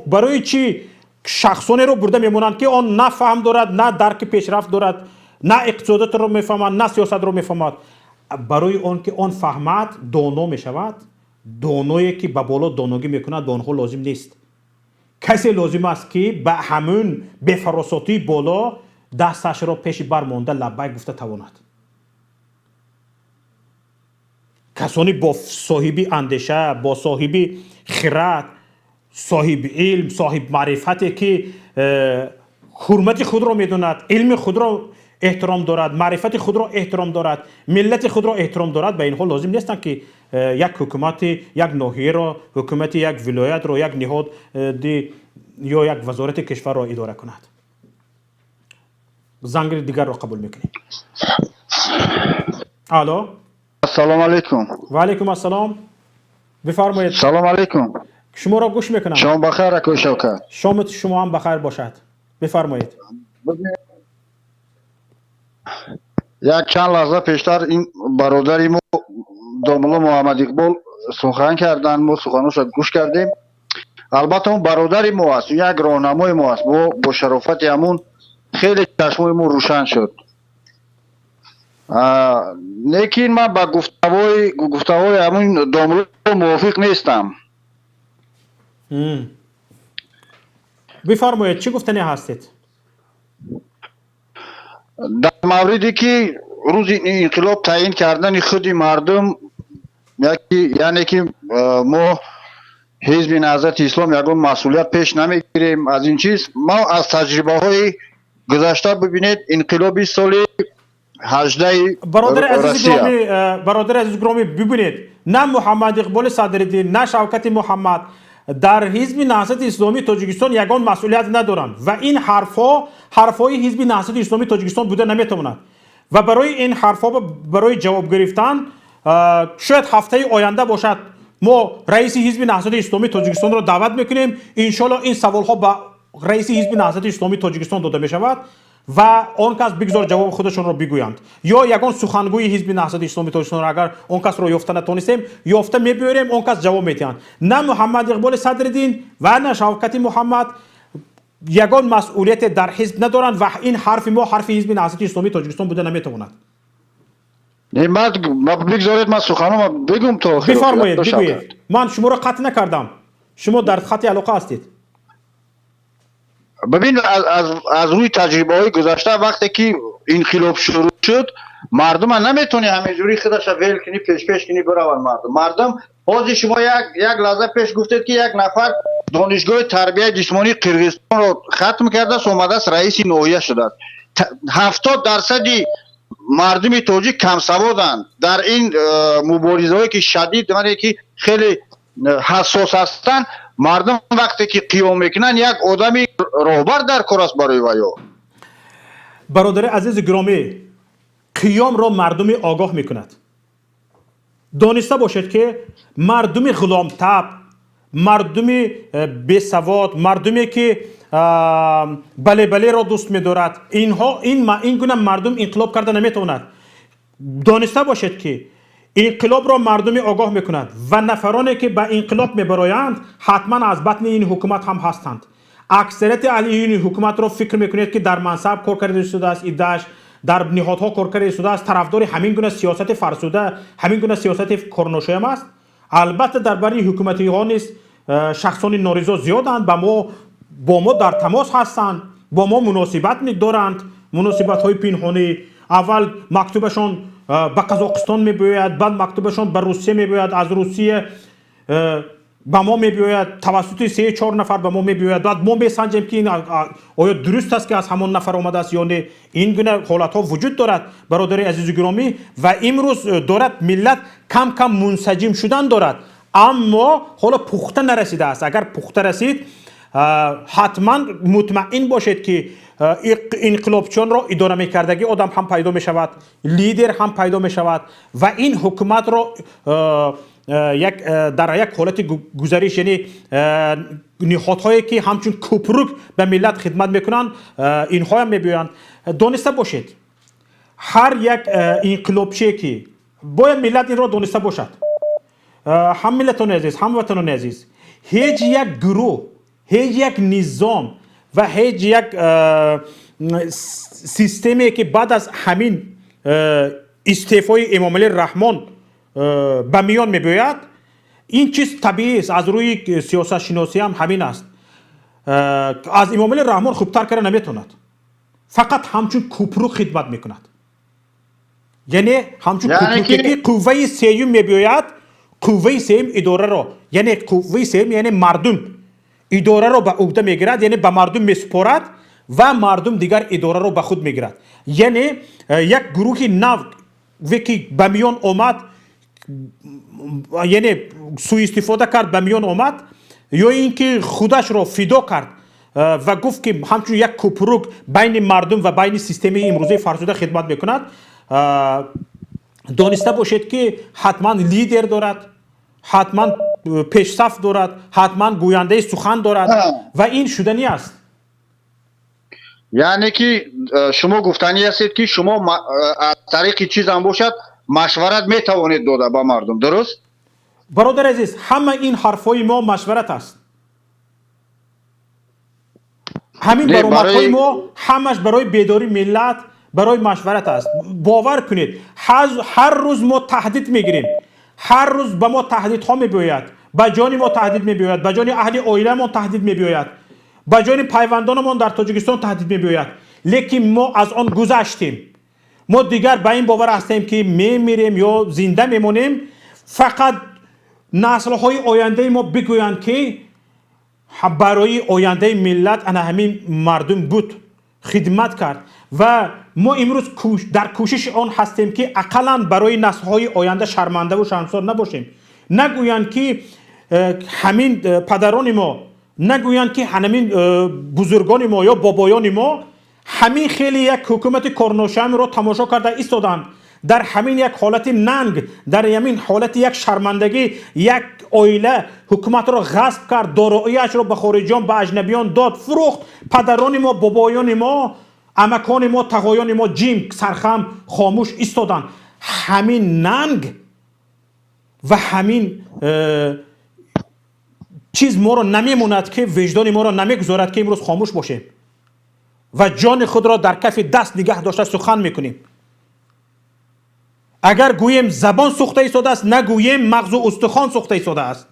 Барои чӣ шахсонеро бурда мемонанд, ки он на фаҳм дорад, на дарки пешрафт дорад, на иқтисодотро мефаҳмад, на сиёсатро мефаҳмад? Барои он ки он фаҳмад, доно мешавад. Доное ки ба боло доногӣ мекунад, ба онҳо лозим нест. Касе лозим аст, ки ба ҳамун бефаросотии боло дасташро пеши бар монда лаббайк гуфта тавонад. Касони бо соҳиби андеша, бо соҳиби хирад, соҳиби илм, соҳиби маърифате, ки ҳурмати худро медонад, илми худро эҳтиром дорад, маърифати худро эҳтиром дорад, миллати худро эҳтиром дорад, ба инҳо лозим нестанд, ки як ҳукумати як ноҳияро, ҳукумати як вилоятро, як ниҳоди ё як вазорати кишварро идора кунад. Занги дигарро қабул мекунем. Алло. Ассалому алайкум. Ва алайкум ассалом, бифармоед. Салом алайкум. Шуморо гӯш мекунам. Шом бахайр, акои Шавкат. Шоми шумо ҳам бахайр бошад, бифармоед. Як чанд лаҳза пештар ин бародари мо домулло Муҳаммад Иқбол сухан карданд, мо суханошро гӯш кардем. Албатта, он бародари мо аст, як роҳнамои мо аст. Мо бо шарофати ҳамун хеле чашмои мо рӯшан шуд. Лекин ман ба гуфтаҳои ҳамун домулло мувофиқ нестам. Бифармоед, чӣ гуфтане ҳастед? Дар мавриде ки рӯзи инқилоб таъин кардани худи мардум, яъне ки мо ҳизби Наҳзати Ислом ягон масъулият пеш намегирем аз ин чиз. Мо аз таҷрибаҳои гузашта, бибинед, инқилоби соли 18-и Бародари азизи Россия. гиромӣ, бародари азизи гиромӣ, бибинед, на Муҳаммад Иқболи Садриддин, на Шавкати Муҳаммад дар ҳизби Наҳзати Исломии Тоҷикистон ягон масъулият надоранд ва ин ҳарфҳо ҳарфҳои ҳизби Наҳзати Исломии Тоҷикистон буда наметавонад. Ва барои ин ҳарфҳо барои ҷавоб гирифтан, шояд ҳафтаи оянда бошад, Мо раиси Ҳизби Наҳзати Исломии Тоҷикистонро даъват мекунем. Иншоалло, ин саволҳо ба раиси Ҳизби Наҳзати Исломии Тоҷикистон дода мешавад ва он кас бигзор ҷавоби худашонро бигӯянд. Ё ягон сухангӯи Ҳизби Наҳзати Исломии Тоҷикистонро, агар он касро ёфта натонистем, ёфта мебиёрем, он кас ҷавоб медиҳанд. На Муҳаммад Иқболи Садриддин ва на Шавкати Муҳаммад ягон масъулияте дар ҳизб надоранд ва ин ҳарфи мо ҳарфи Ҳизби Наҳзати Исломии Тоҷикистон буда наметавонад. Не, бигзоред, ман суханома бигум то охир. Бифармоед, бигӯед. Ман шуморо қатъ накардам, шумо дар хати алоқа ҳастед. Бибин, аз рӯи таҷрибаҳои гузашта, вақте ки инқилоб шурӯъ шуд, мардума наметавонӣ ҳаминҷурӣ худаша вел кунӣ, пешпеш кунӣ, бираванд мардум. Мардум ҳозир, шумо як лаҳза пеш гуфтед, ки як нафар донишгоҳи тарбияи ҷисмонии Қирғизистонро хатм кардааст, омадааст, раиси ноҳия шудааст. 70 дарсади мардуми тоҷик камсаводанд. Дар ин муборизаҳое ки шадид, ки хеле ҳассос ҳастанд, мардум вақте ки қиём мекунанд, як одами роҳбар дар кор аст барои ваё. Бародари азизи гиромӣ, қиёмро мардуми огоҳ мекунад. Дониста бошед, ки мардуми ғуломтаб, мардуми бесавод, мардуме ки бале балеро дӯст медорад, инҳо, ин гуна мардум инқилоб карда наметавонад. Дониста бошед, ки инқилобро мардуми огоҳ мекунад ва нафароне ки ба инқилоб мебароянд, ҳатман аз батни ин ҳукумат ҳам ҳастанд. Аксарияти аҳли ин ҳукуматро фикр мекунед, ки дар мансаб кор карда истодааст, иддааш дар ниҳодҳо кор карда истодааст, тарафдори ҳамин гуна сиёсати фарсуда, ҳамин гуна сиёсати корношоям аст. Албатта, дар бари ҳукуматиҳо низ шахсони норизо зиёданд, ба мо, бо мо дар тамос ҳастанд, бо мо муносибат доранд, муносибатҳои пинҳонӣ. Аввал мактубашон ба Қазоқистон мебиёяд, баъд мактубашон ба Русия мебиёяд, аз Русия ба мо мебиёяд, тавассути се чор нафар ба мо мебиёяд. Баъд мо месанҷем, ки ин оё дуруст аст, ки аз ҳамон нафар омадааст ё не. Ин гуна ҳолатҳо вуҷуд дорад, бародари азизу гиромӣ. Ва имрӯз дорад миллат кам кам мунсаҷим шудан дорад, аммо ҳоло пухта нарасидааст. Агар пухта расид, ҳатман мутмаин бошед, ки инқилобчиёнро идора мекардагӣ одам ҳам пайдо мешавад, лидер ҳам пайдо мешавад ва ин ҳукуматро як дар як ҳолати гузариш, яъне ниҳодҳое ки ҳамчун кӯпрук ба миллат хидмат мекунанд, инҳоям мебиёянд. Дониста бошед, ҳар як инқилобчие ки бояд миллат инро дониста бошад, ҳам миллатони азиз, ҳам ватанони азиз, ҳеҷ як гурӯҳ, ҳеҷ як низом ва ҳеҷ як системе ки баъд аз ҳамин истеъфои Эмомалӣ Раҳмон ба миён мебиёяд, ин чиз табиист, аз рӯи сиёсатшиносӣ ҳам ҳамин аст, аз Эмомалӣ Раҳмон хубтар карда наметавонад. Фақат ҳамчун кӯпрук хидмат мекунад, яъне ҳамчун кӯпруке ки қувваи сеюм мебиёяд. Қувваи сеюм идораро, яъне қувваи сеюм, яъне мардум идораро ба уҳда мегирад, яъне ба мардум месупорад ва мардум дигар идораро ба худ мегирад. Яъне як гурӯҳи нав ки ба миён омад, яъне сӯистифода кард, ба миён омад ё ин ки худашро фидо кард ва гуфт, ки ҳамчун як кӯпрук байни мардум ва байни системаи имрӯзаи фарсуда хидмат мекунад, дониста бошед, ки ҳатман лидер дорад, ҳатман пешсаф дорад, ҳатман гӯяндаи сухан дорад ва ин шуданӣ аст. Яъне ки шумо гуфтанӣ ҳастед, ки шумо аз тариқи чизам бошад, машварат метавонед дода ба мардум, дуруст? Бародари азиз, ҳама ин ҳарфҳои мо машварат аст. Ҳамин баромадҳои мо ҳамаш барои бедории миллат, барои машварат аст. Бовар кунед, ҳар рӯз мо таҳдид мегирем, ҳар рӯз ба мо таҳдидҳо мебиёяд, ба ҷони мо таҳдид мебиёяд, ба ҷони аҳли оиламон таҳдид мебиёяд, ба ҷони пайвандонамон дар Тоҷикистон таҳдид мебиёяд. Лекин мо аз он гузаштем. Мо дигар ба ин бовар ҳастем, ки мемирем ё зинда мемонем, фақат наслҳои ояндаи мо бигӯянд, ки барои ояндаи миллат ана ҳамин мардум буд, хидмат кард. Ва мо имрӯз дар кӯшиши он ҳастем, ки ақаллан барои наслҳои оянда шармандаву шармсор набошем. Нагӯянд, ки ҳамин падарони мо, нагӯянд, ки ҳамин бузургони мо ё бобоёни мо ҳамин хеле як ҳукумати корношоямро тамошо карда истоданд. Дар ҳамин як ҳолати нанг, дар ҳамин ҳолати як шармандагӣ, як оила ҳукуматро ғасб кард, дороияшро ба хориҷиён, ба аҷнабиён дод, фурӯхт. Падарони мо, бобоёни мо, амакони мо, тағоёни мо ҷим, сархам, хомӯш истоданд. Ҳамин нанг ва ҳамин чиз моро намемонад, ки виҷдони моро намегузорад, ки имрӯз хомӯш бошем ва ҷони худро дар кафи даст нигаҳ дошта сухан мекунем. Агар гӯем забон сӯхта истодааст, нагӯем мағзу устухон сӯхта истодааст.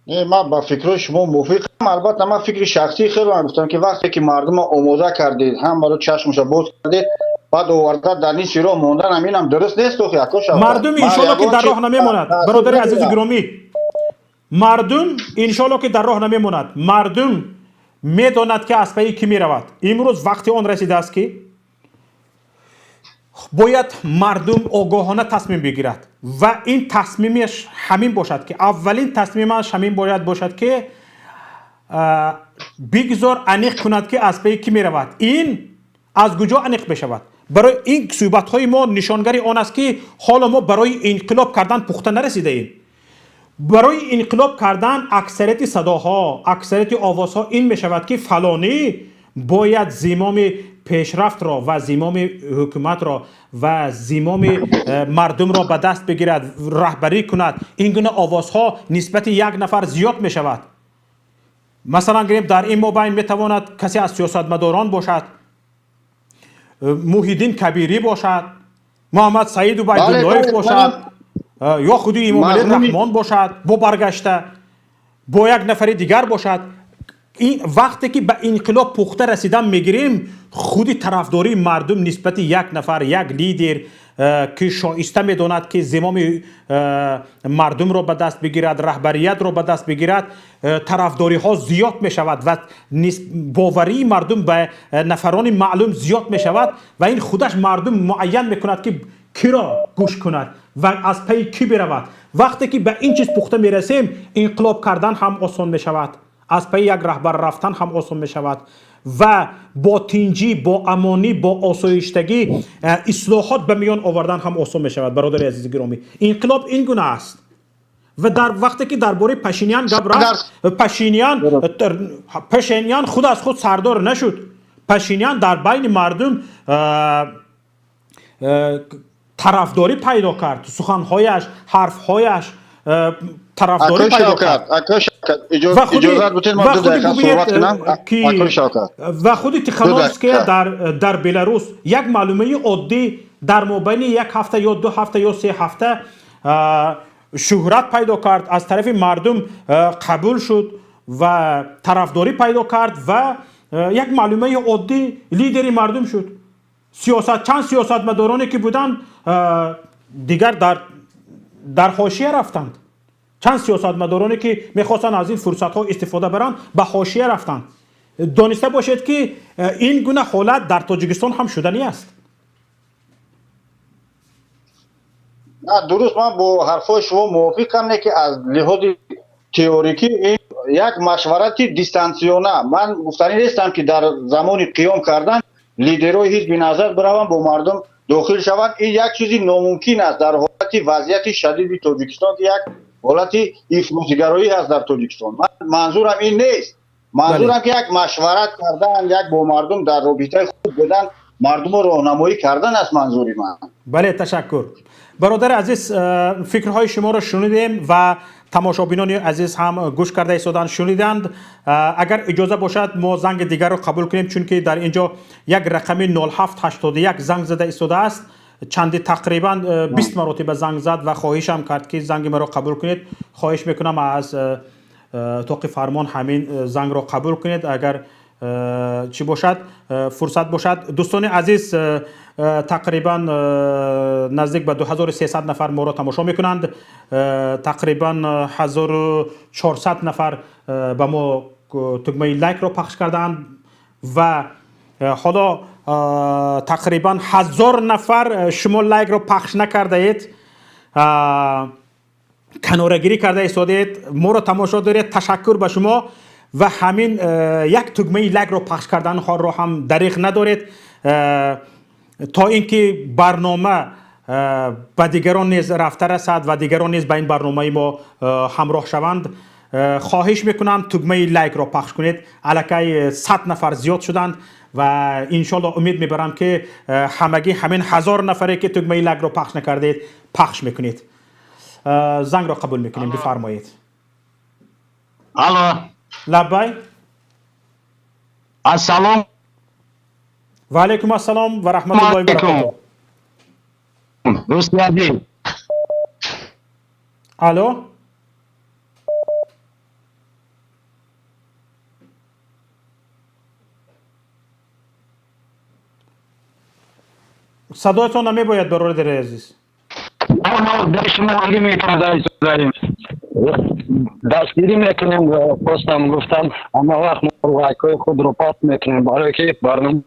Не, ман ба фикрҳои шумо мувофиқам. Албатта ман фикри шахсии хелам гуфтам, ки вақте ки мардумро омода кардед, ҳам барои чашмаша боз кардед, баъд оварда дар нисфи роҳ мондан ҳам инам дуруст нест. Охи ако Шавкат, мардум иншоалло ки дар роҳ намемонад. Бародари азизу гиромӣ, мардум иншоалло ки дар роҳ намемонад. Мардум медонад, ки аз пайи кӣ меравад. Имрӯз вақти он расидааст, ки бояд мардум огоҳона тасмим бигирад ва ин тасмимаш ҳамин бошад, ки аввалин тасмимаш ҳамин бояд бошад, ки бигзор аниқ кунад, ки аз пайи кӣ меравад. Ин аз куҷо аниқ мешавад? Барои ин суҳбатҳои мо нишонгари он аст, ки ҳоло мо барои инқилоб кардан пухта нарасидаем. Барои инқилоб кардан аксарияти садоҳо, аксарияти овозҳо ин мешавад, ки фалонӣ бояд зимоми пешрафтро ва зимоми ҳукуматро ва зимоми мардумро ба даст бигирад, раҳбарӣ кунад. Ин гуна овозҳо нисбати як нафар зиёд мешавад. Масалан гирем, дар ин мобайн метавонад касе аз сиёсатмадорон бошад, Муҳиддин Кабирӣ бошад, Муҳаммад Саид Убайдуллоев бошад ё худи Имомалӣ Раҳмон бошад, бо баргашта бо як нафари дигар бошад. Ин вақте ки ба инқилоб пухта расидан мегирем, худи тарафдории мардум нисбати як нафар, як лидер, ки шоиста медонад, ки зимоми мардумро ба даст бигирад, раҳбариятро ба даст бигирад, тарафдориҳо зиёд мешавад ва боварии мардум ба нафарони маълум зиёд мешавад ва ин худаш мардум муайян мекунад, ки киро гӯш кунад ва аз пайи кӣ биравад. Вақте ки ба ин чиз пухта мерасем, инқилоб кардан ҳам осон мешавад, аз пайи як раҳбар рафтан ҳам осон мешавад ва бо тинҷӣ, бо амонӣ, бо осоиштагӣ ислоҳот ба миён овардан ҳам осон мешавад. Бародари азизи гиромӣ, инқилоб ин гуна аст. Ва дар вақте ки дар бораи Пашинян гап рафт, Пашинян худ аз худ сардор нашуд. Пашинян дар байни мардум тарафдорӣ пайдо кард, суханҳояш, ҳарфҳояш тарафдорӣ пайдо кард. Ва худи Тихановская дар Беларус як маълумаи оддӣ дар мобайни як ҳафта ё 2 ҳафта ё 3 ҳафта шӯҳрат пайдо кард, аз тарафи мардум қабул шуд ва тарафдорӣ пайдо кард ва як маълумаи оддӣ лидери мардум шуд. Чанд сиёсатмадороне ки буданд, дигар дар ҳошия рафтанд. Чанд сиёсатмадороне ки мехостанд аз ин фурсатҳо истифода баранд, ба ҳошия рафтанд. Дониста бошед, ки ин гуна ҳолат дар Тоҷикистон ҳам шуданӣ аст. Дуруст, ман бо ҳарфҳои шумо мувофиқам, не ки аз лиҳози теорикӣ ин як машварати дистансиона. Ман гуфтанӣ нестам, ки дар замони қиём кардан лидерҳои ҳизби Наҳзат бираванд, бо мардум дохил шаванд. Ин як чизи номумкин аст дар ҳолати вазъияти шадиди Тоҷикистон, ки як ҳолати ифротигароӣ ҳаст дар Тоҷикистон. Манзурам ин нест. Манзурам ки як машварат кардан, як бо мардум дар робитаи хуб будан, мардумро роҳнамоӣ кардан аст манзури ман. Бале, ташаккур. Бародари азиз, фикрҳои шуморо шунидем ва тамошобинони азиз ҳам гӯш карда истоданд, шуниданд. Агар иҷоза бошад, мо занги дигарро қабул кунем, чунки дар ин ҷо як рақами 0781 занг зада истодааст. Чанди тақрибан 20 маротиба занг зад ва хоҳишам кард, ки занги маро қабул кунед. Хоҳиш мекунам аз тоқи фармон ҳамин зангро қабул кунед, агар чӣ бошад, фурсат бошад. Дӯстони азиз, тақрибан наздик ба 2300 нафар моро тамошо мекунанд, тақрибан 1400 нафар ба мо тугмаи лайкро пахш кардаанд ва ҳоло тақрибан 1000 нафар шумо лайкро пахш накардаед, канорагирӣ карда истодаед, моро тамошо доред. Ташаккур ба шумо ва ҳамин як тугмаи лайкро пахш карданро ҳам дариғ надоред. То ин ки барнома ба дигарон низ рафта расад ва дигарон низ ба ин барномаи мо ҳамроҳ шаванд, хоҳиш мекунам, тугмаи лайкро пахш кунед. Аллакай 100 нафар зиёд шуданд ва иншоалло умед мебарам, ки ҳамагӣ ҳамин 1000 нафаре, ки тугмаи лайкро пахш накардед, пахш мекунед. Зангро қабул мекунем, бифармоед. Алло. Лаббай. Ассалом. Ва алайкум ассалом ва раҳматуллоҳи ва баракотуҳ. Дӯсти азиз. Алло. Садоятон намебояд, бародари азиз. Дастгирӣ мекунем, хостам гуфтам, ҳама вақт мо лайкҳои худро паст мекунем, барое ки барнома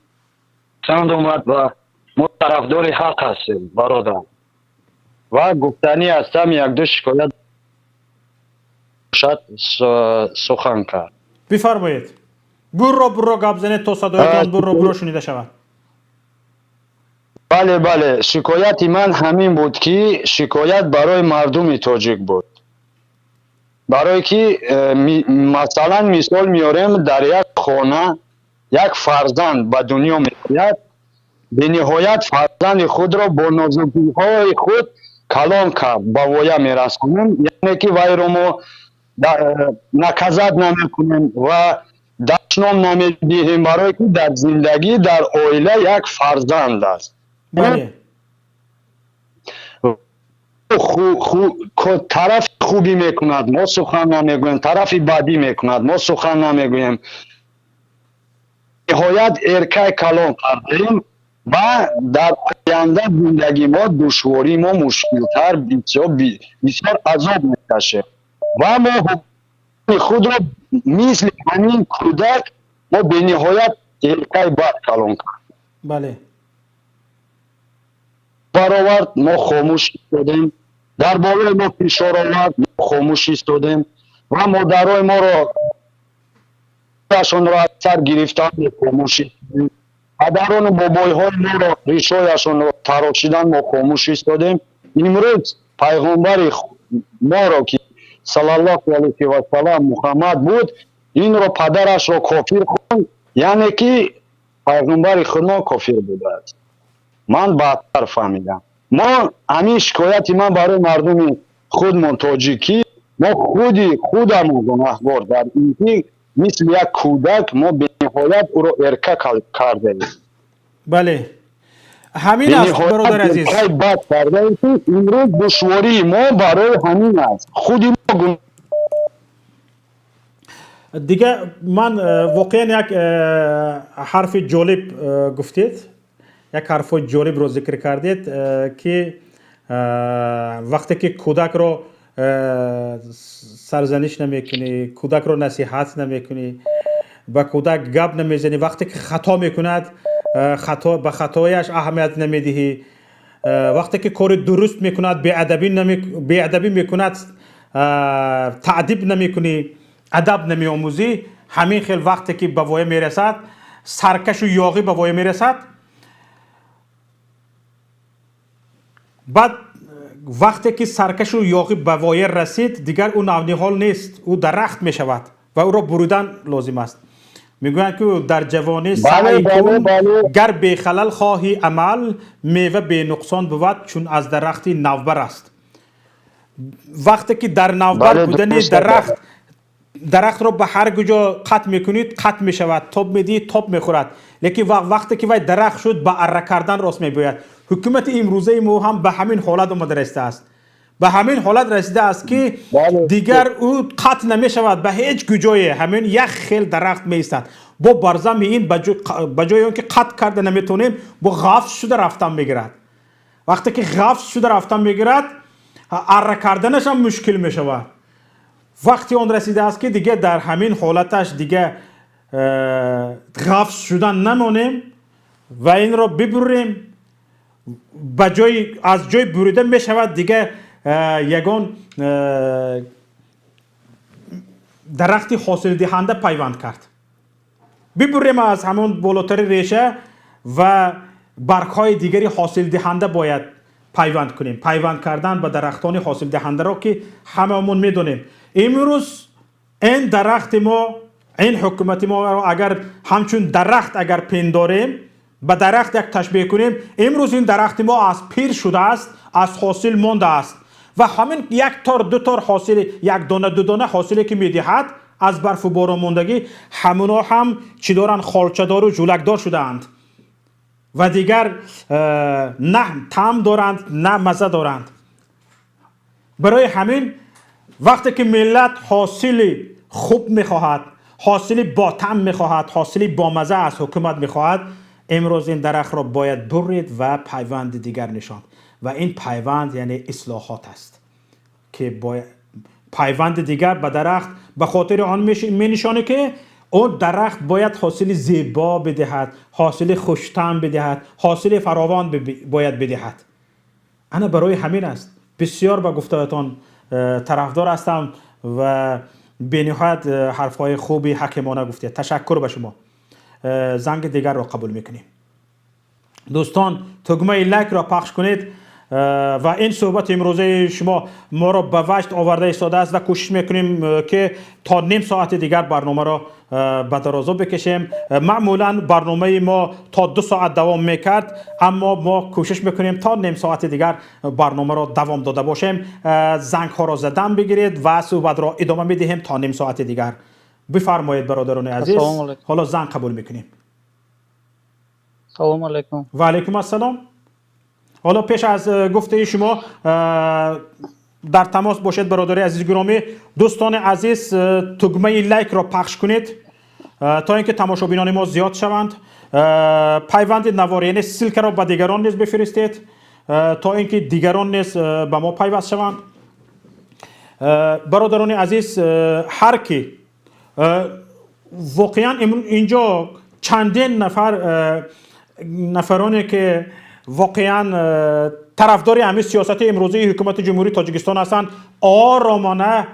чанд омад ва мо тарафдори ҳақ ҳастем, бародар. Ва гуфтанӣ ҳастам, якду шикоят бошад, сухан кард. Бифармоед, бурро бурро гап занед, то садоятон бурро бурро шунида шавад. Бале, бале, шикояти ман ҳамин буд, ки шикоят барои мардуми тоҷик буд, барое ки масалан мисол меорем, дар як хона як фарзанд ба дунё меояд, бениҳоят фарзанди худро бо нозукиҳои худ калон кард, ба воя мерасонем, яъне ки вайро мо наказать намекунем ва дашном намедиҳем, барое ки дар зиндагӣ, дар оила як фарзанд аст. Тарафи хубӣ мекунад, мо сухан намегӯем, тарафи бадӣ мекунад, мо сухан намегӯем. Ниҳоят эркай калон кардем ва дар оянда зиндагӣ мо душворӣ, мо мушкилтар, бисёр азоб мекашем ва мо худро мисли ҳамин кӯдак мо бениҳоят эркай бад калон кардем. Бале. Баровард, мо хомӯш истодем, дар болои мо фишор овард, мо хомӯш истодем ва модарои моро ашонро аз сар гирифтан, мо хомӯш истодем, падарону бобойҳои моро ришояшонро тарошидан, мо хомӯш истодем. Имрӯз пайғомбари моро, ки саллаллоҳу алайҳи васалам Муҳаммад буд, инро падарашро кофир хонд, яъне ки пайғомбари худмо кофир будааст. Ман баъдтар фаҳмидам. Мо ҳамин шикояти ман барои мардуми худмон тоҷикӣ, мо худи худамон гунаҳгор дар ин ки мисли як кӯдак мо бениҳоят ӯро эрка кардаем. Бале, ҳамин аст, бародари азиз. Бад кардаем, ки имрӯз душвории мо барои ҳамин аст, худи мо. Дига ман воқеан як ҳарфи ҷолиб гуфтед, як ҳарфҳои ҷолибро зикр кардед, ки вақте ки кӯдакро сарзаниш намекунӣ, кӯдакро насиҳат намекунӣ, ба кӯдак гап намезанӣ, вақте ки хато мекунад, хато ба хатояш аҳамият намедиҳӣ, вақте ки кори дуруст мекунад, беадабӣ мекунад, таъдиб намекунӣ, адаб намеомӯзӣ, ҳамин хел вақте ки ба воя мерасад, саркашу ёғӣ ба воя мерасад, баъд вақте ки саркашу ёғӣ ба воя расид, дигар ӯ навниҳол нест, ӯ дарахт мешавад ва ӯро буридан лозим аст. Мегӯянд, ки дар ҷавонӣ саъй кун, гар бехалал хоҳӣ амал, мева бенуқсон бувад, чун аз дарахти навбар аст. Вақте ки дар навбар будани дарахт, дарахтро ба ҳар куҷо қатъ мекунед, қатъ мешавад, тоб медиҳӣ, тоб мехӯрад, лекин вақте ки вай дарахт шуд, ба арра кардан рост мебояд. Ҳукумати имрӯзаи мо ҳам ба ҳамин ҳолат омада расидааст, ба ҳамин ҳолат расидааст, ки дигар ӯ қатъ намешавад ба ҳеҷ куҷое, ҳамин як хел дарахт меистад. Бо барзами ин ба ҷои он ки қатъ карда наметавонем, бо ғафз шуда рафтан мегирад. Вақте ки ғафз шуда рафтан мегирад, арра карданаш ҳам мушкил мешавад. Вақти он расидааст, ки дигар дар ҳамин ҳолаташ дигар ғафз шудан намонем ва инро бибурем. Ба ҷои аз ҷои бурида мешавад дигар ягон дарахти ҳосилдиҳанда пайванд кард. Бибурем аз ҳамон болотари реша, ва баргҳои дигари ҳосилдиҳанда бояд пайванд кунем. Пайванд кардан ба дарахтони ҳосилдиҳандаро ки ҳамаамон медонем. Имрӯз ин дарахти мо, ин ҳукумати мо агар ҳамчун дарахт агар пиндорем, ба дарахт як ташбеҳ кунем, имрӯз ин дарахти мо аз пир шудааст, аз ҳосил мондааст ва ҳамин як тор, ду тор ҳосил, як дона, ду дона ҳосиле ки медиҳад аз барфу борон мондагӣ, ҳамуно ҳам чӣ доранд? Холчадору ҷулакдор шудаанд ва дигар на таъм доранд, на маза доранд. Барои ҳамин вақте ки миллат ҳосили хуб мехоҳад, ҳосили ботаъм мехоҳад, ҳосили бомаза аз ҳукумат мехоҳад, имрӯз ин дарахтро бояд бурид ва пайванди дигар нишонд. Ва ин пайванд яъне ислоҳот аст ки бояд пайванди дигар ба дарахт ба хотири он менишонӣ ки он дарахт бояд ҳосили зебо бидиҳад, ҳосили хуштаъм бидиҳад, ҳосили фаровон бояд бидиҳад. Ана барои ҳамин аст. Бисёр ба гуфтаатон тарафдор ҳастам ва бениҳоят ҳарфҳои хуби ҳакимона гуфтед. Ташаккур ба шумо. Занги дигарро қабул мекунем. Дӯстон, тугмаи лайкро пахш кунед ва ин суҳбати имрӯзаи шумо моро ба ваҷд оварда истодааст ва кӯшиш мекунем ки то ним соати дигар барномаро ба дарозо бикашем. Маъмулан барномаи мо то 2 соат давом мекард, аммо мо кӯшиш мекунем то ним соати дигар барномаро давом дода бошем. Зангҳоро задан бигиред ва суҳбатро идома медиҳем то ним соати дигар. Бифармоед бародарони азиз, ҳоло занг қабул мекунем. Салому алайкум. Ва алайкум ассалом. Ҳоло пеш аз гуфтаи шумо дар тамос бошед бародари азиз гиромӣ. Дӯстони азиз, тугмаи лайкро пахш кунед то ин ки тамошобинони мо зиёд шаванд. Пайванди навор яъне ссилкаро ба дигарон низ бифиристед то ин ки дигарон низ ба мо пайваст шаванд. Бародарони азиз, ҳар ки воқеан инҷо чандин нафар нафароне ки воқеан тарафдори ҳамин сиёсати имрӯзаи ҳукумати ҷумҳурии Тоҷикистон ҳастанд, оромона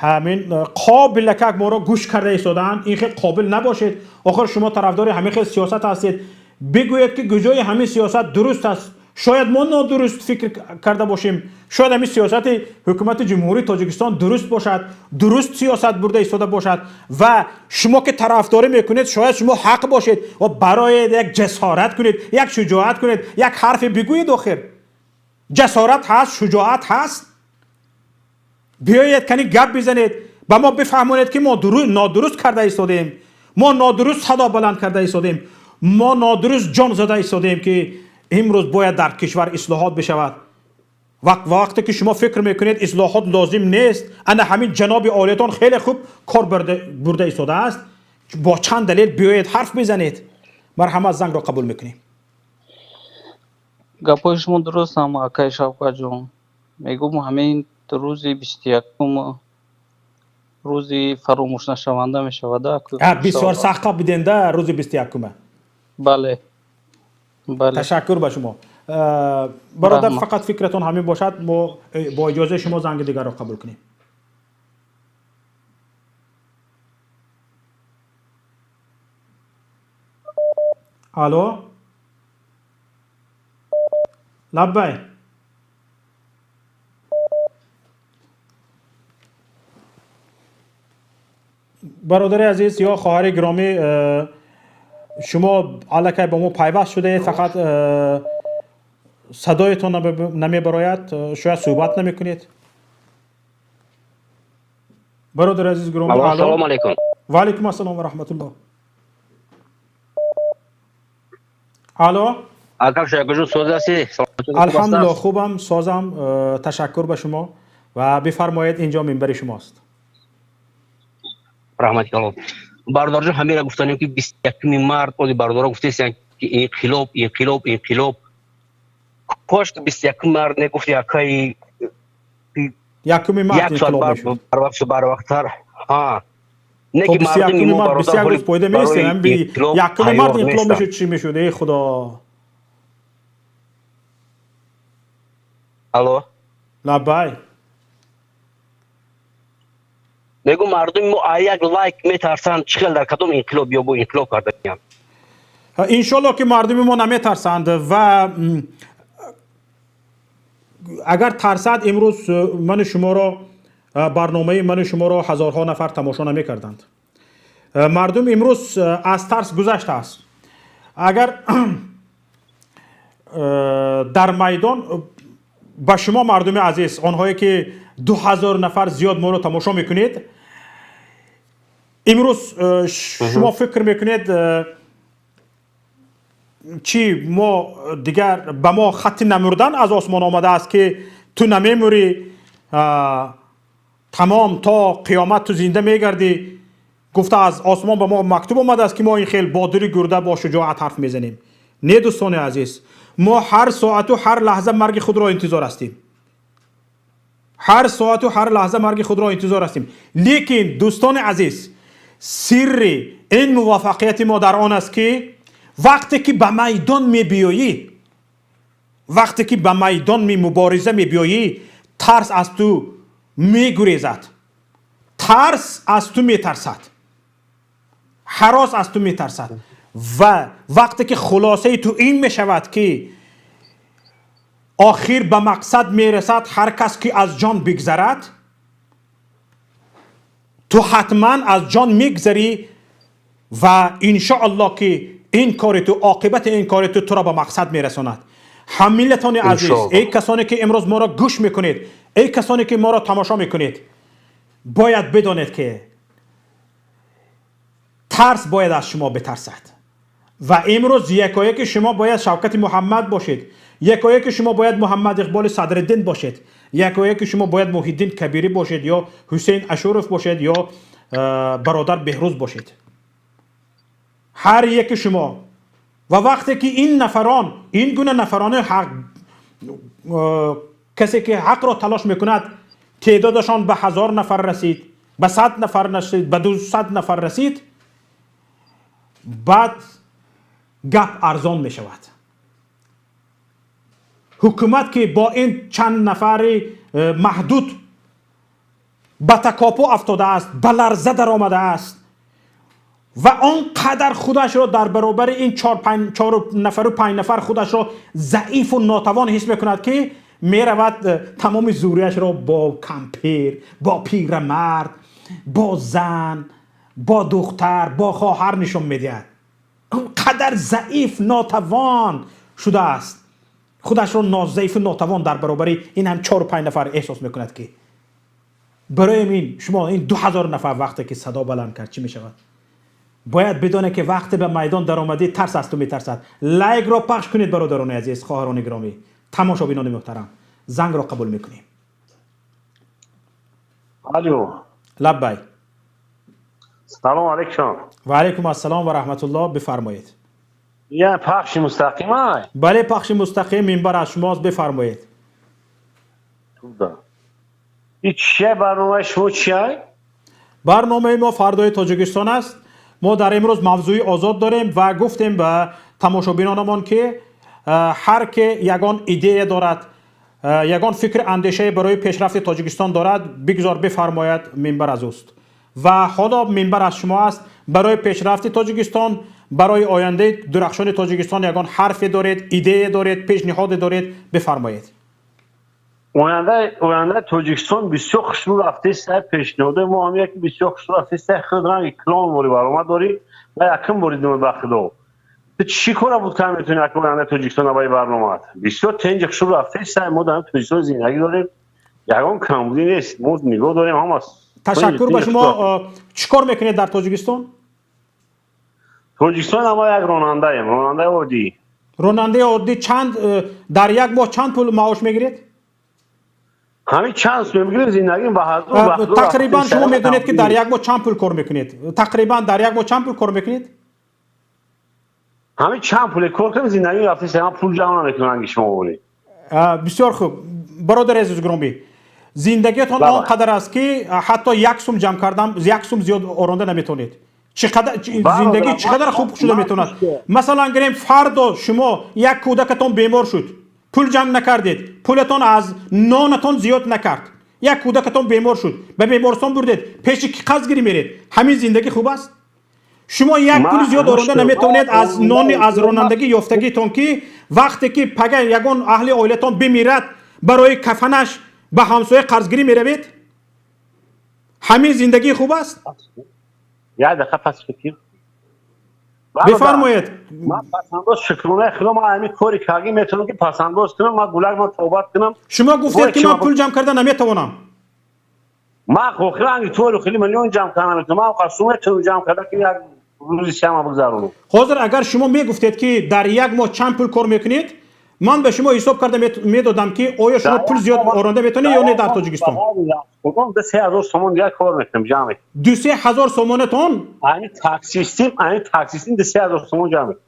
ҳамин қобилакак моро гӯш карда истодаанд. Ин хел қобил набошед. Охир шумо тарафдори ҳамин хел сиёсат ҳастед. Бигӯед ки куҷои ҳамин сиёсат дуруст аст. Шояд мо нодуруст фикр карда бошем. Шояд ҳамин сиёсати ҳукумати ҷумҳурии Тоҷикистон дуруст бошад, дуруст сиёсат бурда истода бошад ва шумо ки тарафдорӣ мекунед, шояд шумо ҳақ бошед ва барои як ҷасорат кунед, як шуҷоат кунед, як ҳарфе бигӯед. Охир ҷасорат ҳаст, шуҷоат ҳаст. Биёед кани гап бизанед, ба мо бифаҳмонед ки мо нодуруст карда истодаем, мо нодуруст садо баланд карда истодаем, мо нодуруст ҷон зада истодаем ки имрӯз бояд дар кишвар ислоҳот бишавад. Вақте ки шумо фикр мекунед ислоҳот лозим нест, ана ҳамин ҷаноби олиятон хеле хуб кор бурда истодааст, бо чанд далел биёед ҳарф бизанед. Марҳамат, зангро қабул мекунем. Гапҳои шумо дуруст ам, акай Шавкатҷон. Мегӯм ҳамин рӯзи 21-ум рӯзи фаромӯшнашаванда мешавад. Бисёр сахт биденда рӯзи 21-ума. Бале. Бале. Ташаккур ба шумо. Бародар, фақат фикратон ҳамин бошад, мо бо иҷозаи шумо занги дигарро қабул кунем. Алло, лаббай. Бародари азиз ё хоҳари гиромӣ, шумо аллакай ба мо пайваст шудаед, фақат садоятон намебарояд, шояд суҳбат намекунед. Бародари азиз гиромӣ, ассалому алайкум. Ва алайкум ассалом ва раҳматуллоҳ. Алло, ака Шавкатҷон, соз ҳастӣ? Алҳамдулиллоҳ, хубам, созам. Ташаккур ба шумо ва бифармоед, инҷо минбари шумост. Раҳмати Аллоҳ. Бародарҷон, ҳамира гуфтанем ки 21 март оли бародаро гуфтесиян ки инқилоб, инқилоб, инқилоб. Кош ки 21 март негуфти акаи якуми март инқилоб мешуд. Барвақт барвақттар. Ҳа. Не ки мардуми мо бародар 21 рӯз пайдо мешуд, якуми март инқилоб мешуд, чӣ мешуд? Эй Худо. Алло. Лаббай. Мегӯ мардуми мо як лайк метарсанд, чӣ хел дар кадом инқилоб ё бо инқилоб кардаям. Иншоалло ки мардуми мо наметарсанд ва агар тарсад, имрӯз ману шуморо, барномаи ману шуморо ҳазорҳо нафар тамошо намекарданд. Мардум имрӯз аз тарс гузаштааст. Агар дар майдон ба шумо, мардуми азиз, онҳое ки 2000 нафар зиёд моро тамошо мекунед, имрӯз шумо фикр мекунед, чӣ мо дигар ба мо хатти намурдан аз осмон омадааст, ки ту намемурӣ, тамом, то қиёмат ту зинда мегардӣ, гуфта аз осмон ба мо мактуб омадааст, ки мо ин хел бо дили гурда, бо шуҷоат ҳарф мезанем? Не, дӯстони азиз, мо ҳар соату ҳар лаҳза марги худро интизор ҳастем, ҳар соату ҳар лаҳза марги худро интизор ҳастем. Лекин, дӯстони азиз, сирри ин муваффақияти мо дар он аст, ки вақте ки ба майдон мебиёӣ, вақте ки ба майдон мубориза мебиёӣ, тарс аз ту мегурезад, тарс аз ту метарсад, ҳарос аз ту метарсад. Ва вақте ки хулосаи ту ин мешавад, ки охир ба мақсад мерасад ҳар кас ки аз ҷон бигзарад, ту ҳатман аз ҷон мегзарӣ ва иншоалло ки ин кори ту, оқибати ин кори ту туро ба мақсад мерасонад. Ҳаммиллатони азиз, эй касоне ки имрӯз моро гӯш мекунед, эй касоне ки моро тамошо мекунед, бояд бидонед, ки тарс бояд аз шумо битарсад. Ва имрӯз якояки шумо бояд Шавкати Муҳаммад бошед, якояки шумо бояд Муҳаммад Иқболи Садриддин бошед, якояки шумо бояд Муҳиддин Кабирӣ бошед, ё Ҳусейн Ашуров бошед, ё бародар Беҳрӯз бошед, ҳар яки шумо. Ва вақте ки ин нафарон, ин гуна нафарони ҳақ, касе ки ҳақро талош мекунад, теъдодашон ба 1000 нафар расид, ба 100 нафар расид, ба 200 нафар расид, баъд гап арзон мешавад. Ҳукумат ки бо ин чанд нафари маҳдуд ба такопӯ афтодааст, ба ларза даромадааст ва он қадар худашро дар баробари ин чору нафару панҷ нафар худашро заифу нотавон ҳис мекунад, ки меравад, тамоми зӯрияшро бо кампир, бо пирамард, бо зан, бо духтар, бо хоҳар нишон медиҳад. Он қадар заиф, нотавон шудааст, худашро нозаифу нотавон дар баробари ин ҳам чору панҷ нафар эҳсос мекунад, ки барои ин шумо ин 2000 нафар вақте ки садо баланд кард, чӣ мешавад? Бояд бидоне, ки вақте ба майдон даромадӣ, тарс аз ту метарсад. Лайкро пахш кунед, бародарони азиз, хоҳарони гиромӣ, тамошобинони муҳтарам. Зангро қабул мекунем. Алло. Лаббай. Салом алейкум. Ва алейкум ассалом ва раҳматуллоҳ, бифармоед. Я пахши мустақим ай? Бале, пахши мустақим, минбар аз шумост, бифармоед. И чия барномаи шумо, чиай? Барномаи мо «Фардои Тоҷикистон» аст. Мо дар имрӯз мавзӯи озод дорем ва гуфтем ба тамошобинонамон, ки ҳар ке ягон идея дорад, ягон фикр, андешае барои пешрафти Тоҷикистон дорад, бигзор бифармояд, минбар аз ӯст. Ва ҳоло минбар аз шумо аст. Барои пешрафти Тоҷикистон, барои ояндаи дурахшони Тоҷикистон ягон ҳарфе доред, идея доред, пешниҳоде доред, бифармоед. Ояндаи Тоҷикистон бисёр хушрӯ рафтест. Пешниҳоди мо ҳам яки бисёр хушрӯ рафтест. Худ ранги клон бори баромад дорӣ ва якум бори дима, ба худо. Ту чӣ кора буд кар метавонӣ ака ояндаи Тоҷикистон ба барномаат бисёр тенҷи хушрӯ рафтест. Мо дар Тоҷикистон зиндагӣ дорем, ягон камбудӣ нест, мо нигоҳ дорем ҳама. Ташаккур ба шумо. Чӣ кор мекунед дар Тоҷикистон? Тоҷикистон ама як ронандаем, ронандаи оддӣ. Ронандаи оддӣ. Чанд дар як моҳ чанд пул маош мегиред? Ҳамин чанд сум мегирем, зиндагим ба ҳазор. Тақрибан шумо медонед, ки дар як моҳ чанд пул кор мекунед? Тақрибан дар як моҳ чанд пул кор мекунед? Ҳамин чанд пуле кор кунем, зиндагим рафтест, ҳам пул ҷамъ намекунам ранги шумо борӣ. Бисёр хуб, бародари азиз гиромӣ, зиндагиятон он қадар аст, ки ҳатто як сум ҷамъ кардан, як сум зиёд оронда наметавонед. Зиндагӣ чӣ қадар хуб шуда метавонад? Масалан, гирем, фардо шумо як кӯдакатон бемор шуд, пул ҷамъ накардед, пулатон аз нонатон зиёд накард, як кӯдакатон бемор шуд, ба бемористон бурдед, пеши ки қарзгирӣ меред? Ҳамин зиндагӣ хуб аст? Шумо як пули зиёд оронда наметавонед аз нони аз ронандагӣ ёфтагитон, ки вақте ки пага ягон аҳли оилатон бимирад, барои кафанаш ба ҳамсоя қарзгирӣ меравед? Ҳамин зиндагии хуб аст? Як дақиқа пас фикр. Бифармоед. Ман пасандоз, шукронаи Худо, ман ҳамин кори кардӣ метавонам ки пасандоз кунам, ман гулак, ман тавбат кунам. Шумо гуфтед, ки ман пул ҷамъ карда наметавонам. Ман охиранги тори хеле миллион ҷамъ карда наметавонам. Ман қасум метавонам ҷамъ карда ки як рӯзи сиама бигзаронам. Ҳозир агар шумо мегуфтед, ки дар як моҳ чанд пул кор мекунед, ман ба шумо ҳисоб карда медодам, ки оё шумо пул зиёд оронда метавонед ё не дар Тоҷикистон. 2-3 ҳазор сомон дигар кор мекунам, ҷамъ мекунам. 2-3 ҳазор сомонатон? Ани таксистим 2-3 ҳазор сомон ҷамъ мекунам.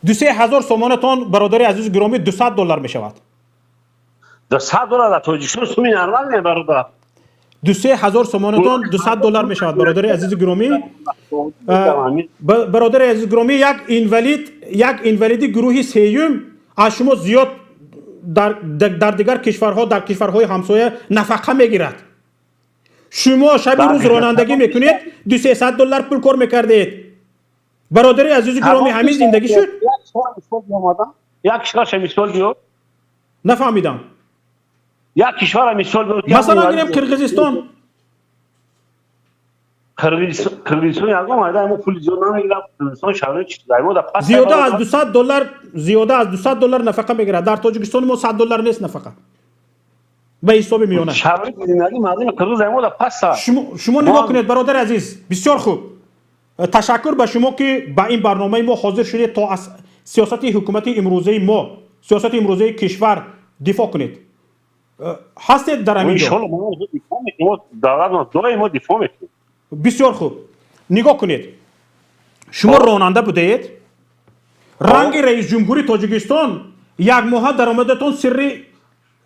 2-3 ҳазор сомонатон, бародари азизу гиромӣ, 200 доллар мешавад. 200 доллар дар Тоҷикистон суми нормал не, бародар. 2-3 ҳазор сомонатон 200 доллар мешавад, бародари азизу гиромӣ. Бародари азизу гиромӣ, як инвалид, як инвалиди гурӯҳи сеюм аз шумо зиёд дар дигар кишварҳо, дар кишварҳои ҳамсоя нафақа мегирад. Шумо шаби рӯз ронандагӣ мекунед, 200-300 доллар пул кор мекардед. Бародари азизу гиромӣ, ҳамин зиндагӣ шуд? Як кишварша мисол биёр. Нафаҳмидам. Як кишвара мисол биёр. Масалан, гирем Қирғизистон. Қирғизистон ягон майда мо пули зиёд намегирад. Қирғизистон шароит мо да пас. Зиёда аз 200 доллар, зиёда аз 200 доллар нафақа мегирад. Дар Тоҷикистони мо 100 доллар нест нафақа ба ҳисоби миёна. Шароити зиндагии мардуми қирғиз мо да пас. Шумо нигоҳ кунед, бародари азиз, бисёр хуб. Ташаккур ба шумо, ки ба ин барномаи мо ҳозир шудед, то аз сиёсати ҳукумати имрӯзаи мо, сиёсати имрӯзаи кишвар дифоъ кунед. Ҳастед дар ҳамин ҷо? Доим дифоъ мекунем. Бисёр хуб. Нигоҳ кунед, шумо ронанда будаед, ранги раисҷумҳури Тоҷикистон як моҳа даромадатон сирри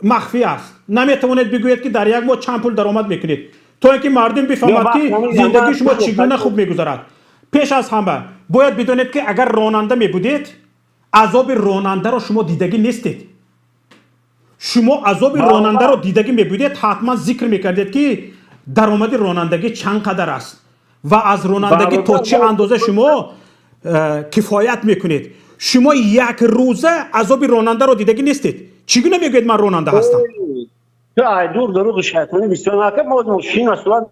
махфӣ аст. Наметавонед бигӯед, ки дар як моҳ чанд пул даромад мекунед, то ин ки мардум бифаҳмад, ки зиндагии шумо чӣ гуна хуб мегузарад. Пеш аз ҳама бояд бидонед, ки агар ронанда мебудед, азоби ронандаро шумо дидагӣ нестед. Шумо азоби ронандаро дидагӣ мебудед, ҳатман зикр мекардед, ки даромади ронандагӣ чанд қадар аст ва аз ронандагӣ то чӣ андоза шумо кифоят мекунед. Шумо як рӯза азоби ронандаро дидагӣ нестед. Чӣ гуна мегӯед, ман ронанда ҳастам? Дур дурӯғи шайтонӣ бисёр нака, боз мошин сурат.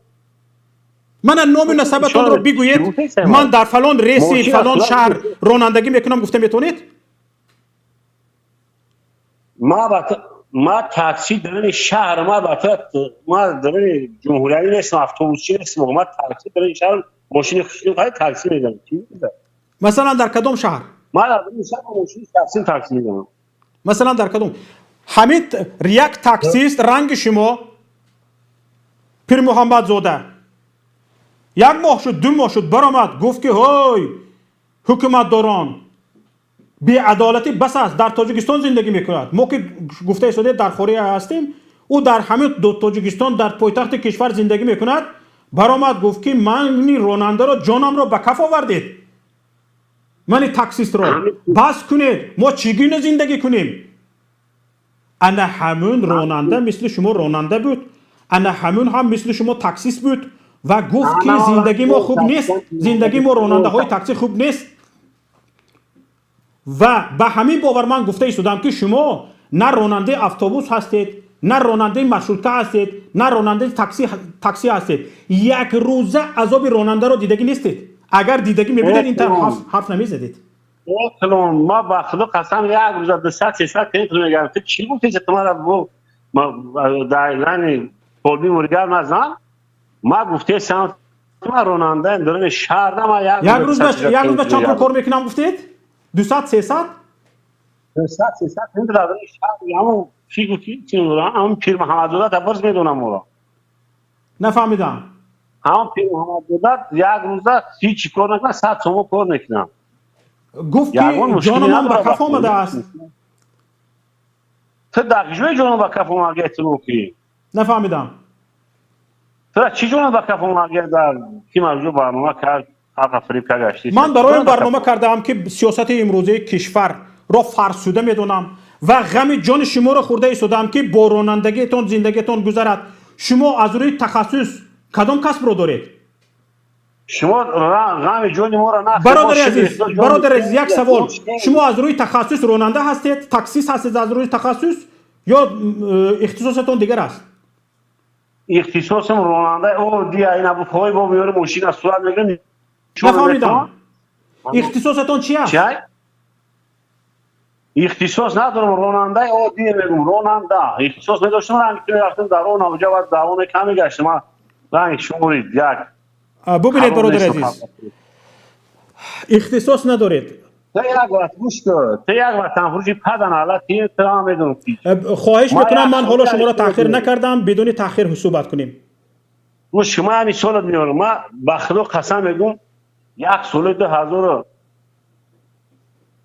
Мана ному насабатонро бигӯед. Ман дар фалон рейси фалон шаҳр ронандагӣ мекунам, гуфта метавонед? Ма такси дарини шаҳр, ма ма дарини ҷумҳуриявӣ нестам, автобусчӣ нестам. Ма такси дарини шаҳр, мошини хусусӣ такси мезанам. Масалан, дар кадом шаҳр? Ма дар дарини шаҳр мошини шахсӣ такси мезанам. Масалан, дар кадом? Ҳамин як таксист ранги шумо, Пирмуҳаммадзода, як моҳ шуд, 2 моҳ шуд, баромад, гуфт, ки ҳой, ҳукуматдорон, беадолатӣ бас аст. Дар Тоҷикистон зиндагӣ мекунад. Мо ки гуфта истодаед, дар хориҷа ҳастем, ӯ дар ҳамин Тоҷикистон, дар пойтахти кишвар зиндагӣ мекунад. Баромад, гуфт, ки мани ронандаро ҷонамро ба каф овардед, мани таксистро бас кунед, мо чӣ гуна зиндагӣ кунем? Ана ҳамун ронанда мисли шумо ронанда буд, ана ҳамун ҳам мисли шумо таксист буд ва гуфт, ки зиндагии мо хуб нест, зиндагии мо ронандаҳои таксӣ хуб нест. Ва ба ҳамин бовар ман гуфта истодам, ки шумо на ронандаи автобус ҳастед, на ронандаи маршрутка ҳастед, на ронандаи таксӣ ҳастед. Як рӯза азоби ронандаро дидагӣ нестед. Агар дидагӣ мебудед, ин тавр ҳарф намезадед. Ма ба Худо қасам, як рӯза 200-300 километр мегардам. Ту чӣ гуфти? Ту мара дар лани полби мургар назан. Ма гуфтесам, ма ронандаем даруни шаҳр, ма як рӯз ба чанд пул кор мекунам гуфтед? 200-300? 200-300 километр дар даруни шаҳр. Ҳамон чӣ гуфти? Ҳамон Пир Муҳаммадзода табарз медонам ӯро. Нафаҳмидам. Ҳамон Пир Муҳаммадзода як рӯза ҳеҷ кор накунад, 100 сомон кор мекунам. Гуфт, ки ҷонамон ба каф омадааст. Ту дар куҷои ҷонам ба каф омада ту? Нафаҳмидам. Тура чӣ ҷонам ба каф омада, дар ки мавзӯ барнома кард, халқа фириб кард? Ман барои он барнома кардаам, ки сиёсати имрӯзаи кишварро фарсуда медонам ва ғами ҷони шуморо хӯрда истодаам, ки бо ронандагиетон зиндагиетон гузарад. Шумо аз рӯи тахассус кадом касбро доред? Шумо ғами ҷони моро нахӯред. Бародари азиз, бародари азиз, як савол. Шумо аз рӯи тахассус ронанда ҳастед, таксист ҳастед аз рӯи тахассус ё ихтисосатон дигар аст? Ихтисосам ронанда. О, дия ин абуфои бо меёри мошина сурат мегирем. Нафаҳмидам. Ихтисосатон чи аст? Чай? Ихтисос надорам, ронандаи оддӣ мегум, ронанда. Ихтисос медоштам, ранги ту мерафтам дар он авҷа ва давоне кам мегаштам. Ман ранги шумори як. Бубинед, бародари азиз, ихтисос надоред. Ту як вақт гӯш кун, ту як ватанфурӯши падан алла ти ту ҳам медонам ки. Хоҳиш мекунам, ман ҳоло шуморо таъхир накардам, бидуни таъхир суҳбат кунем. Гӯш кун, ман ҳамин солат меорам. Ман ба Худо қасам мегӯм, як соли 2000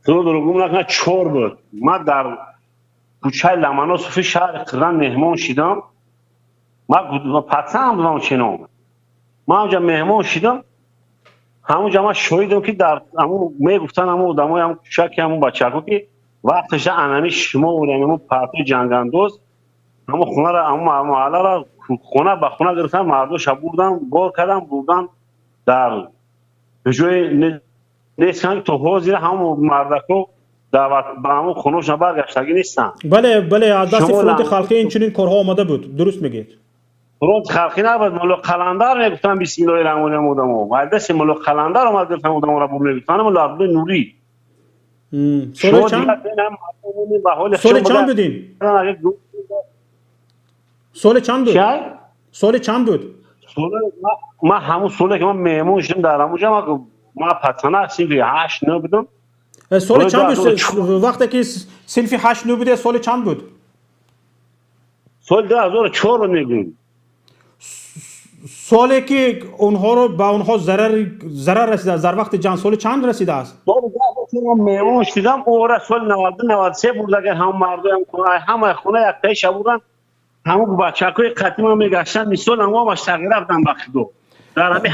Худо дурӯғ накунад, 4 буд. Ман дар кӯчаи Ламанософи шаҳри Қирдан меҳмон шидам. Ман патсаам будам чином. Ман ҳамҷа меҳмон шидам. Ҳамунҷа ман шоҳидам ки дар ҳамун мегуфтанд ҳамун одамои ҳамун кӯчаки ҳамун бачаҳо ки вақташа анами шумо ҳамун партои ҷангандоз ҳамун хонаро ҳамун маҳалларо хона ба хона гирифтан, мардоша бурдан, бор кардан, бурдан дар ҷои нестанд то ҳозир ҳамун мардако ба ҳамун хонашон баргаштагӣ нестанд. Бале, бале, аз дасти фронти халқӣ инчунин корҳо омада буд. Дуруст мегӯед. Фронти халқӣ набуд, Мулло Қаландар мегуфтанд бисмиллоҳи раҳмони раҳим одамо. Ва дасти Мулло Қаландар омад гирифтан одаморо бур мегуфтанд Мулло Абдуллои Нурӣ. Соли чанд? Соли чанд будин? Соли чанд буд? Соли чанд буд? Ман ҳамун соле ки ман меҳмон шудам дар ҳамунҷа ман патана синфи 8 9 будам. Соли чанд буд? Вақте ки синфи 8 9 буде, соли чанд буд? Соли 2004 мегӯем. Соле ки онҳоро ба онҳо зарар расидааст дар вақти ҷанг, соли чанд расидааст? Ман меҳмон шудам, ора соли 92 93 буд, агар ҳам мардоям ҳамаи хона яктаи шабуран ҳамон бачаҳои қатима мегаштанд, мисол ҳамон ҳамаш тағйир рафтан ба Худо.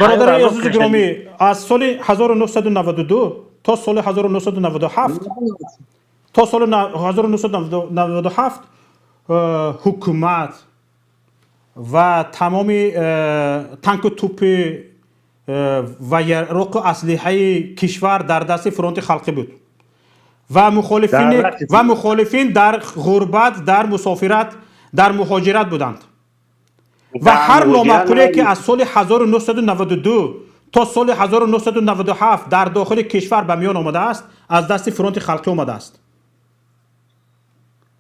Бародари азизи гиромӣ, аз соли 1992 то соли 1997 то соли 1997 ҳукумат ва тамоми танку тӯпи ва яроқу аслиҳаи кишвар дар дасти фронти халқӣ буд ва мухолифин дар ғурбат, дар мусофират, дар муҳоҷират буданд. Ва ҳар номаъқуле ки аз соли 1992 то соли 1997 дар дохили кишвар ба миён омадааст, аз дасти фронти халқӣ омадааст.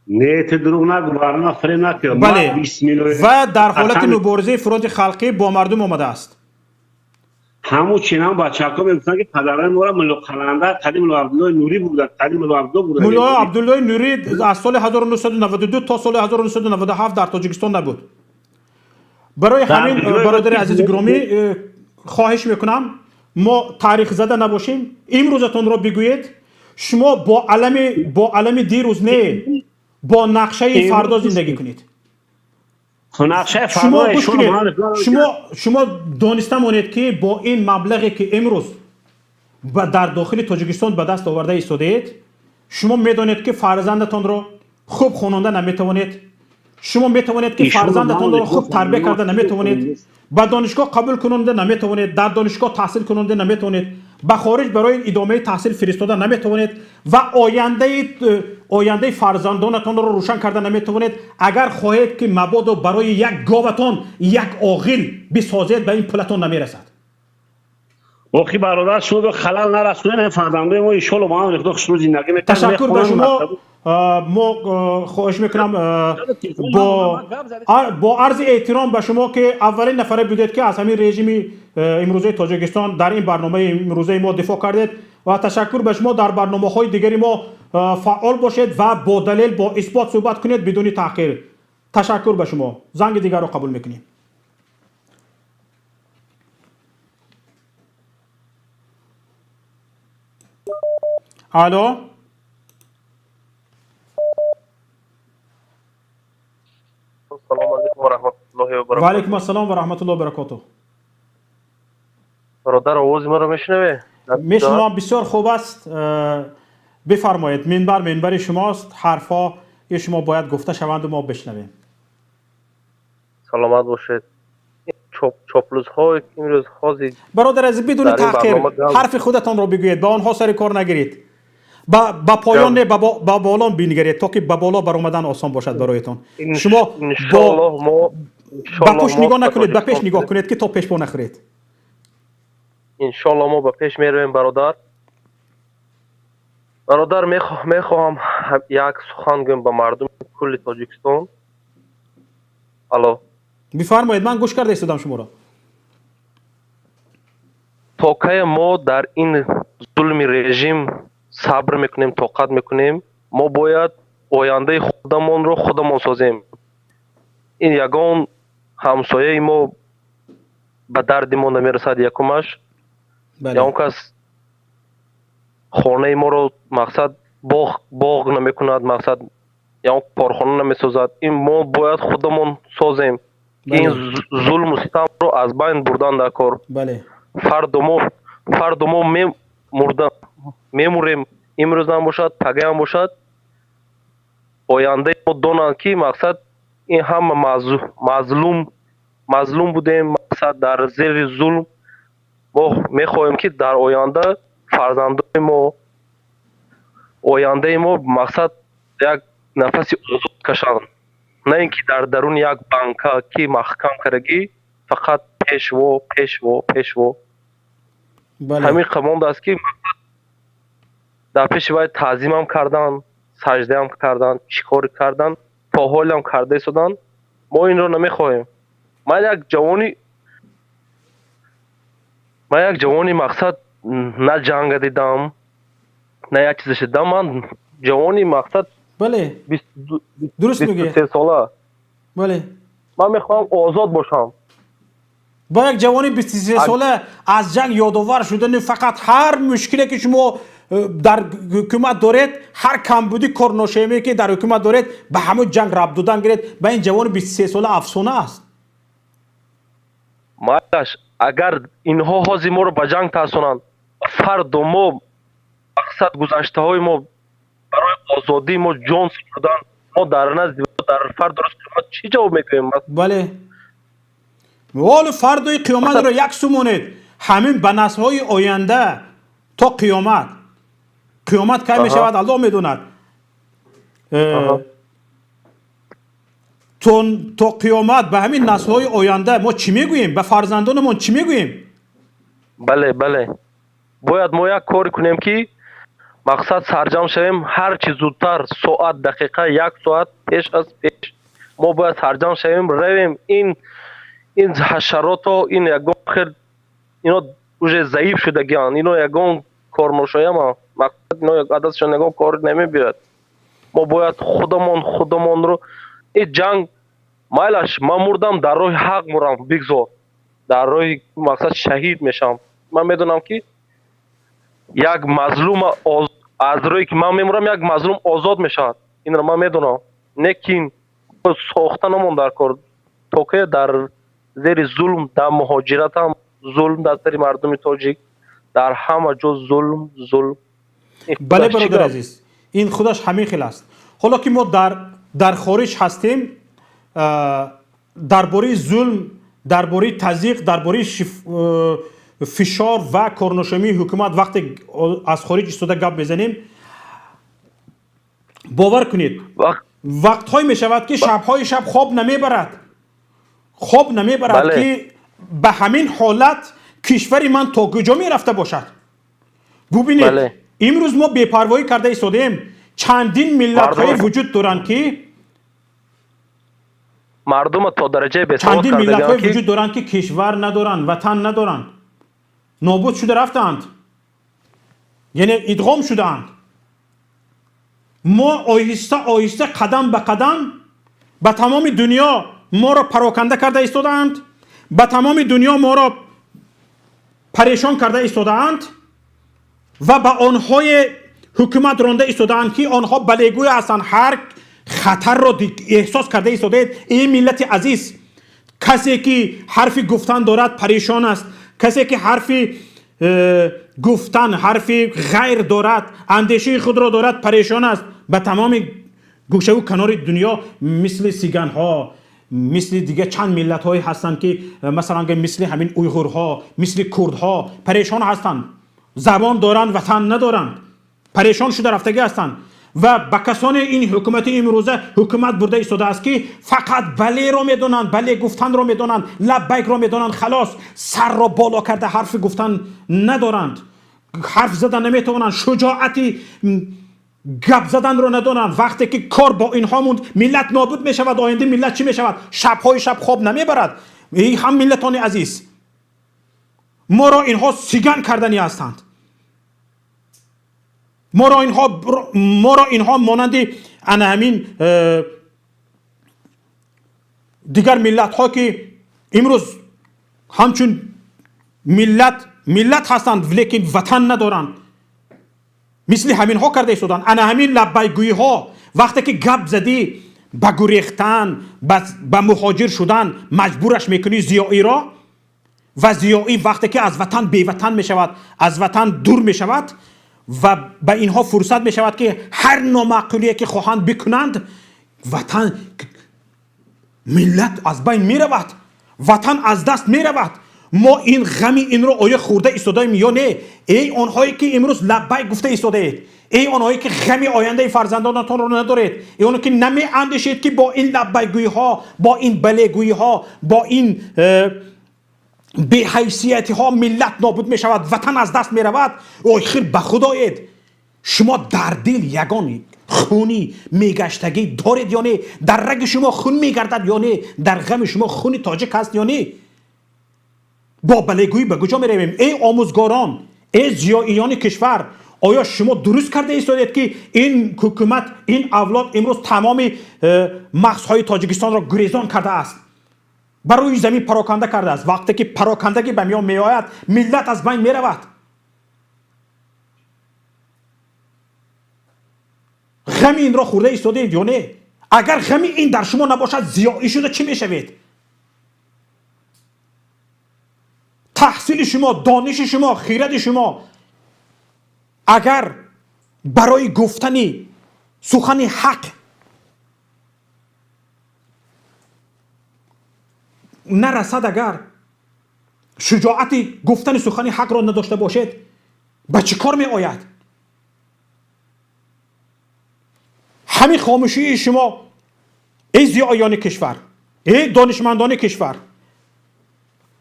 Не, ту дурӯғ нагӯ, барнома фиреб накун. Бале, ва дар ҳолати муборизаи фронти халқӣ бо мардум омадааст. Ҳамун чинам бачаҳо мегуфтанд ки падарони моро Мулло Қаландар, қадим Мулло Абдуллои Нурӣ бурданд, қадим Мулло Абдулло бурданд. Мулло Абдуллои Нурӣ аз соли 1992 то соли 1997 дар Тоҷикистон набуд. Барои ҳамин, бародари азизи гиромӣ, хоҳиш мекунам мо таърихзада набошем, имрӯзатонро бигӯед. Шумо бо алами дирӯз не, бо нақшаи фардо зиндагӣ кунед. Шумо гӯш кунед, шумо дониста монед ки бо ин маблағе ки имрӯз дар дохили Тоҷикистон ба даст оварда истодаед, шумо медонед ки фарзандатонро хуб хононда наметавонед, шумо метавонед ки фарзандатонро хуб тарбия карда наметавонед, ба донишгоҳ қабул кунонда наметавонед, дар донишгоҳ таҳсил кунонда наметавонед, ба хориҷ барои идомаи таҳсил фиристода наметавонед ва ояндаи фарзандонатонро рӯшан карда наметавонед. Агар хоҳед ки мабодо барои як говатон як оғил бисозед, ба ин пулатон намерасад. Охи бародар, шумо ба халал нарасонед, фарзандои мо иншоалло бо ҳам хушрӯ зиндагӣ мекунанд. Ташаккур ба шумо. Мо хоҳиш мекунам бо арзи эҳтиром ба шумо ки аввалин нафаре будед ки аз ҳамин режими имрӯзаи Тоҷикистон дар ин барномаи имрӯзаи мо дифоъ кардед ва ташаккур ба шумо. Дар барномаҳои дигари мо фаъол бошед ва бо далел, бо исбот суҳбат кунед бидуни таъхир. Ташаккур ба шумо. Занги дигарро қабул мекунем. Алло. Салом алейкум ва раҳматуллоҳи ва баракотуҳ. Ва алейкум ассалом ва раҳматуллоҳи ва баракотуҳ. Бародар, овози маро мешунавед? Мешунавам, бисёр хуб аст. Бифармоед, минбар минбари шумост, ҳарфҳои шумо бояд гуфта шаванд ва мо бишнавем. Саломат бошед. Чоплусҳое ки имрӯз ҳозир Бародар азиз, бидуни дар ин таъхир барнома гап ҳарфи худатонро бигӯед, ба онҳо сари кор нагиред, ба поён не, ба боло бингаред, то ки ба боло баромадан осон бошад бароятон. Шумо Иншоаллоҳ, мо ба пушт нигоҳ мо ба накунед, ба пеш Тоҷикистон нигоҳ кунед, ки то пешпо нахӯред. Иншоаллоҳ, мо ба пеш меравем, бародар. Бародар, мехоҳам як сухан гӯям ба мардуми кулли Тоҷикистон. Алло? Бифармоед, ман гӯш карда истодам шуморо. То кая мо дар ин зулми режим сабр мекунем, тоқат мекунем? Мо бояд ояндаи худамонро худамон созем. Ин ягон ҳамсояи мо ба дарди мо намерасад, якумаш. Ягон кас хонаи моро, мақсад, боғ намекунад, мақсад, ягон корхона намесозад. Ин мо бояд худамон созем. Ин зулму ситамро аз байн бурдан дар кор. Фардо мо мурда мемурем, имрӯзам бошад, пагаям бошад, ояндаи мо донанд, ки мақсад, ин ҳама мазлум будем, мақсад, дар зери зулм. Мо мехоҳем, ки дар оянда фарзандои мо, ояндаи мо, мақсад, як нафаси озод кашанд, на ин ки дар даруни як банка ки маҳкам кардагӣ, фақат пешво, пешво, пешво. Ҳамин мондааст, ки дар пеши вай таъзимам кардан, саждаам кардан, чӣ кор кардан, то ҳолам карда истоданд. Мо инро намехоҳем. Ман як ҷавони, мақсад, на ҷанга дидам, на як чизе шидам. Ман ҷавони, мақсад, Дуруст. 23 сола. Ман мехоҳам озод бошам. Бо як ҷавони 23 сола аз ҷанг ёдовар шудани, фақат ҳар мушкиле ки шумо дар ҳукумат доред, ҳар камбуди корношоямие ки дар ҳукумат доред, ба ҳамон ҷанг рабт додан гиред, ба ин ҷавони 23 сола афсона аст. Майлаш, агар инҳо ҳозир моро ба ҷанг тарсонанд, фардо мо, мақсад, гузаштаҳои мо барои озодии мо ҷон супурдан, мо дар назди дар фардо рӯзи қиёмат чӣ ҷавоб мегӯем? Бале, ҳоло фардои қиёматро як су монед, ҳамин ба наслҳои оянда то қиёмат. Қиёмат кай мешавад, Аллоҳ медонад. То қиёмат ба ҳамин наслҳои оянда мо чӣ мегӯем, ба фарзандонамон чӣ мегӯем? Бале, бояд мо як коре кунем, ки, мақсад, сарҷамъ шавем ҳарчи зудтар, соат, дақиқа, як соат пеш аз пеш мо бояд сарҷамъ шавем, равем. Ин ҳашарото, ин ягон хел, ино уже заиф шудагианд, ино ягон корношояма, мақсад, ино аз дастшон ягон кор намебиёяд. Мо бояд худамон худамонро ин ҷанг, майлаш, ман мурдам, дар роҳи ҳақ мурам, бигзор дар роҳи, мақсад, шаҳид мешавам. Ман медонам, ки як мазлума аз рӯе ки ман мемурам, як мазлум озод мешавад, инро ман медонам. Лекин сохта намон дар кор, то ки дар зери зулм, дар муҳоҷиратам зулм, дар сари мардуми тоҷик дар ҳама ҷо зулм, зулм. Бале, бародар азиз, ин худаш ҳамин хел аст. Ҳоло ки мо дар хориҷ ҳастем, дар бораи зулм, дар бораи тазйиқ, дар бораи фишор ва корношомии ҳукумат вақте аз хориҷ истода гап мезанем, бовар кунед, вақтҳое мешавад, ки шабҳои шаб хоб намебарад, хоб намебарад, ки ба ҳамин ҳолат кишвари ман то куҷо мерафта бошад. Бубинед, имрӯз мо бепарвоӣ карда истодаем, чандин миллатҳое вуҷуд доранд, ки Мардума то дараҷаи бесавод чандин миллатҳое кардагианд, ки вуҷуд доранд, ки кишвар надоранд, ватан надоранд, нобуд шуда рафтаанд, яъне идғом шудаанд. Мо оҳиста оҳиста, қадам ба қадам ба тамоми дунё моро пароканда карда истодаанд, ба тамоми дунё моро парешон карда истодаанд ва ба онҳое ҳукумат ронда истодаанд, ки онҳо балегӯя ҳастанд. Ҳар хатарро эҳсос карда истодаед, ин миллати азиз. Касе ки ҳарфи гуфтан дорад, парешон аст. Касе ки ҳарфи гуфтан, ҳарфи ғайр дорад, андешаи худро дорад, парешон аст. Ба тамоми гӯшаву канори дунё мисли сиганҳо. Мисли дигар чанд миллатҳое ҳастанд, ки масалан мисли ҳамин уйғурҳо, мисли курдҳо парешон ҳастанд, забон доранд, ватан надоранд, парешон шуда рафтагӣ ҳастанд. Ва ба касоне ин ҳукумати имрӯза ҳукумат бурда истодааст, ки фақат балеро медонанд, бале гуфтанро медонанд, лаббайкро медонанд, халос, сарро боло карда ҳарфи гуфтан надоранд, ҳарф зада наметавонанд, шуҷоати гап заданро надоранд. Вақте ки кор бо инҳо монд, миллат нобуд мешавад. Ояндаи миллат чӣ мешавад? Шабҳои шаб хоб намебарад. Эй ҳам миллатони азиз, моро инҳо сиган карданӣ ҳастанд. Моро инҳо монанди ана ҳамин дигар миллатҳо, ки имрӯз ҳамчун миллат ҳастанд, лекин ватан надоранд, мисли ҳаминҳо карда истоданд. Ана ҳамин лаббайгӯиҳо, вақте ки гап задӣ, ба гурехтан, ба муҳоҷир шудан маҷбураш мекунӣ зиёиро. Ва зиёӣ вақте ки аз ватан беватан мешавад, аз ватан дур мешавад, ва ба инҳо фурсат мешавад, ки ҳар номаъқулие ки хоҳанд бикунанд, ватан, миллат аз байн меравад, ватан аз даст меравад. Мо ин ғами инро оё хӯрда истодаем ё не? Эй онҳое ки имрӯз лаббайк гуфта истодаед, эй онҳое ки ғами ояндаи фарзандонатонро надоред, эй оне ки намеандешед, ки бо ин лаббайкгӯиҳо, бо ин балегӯиҳо, бо ин беҳайсиятиҳо миллат нобуд мешавад, ватан аз даст меравад. Охир ба худоед, шумо дар дил ягон хуни мегаштагӣ доред ё не? Дар раги шумо хун мегардад ё не? Дар ғами шумо хуни тоҷик ҳаст ё не? Бо балегӯӣ ба куҷо меравем? Эй омӯзгорон, эй зиёиёни кишвар, оё шумо дуруст карда истодед, ки ин ҳукумат, ин авлод имрӯз тамоми мағзҳои Тоҷикистонро гурезон кардааст, ба рӯи замин пароканда кардааст? Вақте ки парокандагӣ ба миён меояд, миллат аз байн меравад. Ғами инро хӯрда истодед ё не? Агар ғами ин дар шумо набошад, зиёӣ шуда чӣ мешавед? Таҳсили шумо, дониши шумо, хиради шумо агар барои гуфтани сухани ҳақ нарасад, агар шуҷоати гуфтани сухани ҳақро надошта бошед, ба чӣ кор меояд? Ҳамин хомӯшии шумо, эй зиёиёни кишвар, эй донишмандони кишвар,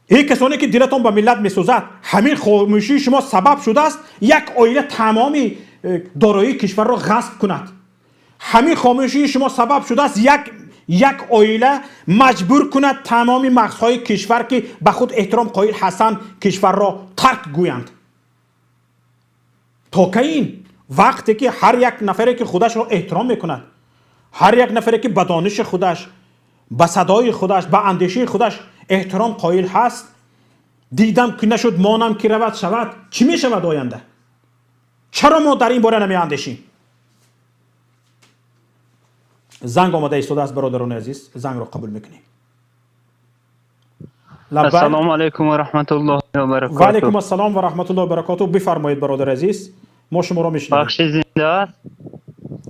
эй касоне ки дилатон ба миллат месӯзад, ҳамин хомӯшии шумо сабаб шудааст як оила тамоми дороии кишварро ғасб кунад. Ҳамин хомӯшии шумо сабаб шудааст як оила маҷбур кунад тамоми мағзҳои кишвар, ки ба худ эҳтиром қоил ҳастанд, кишварро тарк гӯянд. То кай ин? Вақте ки ҳар як нафаре ки худашро эҳтиром мекунад, ҳар як нафаре ки ба дониши худаш, ба садои худаш, ба андешаи худаш эҳтиром қоил ҳаст, дидам ки нашуд, монам ки равад шавад, чӣ мешавад оянда? Чаро мо дар ин бора намеандешем? Занг омада истодааст, бародарони азиз, зангро қабул мекунем. Ассалому алайкум ва раҳматуллоҳи ва баракотуҳ. Ва алайкум ассалом ва раҳматуллоҳи ва баракотуҳ. Бифармоед, бародари азиз, мо шуморо мешунавем. Пахши зинда аст?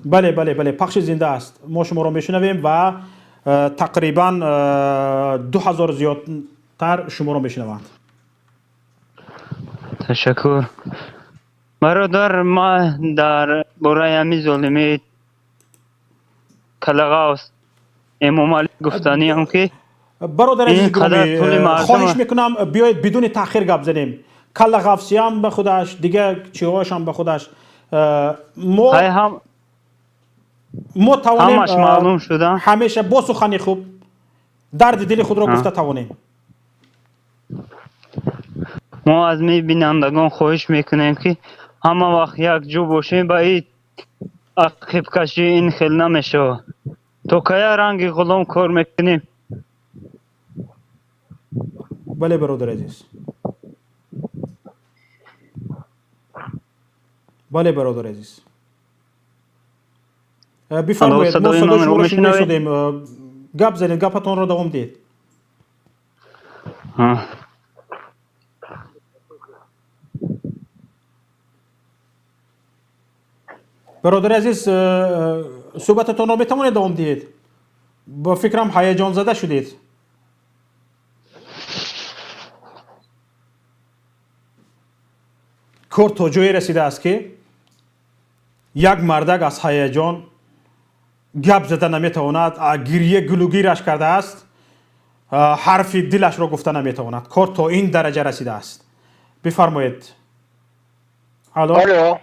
Бале, бале, бале, пахши зинда аст. Мо шуморо мешунавем ва тақрибан 2000 зиёдтар шуморо мешунаванд. Ташаккур. Бародар, ман дар бораи ҳамин золимии Калағавс Эмомалӣ гуфтаниам, ки бародар азиз, ин қадар пули мардум хоҳиш мекунам, биёед бидуни таъхир гап занем. Калағавсиам ба худаш, дигар чиҳояшам ба худаш. Мо тавонем ҳамаш маълум шуда. Ҳамеша бо сухани хуб дарди дили худро гуфта тавонем. Мо аз мебинандагон хоҳиш мекунем, ки ҳама вақт якҷо бошем, ба ин ақибкашӣ ин хел намешавад. То кая ранги ғулом кор мекунем? Бале, бародар азиз, бале, бародар азиз, бифармоед, мо садои шуморо шунида истодем. Гап занед, гапатонро давом диҳед. Бародари азиз, суҳбататонро метавонед давом диҳед? Ба фикрам ҳаяҷонзада шудед. Кор то ҷое расидааст, ки як мардак аз ҳаяҷон гап зада наметавонад, гирья гулугираш кардааст, ҳарфи дилашро гуфта наметавонад. Кор то ин дараҷа расидааст. Бифармоед. Алло. Алло.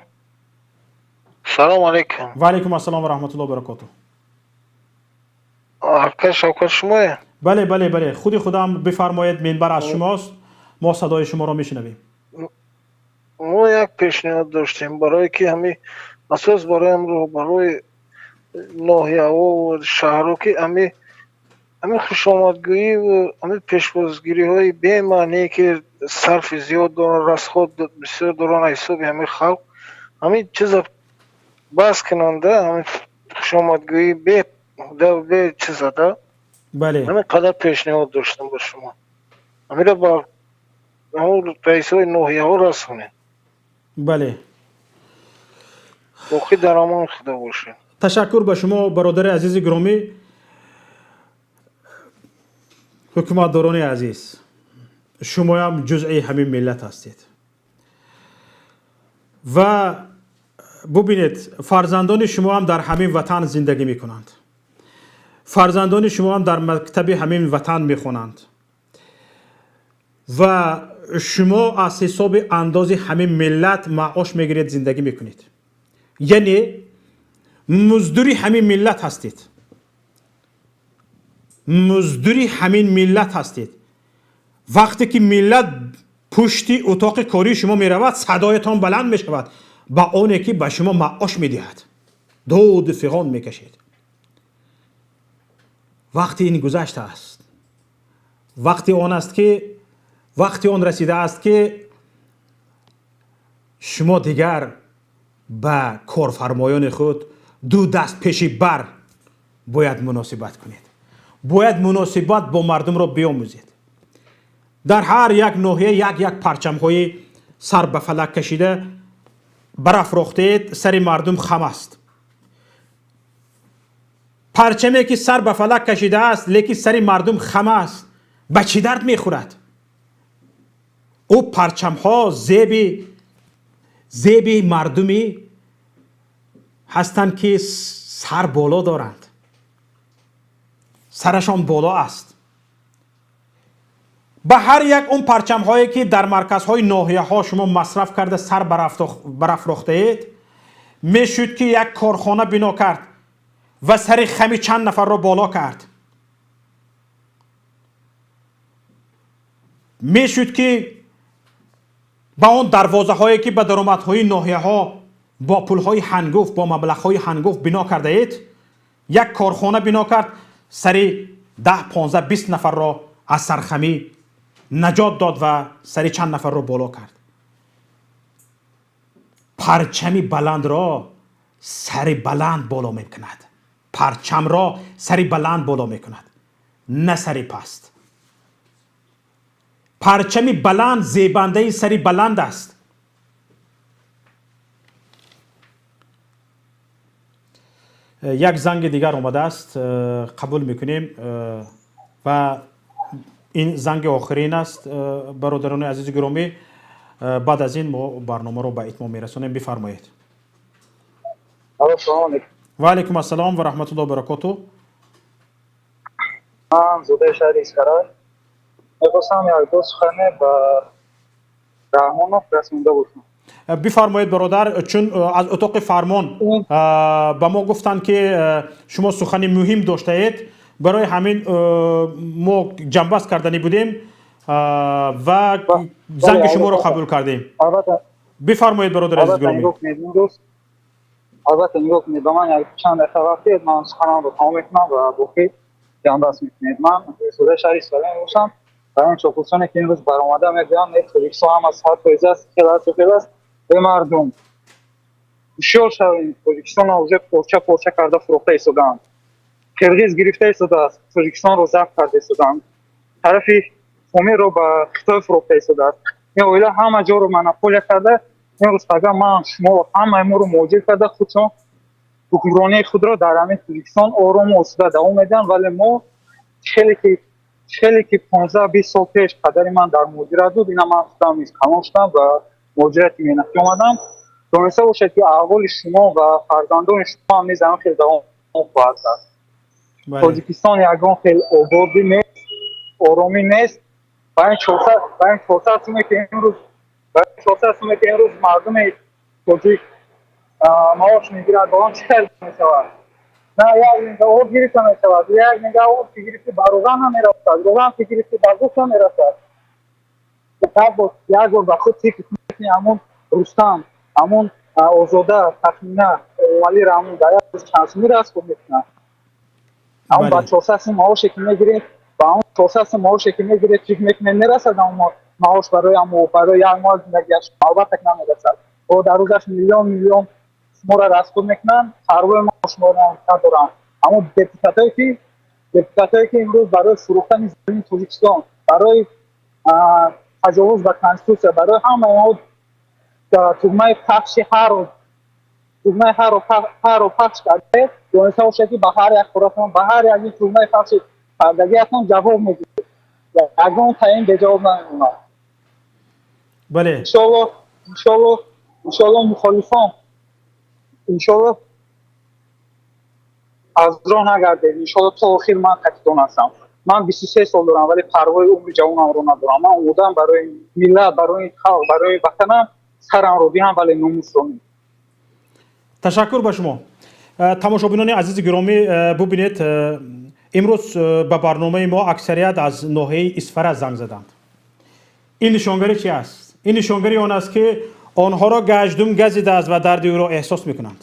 Салом алейкум. Ва алейкум ассалом ва раҳматуллоҳи ва баракотуҳ. Ака Шавкат шумое? Бале, бале, бале. Худи худам, бифармоед, минбар аз шумост. Мо садои шуморо мешунавем. Мо як пешниҳод доштем, барое ки ҳами асос барои роҳбарои ноҳияҳо ва шаҳрҳо, ки ҳами хушомадгӯӣ ва ҳами пешвозгириҳои бемаъне, ки сарфи зиёд доранд, расход бисёр доранд аз ҳисоби ҳамин халқ, ҳамин чиза бас кунанда, ҳамин хушомадгӯӣ бе чизада. Бале. Ҳамин қадар пешниҳод доштам ба шумо. Ҳаминро ба ҳамон раисҳои ноҳияҳо расонед. Бале. Боқӣ дар амон Худо бошед. Ташаккур ба шумо, бародари азизи гиромӣ. Ҳукуматдорони азиз, шумоям ҷузъи ҳамин миллат ҳастед ва бубинед, фарзандони шумоам дар ҳамин ватан зиндагӣ мекунанд, фарзандони шумоам дар мактаби ҳамин ватан мехонанд ва шумо аз ҳисоби андози ҳамин миллат маош мегиред, зиндагӣ мекунед, яъне муздури ҳамин миллат ҳастед, муздури ҳамин миллат ҳастед. Вақте ки миллат пушти утоқи кории шумо меравад, садоятон баланд мешавад ба оне ки ба шумо маош медиҳад, доду фиғон мекашед. Вақти ин гузаштааст, вақти он аст ки, вақти он расидааст ки шумо дигар ба корфармоёни худ ду даст пеши бар бояд муносибат кунед, бояд муносибат бо мардумро биомӯзед. Дар ҳар як ноҳия як як парчамҳои сар ба фалак кашида барафрохтед, сари мардум хам аст. Парчаме ки сар ба фалак кашидааст, лекин сари мардум хам аст, ба чӣ дард мехӯрад? Ӯ парчамҳо зеби мардуми ҳастанд, ки сар боло доранд, сарашон боло аст. Ба ҳар як он парчамҳое ки дар марказҳои ноҳияҳо шумо масраф карда сар барафрохтаед, мешуд ки як корхона бино кард ва сари хами чанд нафарро боло кард. Мешуд ки ба он дарвозаҳое ки ба даромадҳои ноҳияҳо бо пулҳои ҳангуфт, бо маблағҳои ҳангуфт бино кардаед, як корхона бино кард, сари 10, 15, 20 нафарро аз сархамӣ наҷот дод ва сари чанд нафарро боло кард. Парчами баландро сари баланд боло мекунад, парчамро сари баланд боло мекунад, на сари паст. Парчами баланд зебандаи сари баланд аст. Як занги дигар омадааст, қабул мекунем ва ин занги охирин аст, бародарони азизи гиромӣ. Баъд аз ин мо барномаро ба итмом мерасонем. Бифармоед. Ва алайкум ассалом ва раҳматуллоҳи ва баракотуҳ. Ман зодаи шаҳри Исфара. Мехостам як ду сухане ба Раҳмонов расонда бошам. Бифармоед, бародар, чун аз утоқи фармон ба мо гуфтанд, ки шумо сухани муҳим доштаед, барои ҳамин мо ҷамъбаст карданӣ будем ва занги шуморо қабул кардем. Бифармоед, бародари азиз гиромӣ. Албатта, нигоҳ кунед, ба ман як чанд дақиқа вақт диҳед, ман суханамро тамом мекунам ва боқӣ ҷамъбаст мекунед. Ман зодаи шаҳри Исфара мебошам. Барои чопусоне ки имрӯз баромада мегӯянд, не, Тоҷикистон ҳама 100% аст, хел аст, хел аст, эй мардум, ҳушёр шавем. Тоҷикистонро уже порча порча карда фурӯхта истодаанд, қирғиз гирифта истодааст, Тоҷикистонро забт карда истодаанд, тарафи Помирро ба Хитой фурӯхта истодааст. Ин оила ҳама ҷоро монополия карда, имрӯз пага ман, шумо, ҳамаи моро муҳоҷир карда, худшон Ҳукмронии худро дар ҳамин Тоҷикистон орому осуда давом медиҳанд, вале мо хеле ки 15-20 сол пеш падари ман дар муҳоҷират буд, ина ман худам низ калон шудам ва муҳоҷирати меҳнатӣ омадам. Дониста бошед, ки аҳволи шумо ва фарзандони шумо ҳам низ ҳамин хел давом хоҳад кард. Тоҷикистон ягон хел ободӣ нест, оромӣ нест. Ба ин 400 суме ки имрӯз, ба ин 400 суме ки имрӯз мардуми тоҷик маош мегирад, ба он чӣ хел мешавад? На як линга об гирифта мешавад, як линга об ки гирифти, ба равған намерасад, равған ки гирифти, ба гӯшт намерасад. Як бор ба худ фикр кунед, ки ҳамон Рустам, ҳамон Озода, Тахмина, Эмомалӣ Раҳмон дар як рӯз чанд сумӣ расход мекунад? Ҳамон ба 400 сум маоше ки мегиред, ба ҳамон 400 сум маоше ки мегиред, фикр мекунед, мерасад ҳамон маош барои ҳамон, барои як моҳ зиндагиаш? Албатта ки намерасад. О дар рӯзаш миллион миллион шуморо расход мекунанд, парвои мо шуморо надоранд. Ҳамон депутатое ки имрӯз барои фурӯхтани замини Тоҷикистон, барои таҷовуз ба конститутсия, барои ҳамаи онҳо тугмаи пахши ҳарро, тугмаи ҳарро пахш кардаед, дониста бошед, ки ба ҳар як коратон, ба ҳар як тугмаи пахши кардагиатон ҷавоб медиҳед. Ягон таъин беҷавоб намемонад. Бале. Иншолло, иншолло, иншолло, мухолифон, иншолло, аз роҳ нагардед. Иншолло, то охир ман қатитон ҳастам. Ман 23 сол дорам, вале парвои умри ҷавонамро надорам. Ман омодаам барои миллат, барои халқ, барои ватанам сарамро диҳам, вале номусро не. Ташаккур ба шумо. Тамошобинони азизи гиромӣ, бубинед, имрӯз ба барномаи мо аксарият аз ноҳияи Исфара занг заданд. Ин нишонгари чи аст? Ин нишонгари он аст, ки онҳоро гаҷдум газидааст ва дарди ӯро эҳсос мекунанд.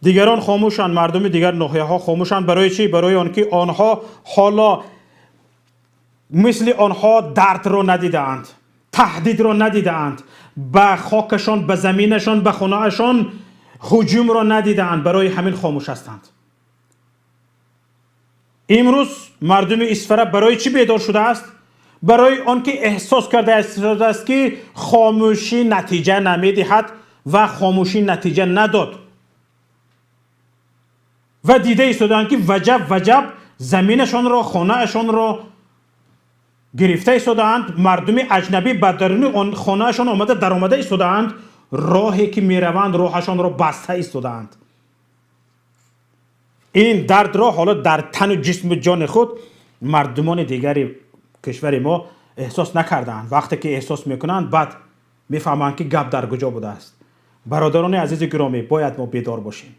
Дигарон хомӯшанд, мардуми дигар ноҳияҳо хомӯшанд. Барои чӣ? Барои он ки онҳо ҳоло мисли онҳо дардро надидаанд, таҳдидро надидаанд, ба хокашон, ба заминашон, ба хонаашон ҳуҷумро надидаанд, барои ҳамин хомӯш ҳастанд. Имрӯз мардуми Исфара барои чӣ бедор шудааст? Барои он ки эҳсос кардааст, ки хомӯшӣ натиҷа намедиҳад ва хомӯшӣ натиҷа надод ва дида истодаанд, ки ваҷаб ваҷаб заминашонро, хонаашонро гирифта истодаанд, мардуми аҷнабӣ ба даруни хонаашон омада даромада истодаанд, роҳе ки мераванд, роҳашонро баста истодаанд. Ин дардро ҳоло дар тану ҷисму ҷони худ мардумони дигари кишвари мо эҳсос накардаанд. Вақте ки эҳсос мекунанд, баъд мефаҳманд, ки гап дар куҷо будааст. Бародарони азизи гиромӣ, бояд мо бедор бошем,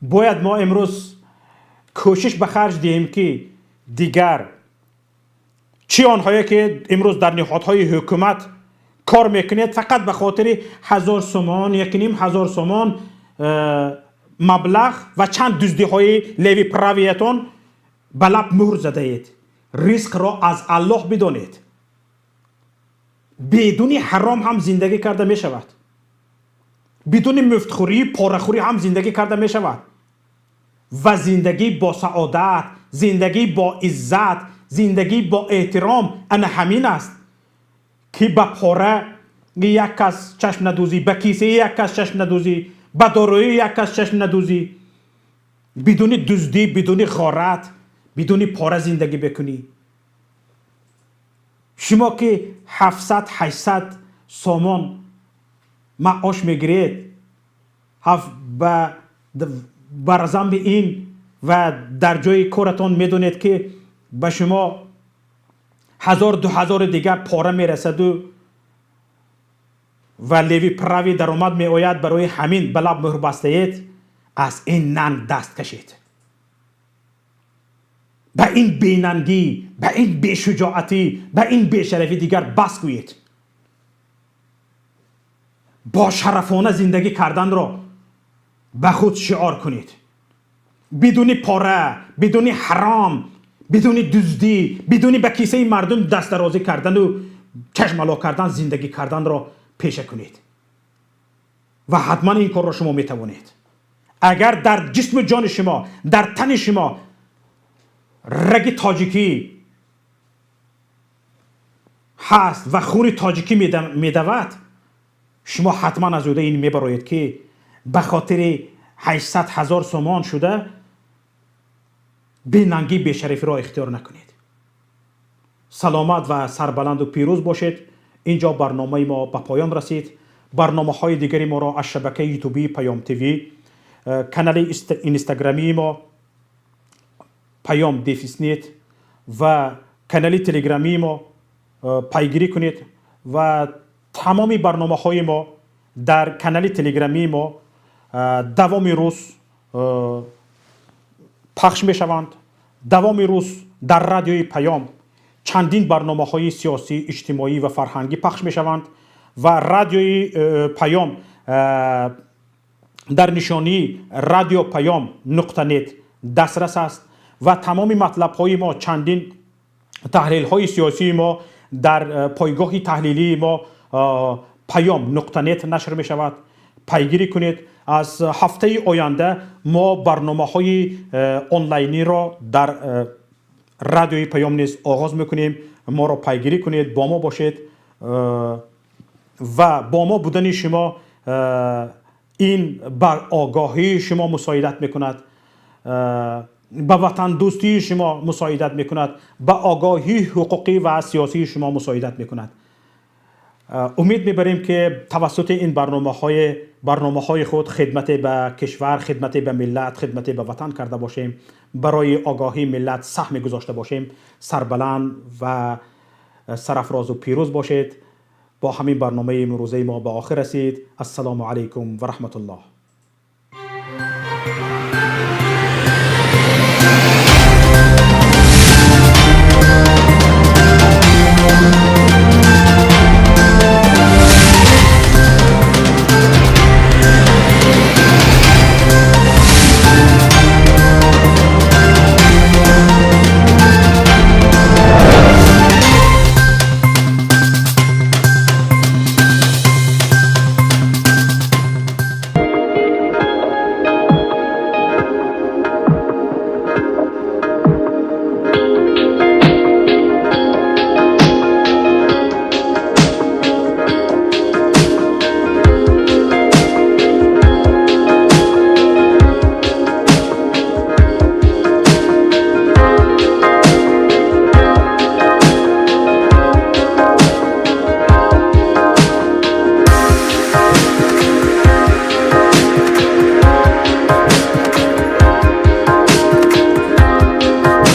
бояд мо имрӯз кӯшиш ба харҷ диҳем, ки дигар чӣ онҳое ки имрӯз дар ниҳодҳои ҳукумат кор мекунед, фақат ба хотири 1000 сомон, 1500 сомон маблағ ва чанд дуздиҳои левый правый ятон ба лаб муҳр задаед. Ризқро аз Аллоҳ бидонед. Бидуни ҳаром ҳам зиндагӣ карда мешавад, бидуни муфтхӯрӣ, порахӯрӣ ҳам зиндагӣ карда мешавад ва зиндагӣ бо саодат, зиндагӣ бо иззат, зиндагӣ бо эҳтиром ана ҳамин аст, ки ба пора як кас чашм надӯзӣ, ба кисаи як кас чашм надӯзӣ, ба дороии як кас чашм надӯзӣ, бидуни дуздӣ, бидуни ғорат, бидуни пора зиндагӣ бикунӣ. Шумо ки 700-800 сомон маош мегиред, бар замби ин ва дар ҷои коратон медонед, ки ба шумо ҳазор, 2000 дигар пора мерасаду ва левый правый даромад меояд, барои ҳамин ба лаб муҳр бастаед. Аз ин нанг даст кашед, ба ин бенангӣ, ба ин бешуҷоатӣ, ба ин бешарафӣ дигар бас гӯед. Бо шарафона зиндагӣ карданро ба худ шиор кунед. Бидуни пора, бидуни ҳаром, бидуни дуздӣ, бидуни ба кисаи мардум дастдарозӣ кардану чашмало кардан зиндагӣ карданро пеша кунед ва ҳатман ин корро шумо метавонед, агар дар ҷисму ҷони шумо, дар тани шумо раги тоҷикӣ ҳаст ва хуни тоҷикӣ медавад. Шумо ҳатман аз ӯҳдаи ин мебароед, ки ба хотири 800 ҳазор сомон шуда бенангӣ, бешарифиро ихтиёр накунед. Саломат ва сарбаланду пирӯз бошед. Инҷо барномаи мо ба поён расид. Барномаҳои дигари моро аз шабакаи ютубии Паём ТВ, канали инстаграмии мо Паём-нет ва канали телеграмии мо пайгирӣ кунед ва тамоми барномаҳои мо дар канали телеграмии мо давоми рӯз пахш мешаванд. Давоми рӯз дар радиои Паём чандин барномаҳои сиёсӣ, иҷтимоӣ ва фарҳангӣ пахш мешаванд ва радиои Паём дар нишонии радиопаём.нет дастрас аст ва тамоми матлабҳои мо, чандин таҳлилҳои сиёсии мо дар пойгоҳи таҳлилии мо паём.нет нашр мешавад. Пайгирӣ кунед. Аз ҳафтаи оянда мо барномаҳои онлайниро дар радиои Паём низ оғоз мекунем. Моро пайгирӣ кунед, бо мо бошед ва бо мо будани шумо ин бар огоҳии шумо мусоидат мекунад, ба ватандӯстии шумо мусоидат мекунад, ба огоҳии ҳуқуқӣ ва сиёсии шумо мусоидат мекунад. Умед мебарем, ки тавассути ин барномаҳои худ хидмате ба кишвар, хидмате ба миллат, хидмате ба ватан карда бошем, барои огоҳии миллат саҳме гузошта бошем. Сарбаланд ва сарафрозу пирӯз бошед. Бо ҳамин барномаи имрӯзаи мо ба охир расид. Ассалому алайкум ва раҳматуллоҳ.